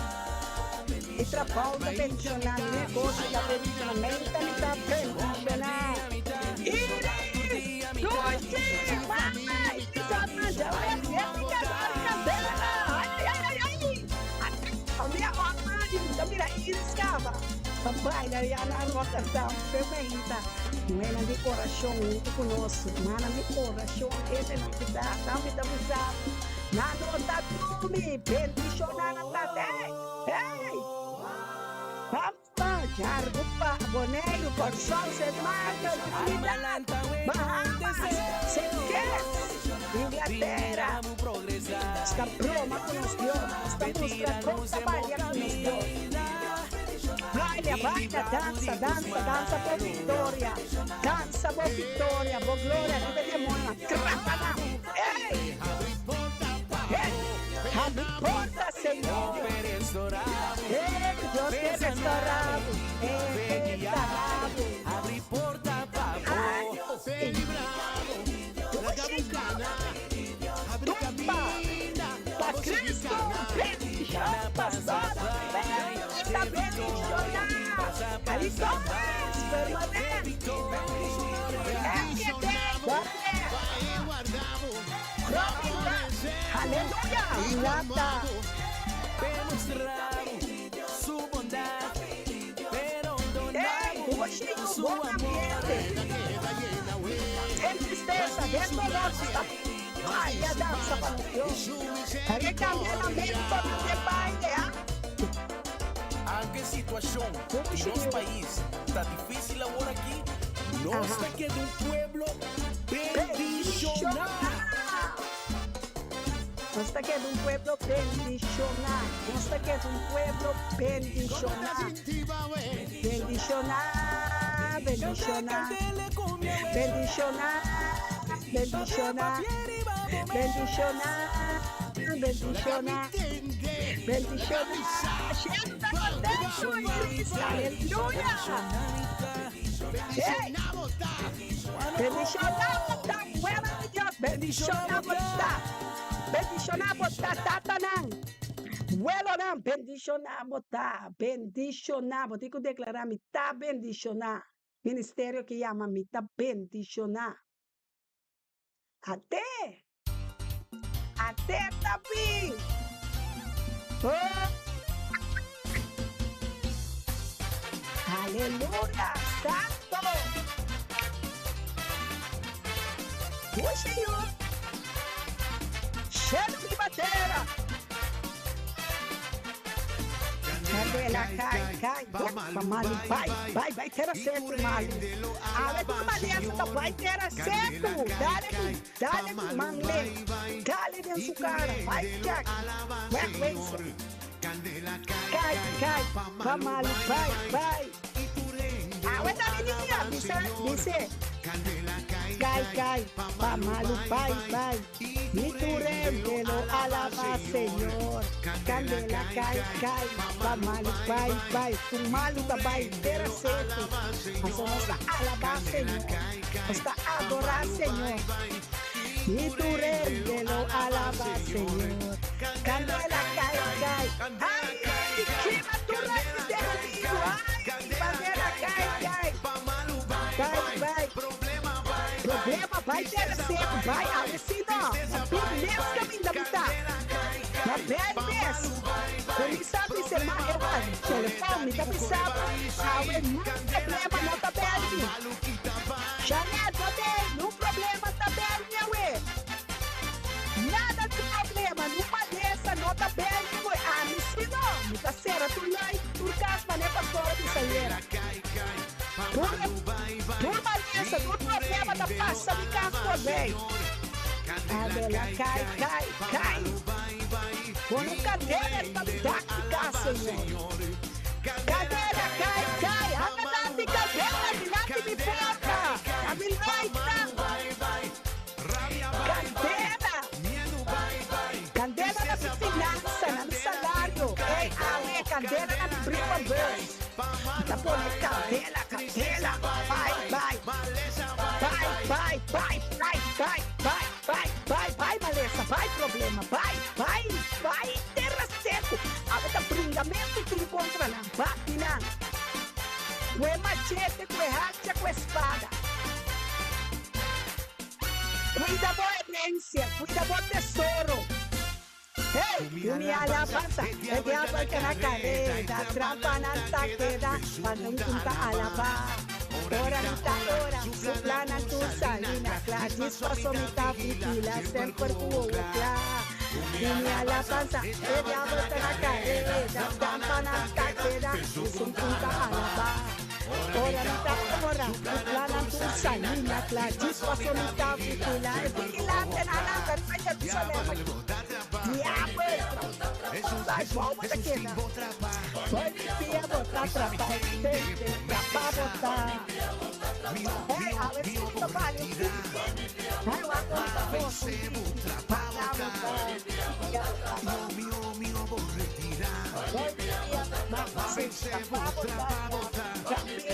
Mi trabou ta bendishoná, mi negoshi ta bendishoná, menta mi ta bendishoná. Iris, Dulce, Mama, Isa, Manja, Jessica, Dori, Candela, ay, ay, ay, ay, ay. Famia Ormadi, mi ta mira Iris caba ta baila ya na Rotterdam, Pemeita. Muhénan di orashon huntu ku nos, rumannan di orashon, hendenan ku ta, tambe ta bisa, nan no ta drumi, bendishoná nan ta, hey! Hey! Pampa, Jargupa, Boneiru, Kòrsou, Sint Maarten, Trinidad, Bahamas, Sint Kitts, Inglatera. Nos ta broma ku nos Dios, nos ta mustra kon ta balia ku nos Dios. Baila, baila, dansa, dansa, dansa bo viktoria. Dansa bo viktoria, bo gloria riba e demonionan. Trapa nan! Hey! Hey! Habri porta, Señor. Hey, Dios ke restaurá bo. E ta dá bo. Ali Torres, permanent. FGT, Dorle. Robin Aleluya. Lata. Ei, Chico, bon ambiente. Den tristesa, den dolor, ta baila dansa pa Dios. Hay que cambiar la mente pa de baile, ah. Aunke situashon di nos pais ta difísil awor aki, nos ta keda un pueblo bendishoná. Nos ta keda un pueblo bendishoná. Nos ta keda un pueblo bendishoná. Bendishoná, bendishoná. Bendishoná, bendishoná. Bendishoná, bendishoná. Bendishoná. Siempre contento, iglesia. Aleluya. Hey. Bendishoná bo ta, pueblo di Dios. Bendishoná bo ta. Bendishoná bo ta, tatanan. Welonan, bendishoná bo ta. Bendishoná bo. Tin ku deklará, mi ta bendishoná. Ministerio ku yama mi ta bendishoná. Ate. Ate tapi. Oh. Aleluya. Santo. Señor. Shelu riba tera. Candela kai, kai, pa malu, bai, bai, bai tera seku malu. Awe tur malesa ta bai tera seku. Dale ku, dale ku mangle. Dale den su kara, bai check. Wek wezen. Kai, kai, pa malu, bai, bai. Awe ta niña, bisa, bisa. Kai, kai, pa malu, bai, bai. Mi tur hende lo alabá Señor. Candela kai, kai, pa malu, bai, bai. Tur malu ta bai tera seku. Mas nos ta alabá Señor. Nos ta adorá Señor. Mi tur hende lo alabá Señor. Candela kai, kai. Ay, kima tur resistencia. Ay, bandera kai, kai. Bai, bai. Problema, bai tera seku, bai, avesino. Na mes kaminda mi ta. Na bel mes. Kuminsá bisa ma e telefòn, mi ta bisa awe niun problema no ta bel mi. Janet, no tin niun problema ta bel mi awe. Nada di problema, niun malesa no ta bel mi awe. Ami si no, mi ta sera tur lei, tur kas manera pastor a bisa ayera. Tur, tur malesa, tur problema ta pasa mi kas voorbij. Adela, kai, kai, kai. Pone un kandela riba mi dak di kas, Señor. Kandela, kai, kai. Anda dilanti kandela dilanti mi porta. Na mi laita. Kandela. Kandela na mi finansa, na mi salario. Ey, awe, kandela na mi brievenbus. Mi ta pone kandela, kandela. Bai, bai. Bai, bai, bai, bai, bai, bai, bai, bai, bai, malesa, bai, problema, bai, bai, bai, tera seku. Awe ta bringamentu tin kontra nan, bati nan. Ku e machete, ku e hacha, ku e spada. Kuida bo herensia, kuida bo tesoro. Hey, ku mi alabansa, e diabel ta na kareda, trampanan ta keda, pa un ta alabá. Ora mi ta ora, su plannan tur sali na kla, djis paso mi ta vigilá, semper ku wowo kla. Ku mi alabansa, e diabel ta na kareda, trampanan ta keda, un ta alabá. Ora mi ta ora, su plannan tur sali na kla, djis paso mi ta vigilá, e vigilantenan nan ta riba Jerusalem. Diabel! Bai, bou bo ta keda. Policía bo ta trapa, tende, trapa bo ta. Hey, awe si mi ta bali un tiki. Hey, wak un ta goso un tiki. Trapa bo ta. Policía, trapa bo ta. Trape.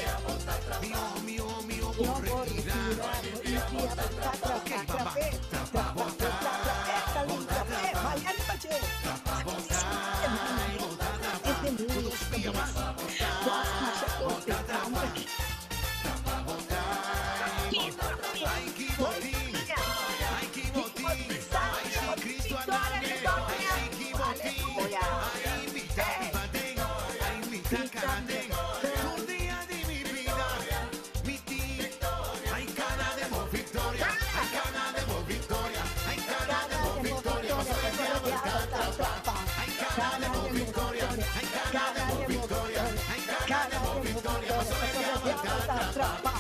Yo bo retira, policía bo ta trapa, trape. Trapa bo ta, trape, kalinda, trape. Vaya riba dje. E demonio su kabes. Dios masha kos. trapa.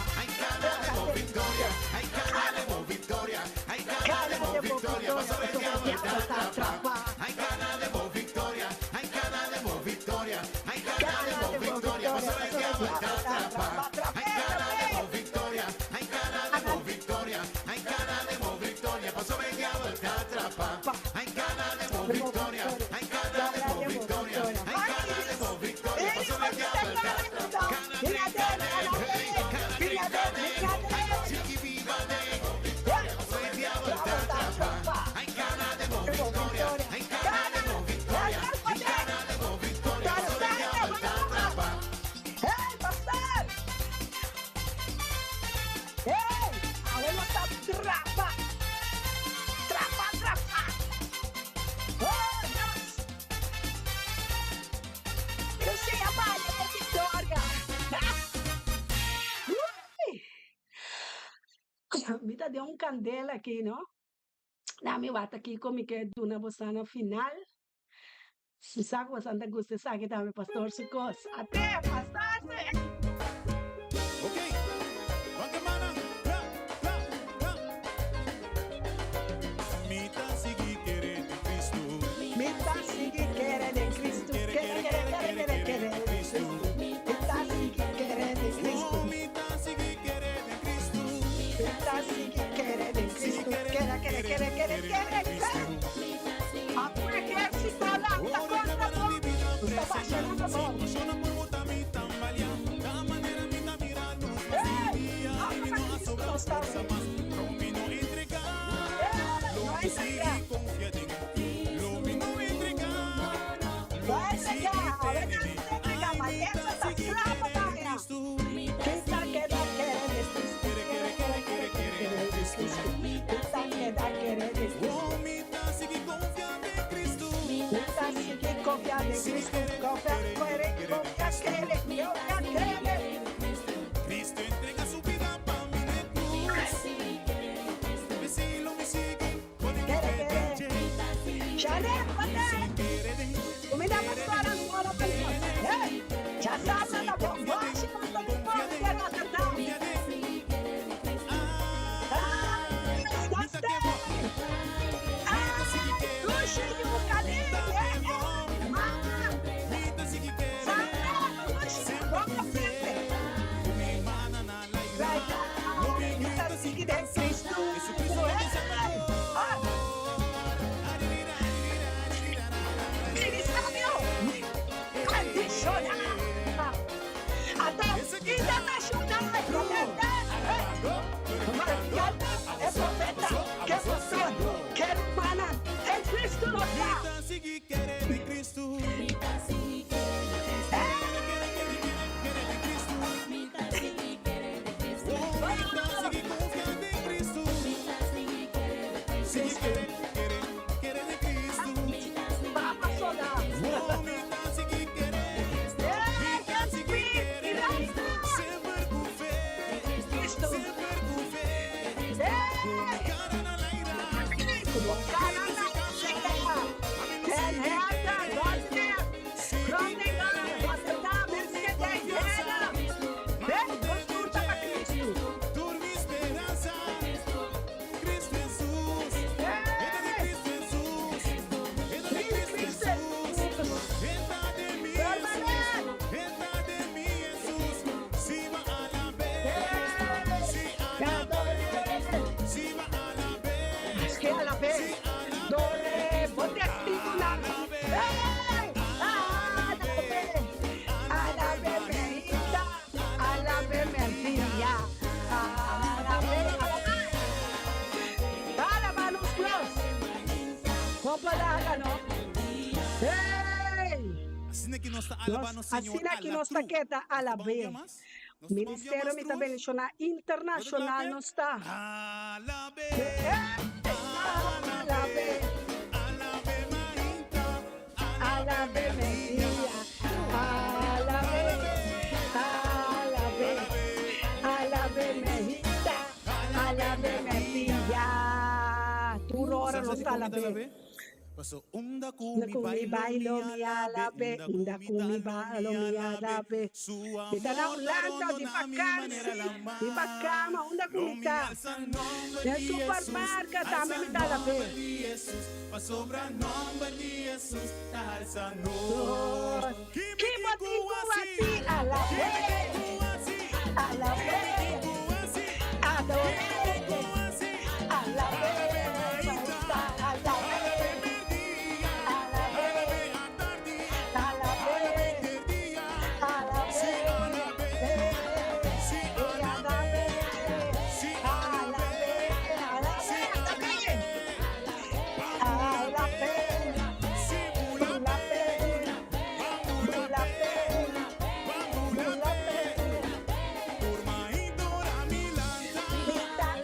Gana demo victoria, pasobra e diabel ta trapa. Gana demo victoria, pasobra e diabel ta trapa. Hey, pastor! Hey, awe nos ta trapa. Trapa, trapa. Oh, Dios. Lucia baila por victoria. Uy. Mi ta den un candela aki, no? Na mi wata kiko mi ke duna boso na final. Mi sa ku boso ta gusta esaki tambe, pastor su kos. Ate, pastor su. Ok, wak mana. Tra, tra, tra. Mi ta sigui kere den Cristo. Mi ta sigui kere den Cristo. Kere, kere, kere, kere, kere den Cristo. Mi ta sigui kere den Cristo. Oh, mi ta sigui kere den Cristo. Mi ta sigui kere den Cristo. Kere, kere, kere, kere, kere, kere. Aunke ejército lanta contra bo, nos ta basha riba bo. Hey! Ora pa Cristo nos ta Hey! No entrega. No entrega. Awe nan ta entrega, malesa ta kla pa baha. Ken ta keda kere den Cristo? Kere, kere, kere, kere den Cristo. Ken ta keda kere den Cristo? Mi ta sigui confia den Cristo. Confia, kere, confia, kere, confia, kere. Cristo entrega su vida pa mi den cruz. Kere, kere. Sharet, pate. Kumina pastora ang bola pa nos. Hey! Djasabra ta bon. Boshi nos ta den porta di Rotterdam. Ay, Pastor! Ay, dushi yu kali. Eh, eh. Ma! Sandra, dushi, bon pa semper. Right now, mi ta sigui den Cristo. Hey! Ah! Ministerio bendiciona. Ata internacional profeta. Marcando e profeta. Ke pastor, ke rumannan. En Cristo nos ta. Papa sola. Hey, Miranda. Cristo. Hey! Como cara na Den Herder, Rotterdam, Groningen, Rotterdam, Enschede, Heerlen. Hey, nos tur ta pa Cristo. Hey! Cristo Jesus. Permanent. Hey! Ke alab'é. Dore bo testigunan. Hey! Alab'é. Alab'é mainta. Alab'é mèrdia. Alab'é. Alab'é. Alabá nos Dios. Bo por laga no. Hey! Asina ku nos ta alabá nos Señor. Asina ku nos ta keda alab'é. Ministerio Mi Ta Bendiciona Internacional nos ta. Alab'é. Alab'é. Alab'é mèrdia. Alab'é. Alab'é. Alab'é mainta. Alab'é mèrdia. Tur ora nos ta alab'é. Unda ku mi bailo mi alabe, unda ku mi bailo mi alabe. Mi ta na Hulanda di vakansi, riba kama unda ku mi ta. Den supermarket tambe mi ta alabe. Ki bo tin ku hasi? Alabe, alabe, adore, alabe, alabe, alabe, alabe, alabe, alabe, alabe, alabe, alabe, alabe.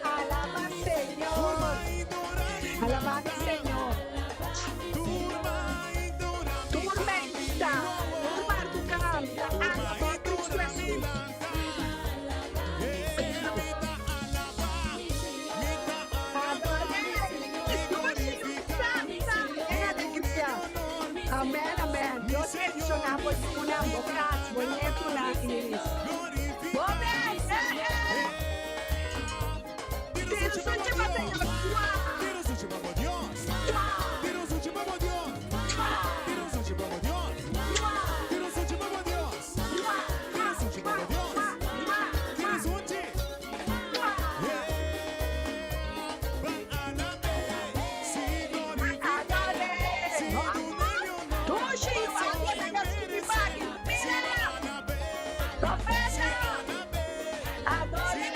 Alaba Señor. Alaba Señor. Tormenta. Tur barku kanta. Alaba Cristo Jesús. Amen, amen. Dios bendiciona bo yunan, bo kas, bo nietunan, Iris. Bo ben, eh, eh. Tira sunchi pa Señor. Tua. Tua. Tua. Tua. Tua. Tua. Tua. Tua. Tua. Adore. Dushi, agua na subi baki. Mira. Profeta. Adore.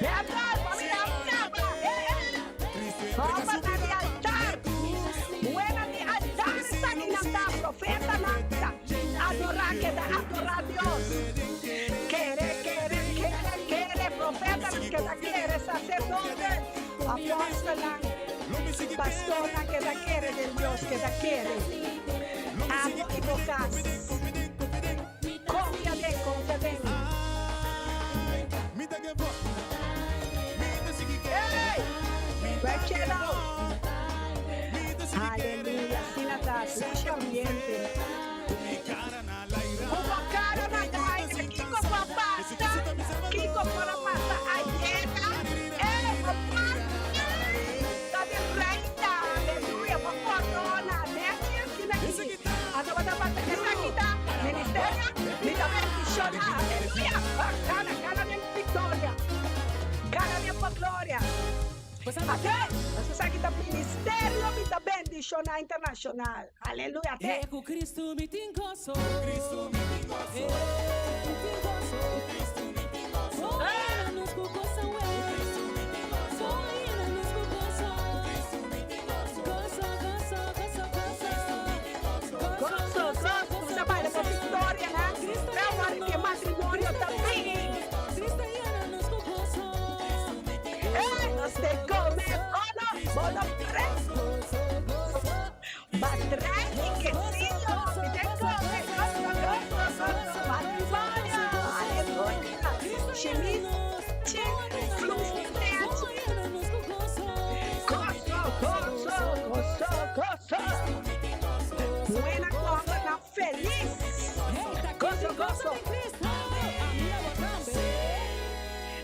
Beatriz, familia caba. Eh, eh. Vamos na di altar. Buena di altar sa kinanta. Profeta nanta. Adora keda adora Dios. Kere, kere, kere, kere. Profeta keda kere. Sacerdote. Apóstol. Pastora keda kere den Dios. Keda kere. Abo i bo kas. Konfia den, konfia den. Hey! Wechelo! Aleluya, asina ta, dushi ambiente. Ku bo kara na aire, kiko por pasa? Kiko por a pasa ayera? Ey, bo pasa! Ta di reina, aleluya, bo korona, nechi asina aki. Anto bo ta pasa esaki ta ministerio, mi ta bendiciona, aleluya! Gana, gana den victoria, gana den bo gloria. Ate, nos esaki ta ministerio mi ta bendiciona internacional. Aleluya, ate. Ku Kristu mi tin goso. Kristu mi tin goso. Mi tin goso. Kristu mi tin goso. Ah! Nos ku goso. Kristu mi tin goso. Nos ku goso. Kristu mi tin goso. Goso, goso, goso, goso. Goso, goso, nos a baila pa victoria, na? Pero ke matrimonio ta bin. Kristu yena nos ku goso. Eh, nos te come bono, bono tres. Batrei y quesillo, mi te come, goso, goso, goso, matrimonio, aleluya. Shimis, chi, fluf, net. Goso, goso, goso, goso. Buena compra, na feliz. Goso, goso.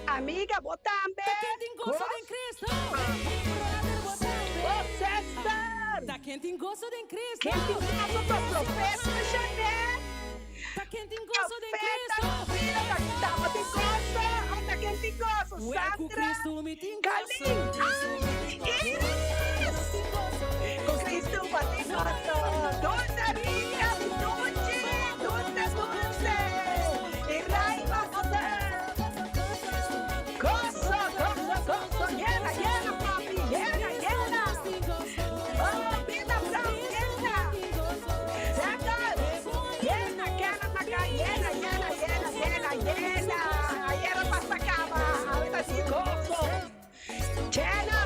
Amiga, bo tambe. Goso den Kristu. Oh, sister. Ta ken tin goso den Kristu. Ken tin goso pa profeta Janet? Ta ken tin goso den Profeta, Kristu. mira, taba tin goso. Anda ken tin goso? Wel ku Sandra. Kristu mi tin goso. Kalin. Ay, Iris. Ku Kristu bo tin goso. Dulce Rita, dulce, dulce, dulce. Y Raiva José. Goso, goso, goso. Llena, llena, papi. Llena, llena. Oh, vida Brown, llena. Sandra, llena, llena, acá, llena, llena, llena, llena, llena. Ayer pasa cama, ahorita sí gozo. Llena,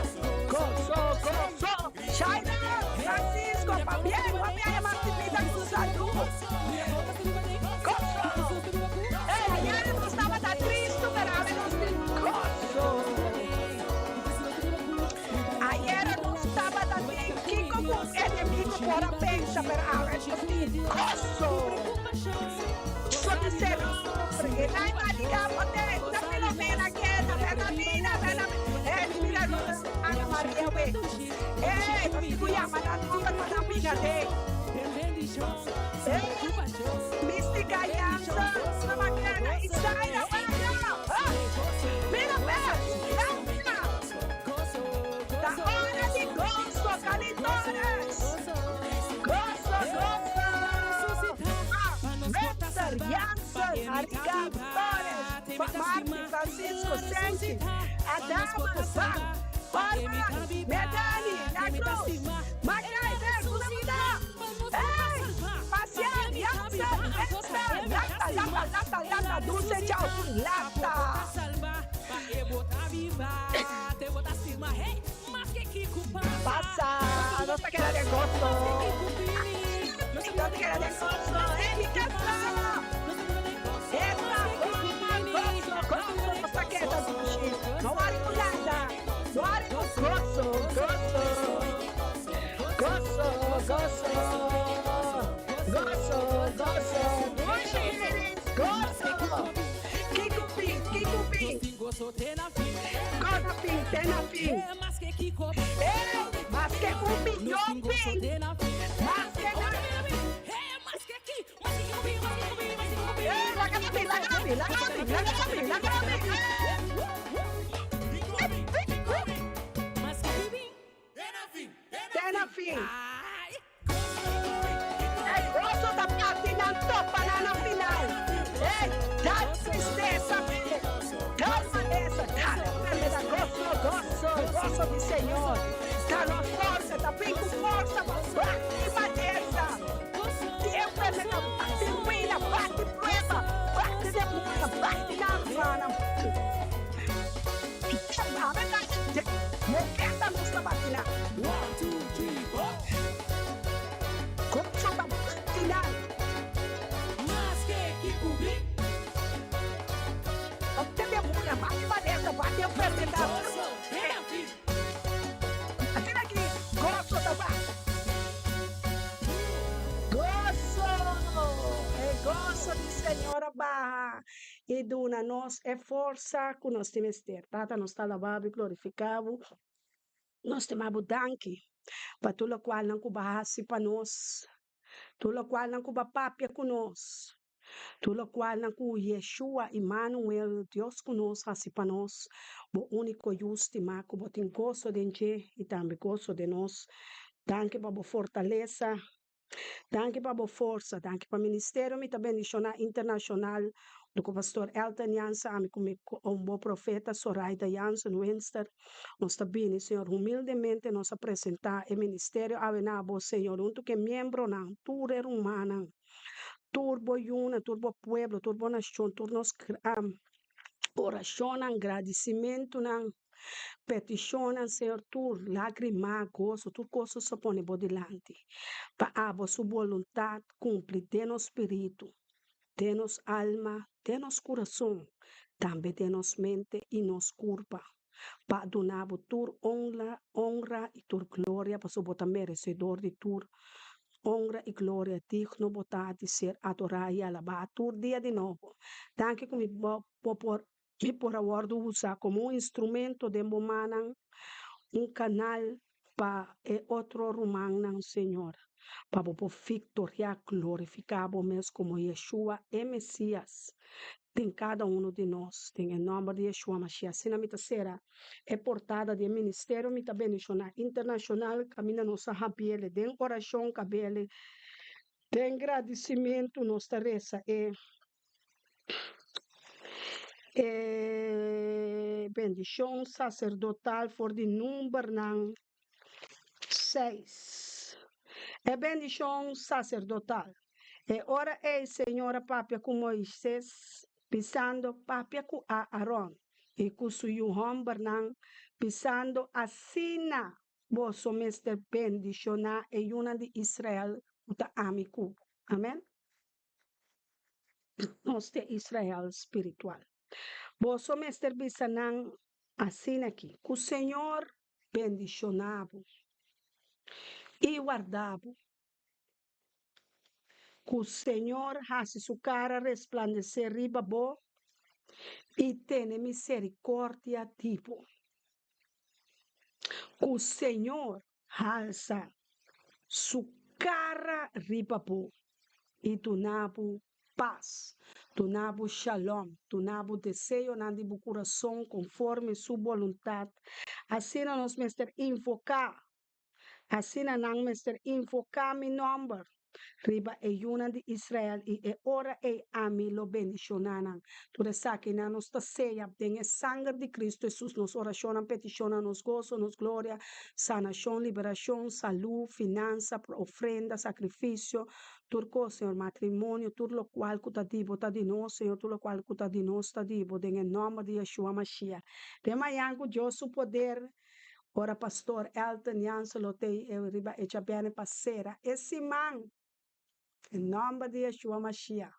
gozo, gozo. Shaina, Francisco, pabien, pabien, Martinita, ku salud. Gozo. Eh, ayer nos tabata tristu, pero awe nos tin gozo. Ayer nos tabata tin kiko ku por a pensa, pero awe nos tin goso. Goso di Señor. E nai Malika Pote, na Filomena ke, na Bernardina, Berna, eh, mi mira nos Ana Maria we. Eh, nos tin ku yama nan nomber pa nan bina den. Eh, Mystica Jansen, na Makena, Isaida, Wanda, ah, mira pe, lanta. Ta ora di goso, Calitores. Goso, goso. Ah, Webster, Jansen, Arica, Torres, Martin, Francisco, Senchi, Adama, Van, Orman, Medani, La Cruz, MacGyver, Kunamita, Hey, Pacian, Jansen, Webster, Lanta, lanta, lanta, lanta, Dulce Chau, lanta. Pasa, nos ta keda den goso. Nos ta keda den goso. Hey, mi casa. Esta goso, goso, nos ta keda dushi. No wari ku nada. No wari ku goso, goso. Goso, goso. Goso, goso. Dushi, goso. Kiko pin, kiko pin. Kona fin, te na fin. Eh, maske un miyon bin. Maske na. Eh, laga na bin, laga na bin, laga na bin, laga na bin, laga na bin. Te na fin. E goso ta parti nan topa nan na final. Ey, dal tristesa p'e, dal malesa, dal enfermedad. Goso, goso, goso di Señor ta nos forsa, ta bin cu forsa pa bati malesa, di enfermedad, bati ruina, bati prueba, bati demonio, bati nan rumannan. Moketa nos ta bati nan. Goso ta bati nan. Bati demonio, bati malesa, bati enfermedad. Asina aki goso ta bati. Goso! E goso di Señor a baha i duna nos e forsa ku nos tin mester. Tata, nos ta alabá bo i glorifiká bo. Nos ta duna bo danki pa tur lokualnan ku bo a hasi pa nos, tur lokualnan ku bo a papia ku nos, tur lokualnan ku Yeshua, Imanuel, Dios ku nos, hasi pa nos, bo úniko Yu stimá ku bo tin goso den dje i tambe goso den nos. Danki pa bo fortalesa. Danki pa bo forsa, danki pa ministerio mi ta bendiciona internacional do cu Pastor Elton Jansen ami cu mi un bo profeta Soraida Jansen Winster nos ta bini Señor humildemente nos a presenta e ministerio awe na bo Señor hunto cu e miembronan tur e rumannan tur bo yunan tur bo pueblo tur bo nacion tur nos oracionnan gradicimentonan. Petishonnan, Señor, tur lágrima, goso, tur kos nos a pone bo dilanti, pa abo su boluntat kumpli den nos spiritu, den nos alma, den nos kurason, tambe den nos mente i nos kurpa, pa duna bo tur onra i tur gloria, pasobra bo ta meresedor di tur onra i gloria, digno bo ta di ser adorá i alabá tur dia di nobo. Danki ku mi bo por Mi por a wòrdu usá komo un instrumento den bo mannan, un kanal pa e otro rumannan, Señor, pa bo por viktoriá, glorifiká bo mes komo Yeshua e Mesías den kada unu di nos, den e nòmber di Yeshua Mashiach. Asina mi ta sera e portada di e ministerio Mi Ta Bendishoná Internashonal kaminda nos a habiele den orashon, kabele den gradisimentu nos ta resa e. E bendishon saserdotal for di Numbernan seis. E bendishon saserdotal. E ora ei Señor a papia ku Moises, bisando, Papia ku Aaron i ku su yu hòmbernan, bisando, Asina boso mester bendishoná e yunan di Israel ku ta ami ku bo. Amen. Nos ta Israel spiritual. Boso mester bisa nan asina aki, Ku Señor bendishoná bo i warda bo. Ku Señor hasi su kara resplandesé riba bo i tene miserikordia di bo. Ku Señor halsa su kara riba bo i duna bo pas, duna bo shalom, duna bo deseonan di bo kurason konforme su boluntat. Asina nos mester invoká. Asina nan mester invoká mi nòmber riba e yunan di Israel, i e ora ei ami lo bendishoná nan. Tur esakinan nos ta seya den e sanger di Kristu Hesus, nos orashonnan, petishonnan, nos goso, nos gloria, sanashon, liberashon, salú, finansa, ofrenda, sakrifisio, tur kos, Señor, matrimonio, tur lokual ku ta di bo ta di nos, Señor, tur lokual ku ta di nos ta di bo, den e nòmber di Yeshua Mashiach. Den mañan ku Dios su poder. Ora Pastor Elton Jansen lo tei e riba e djabièrnè pa sera e siman. Den nòmber di Yeshua Mashiach.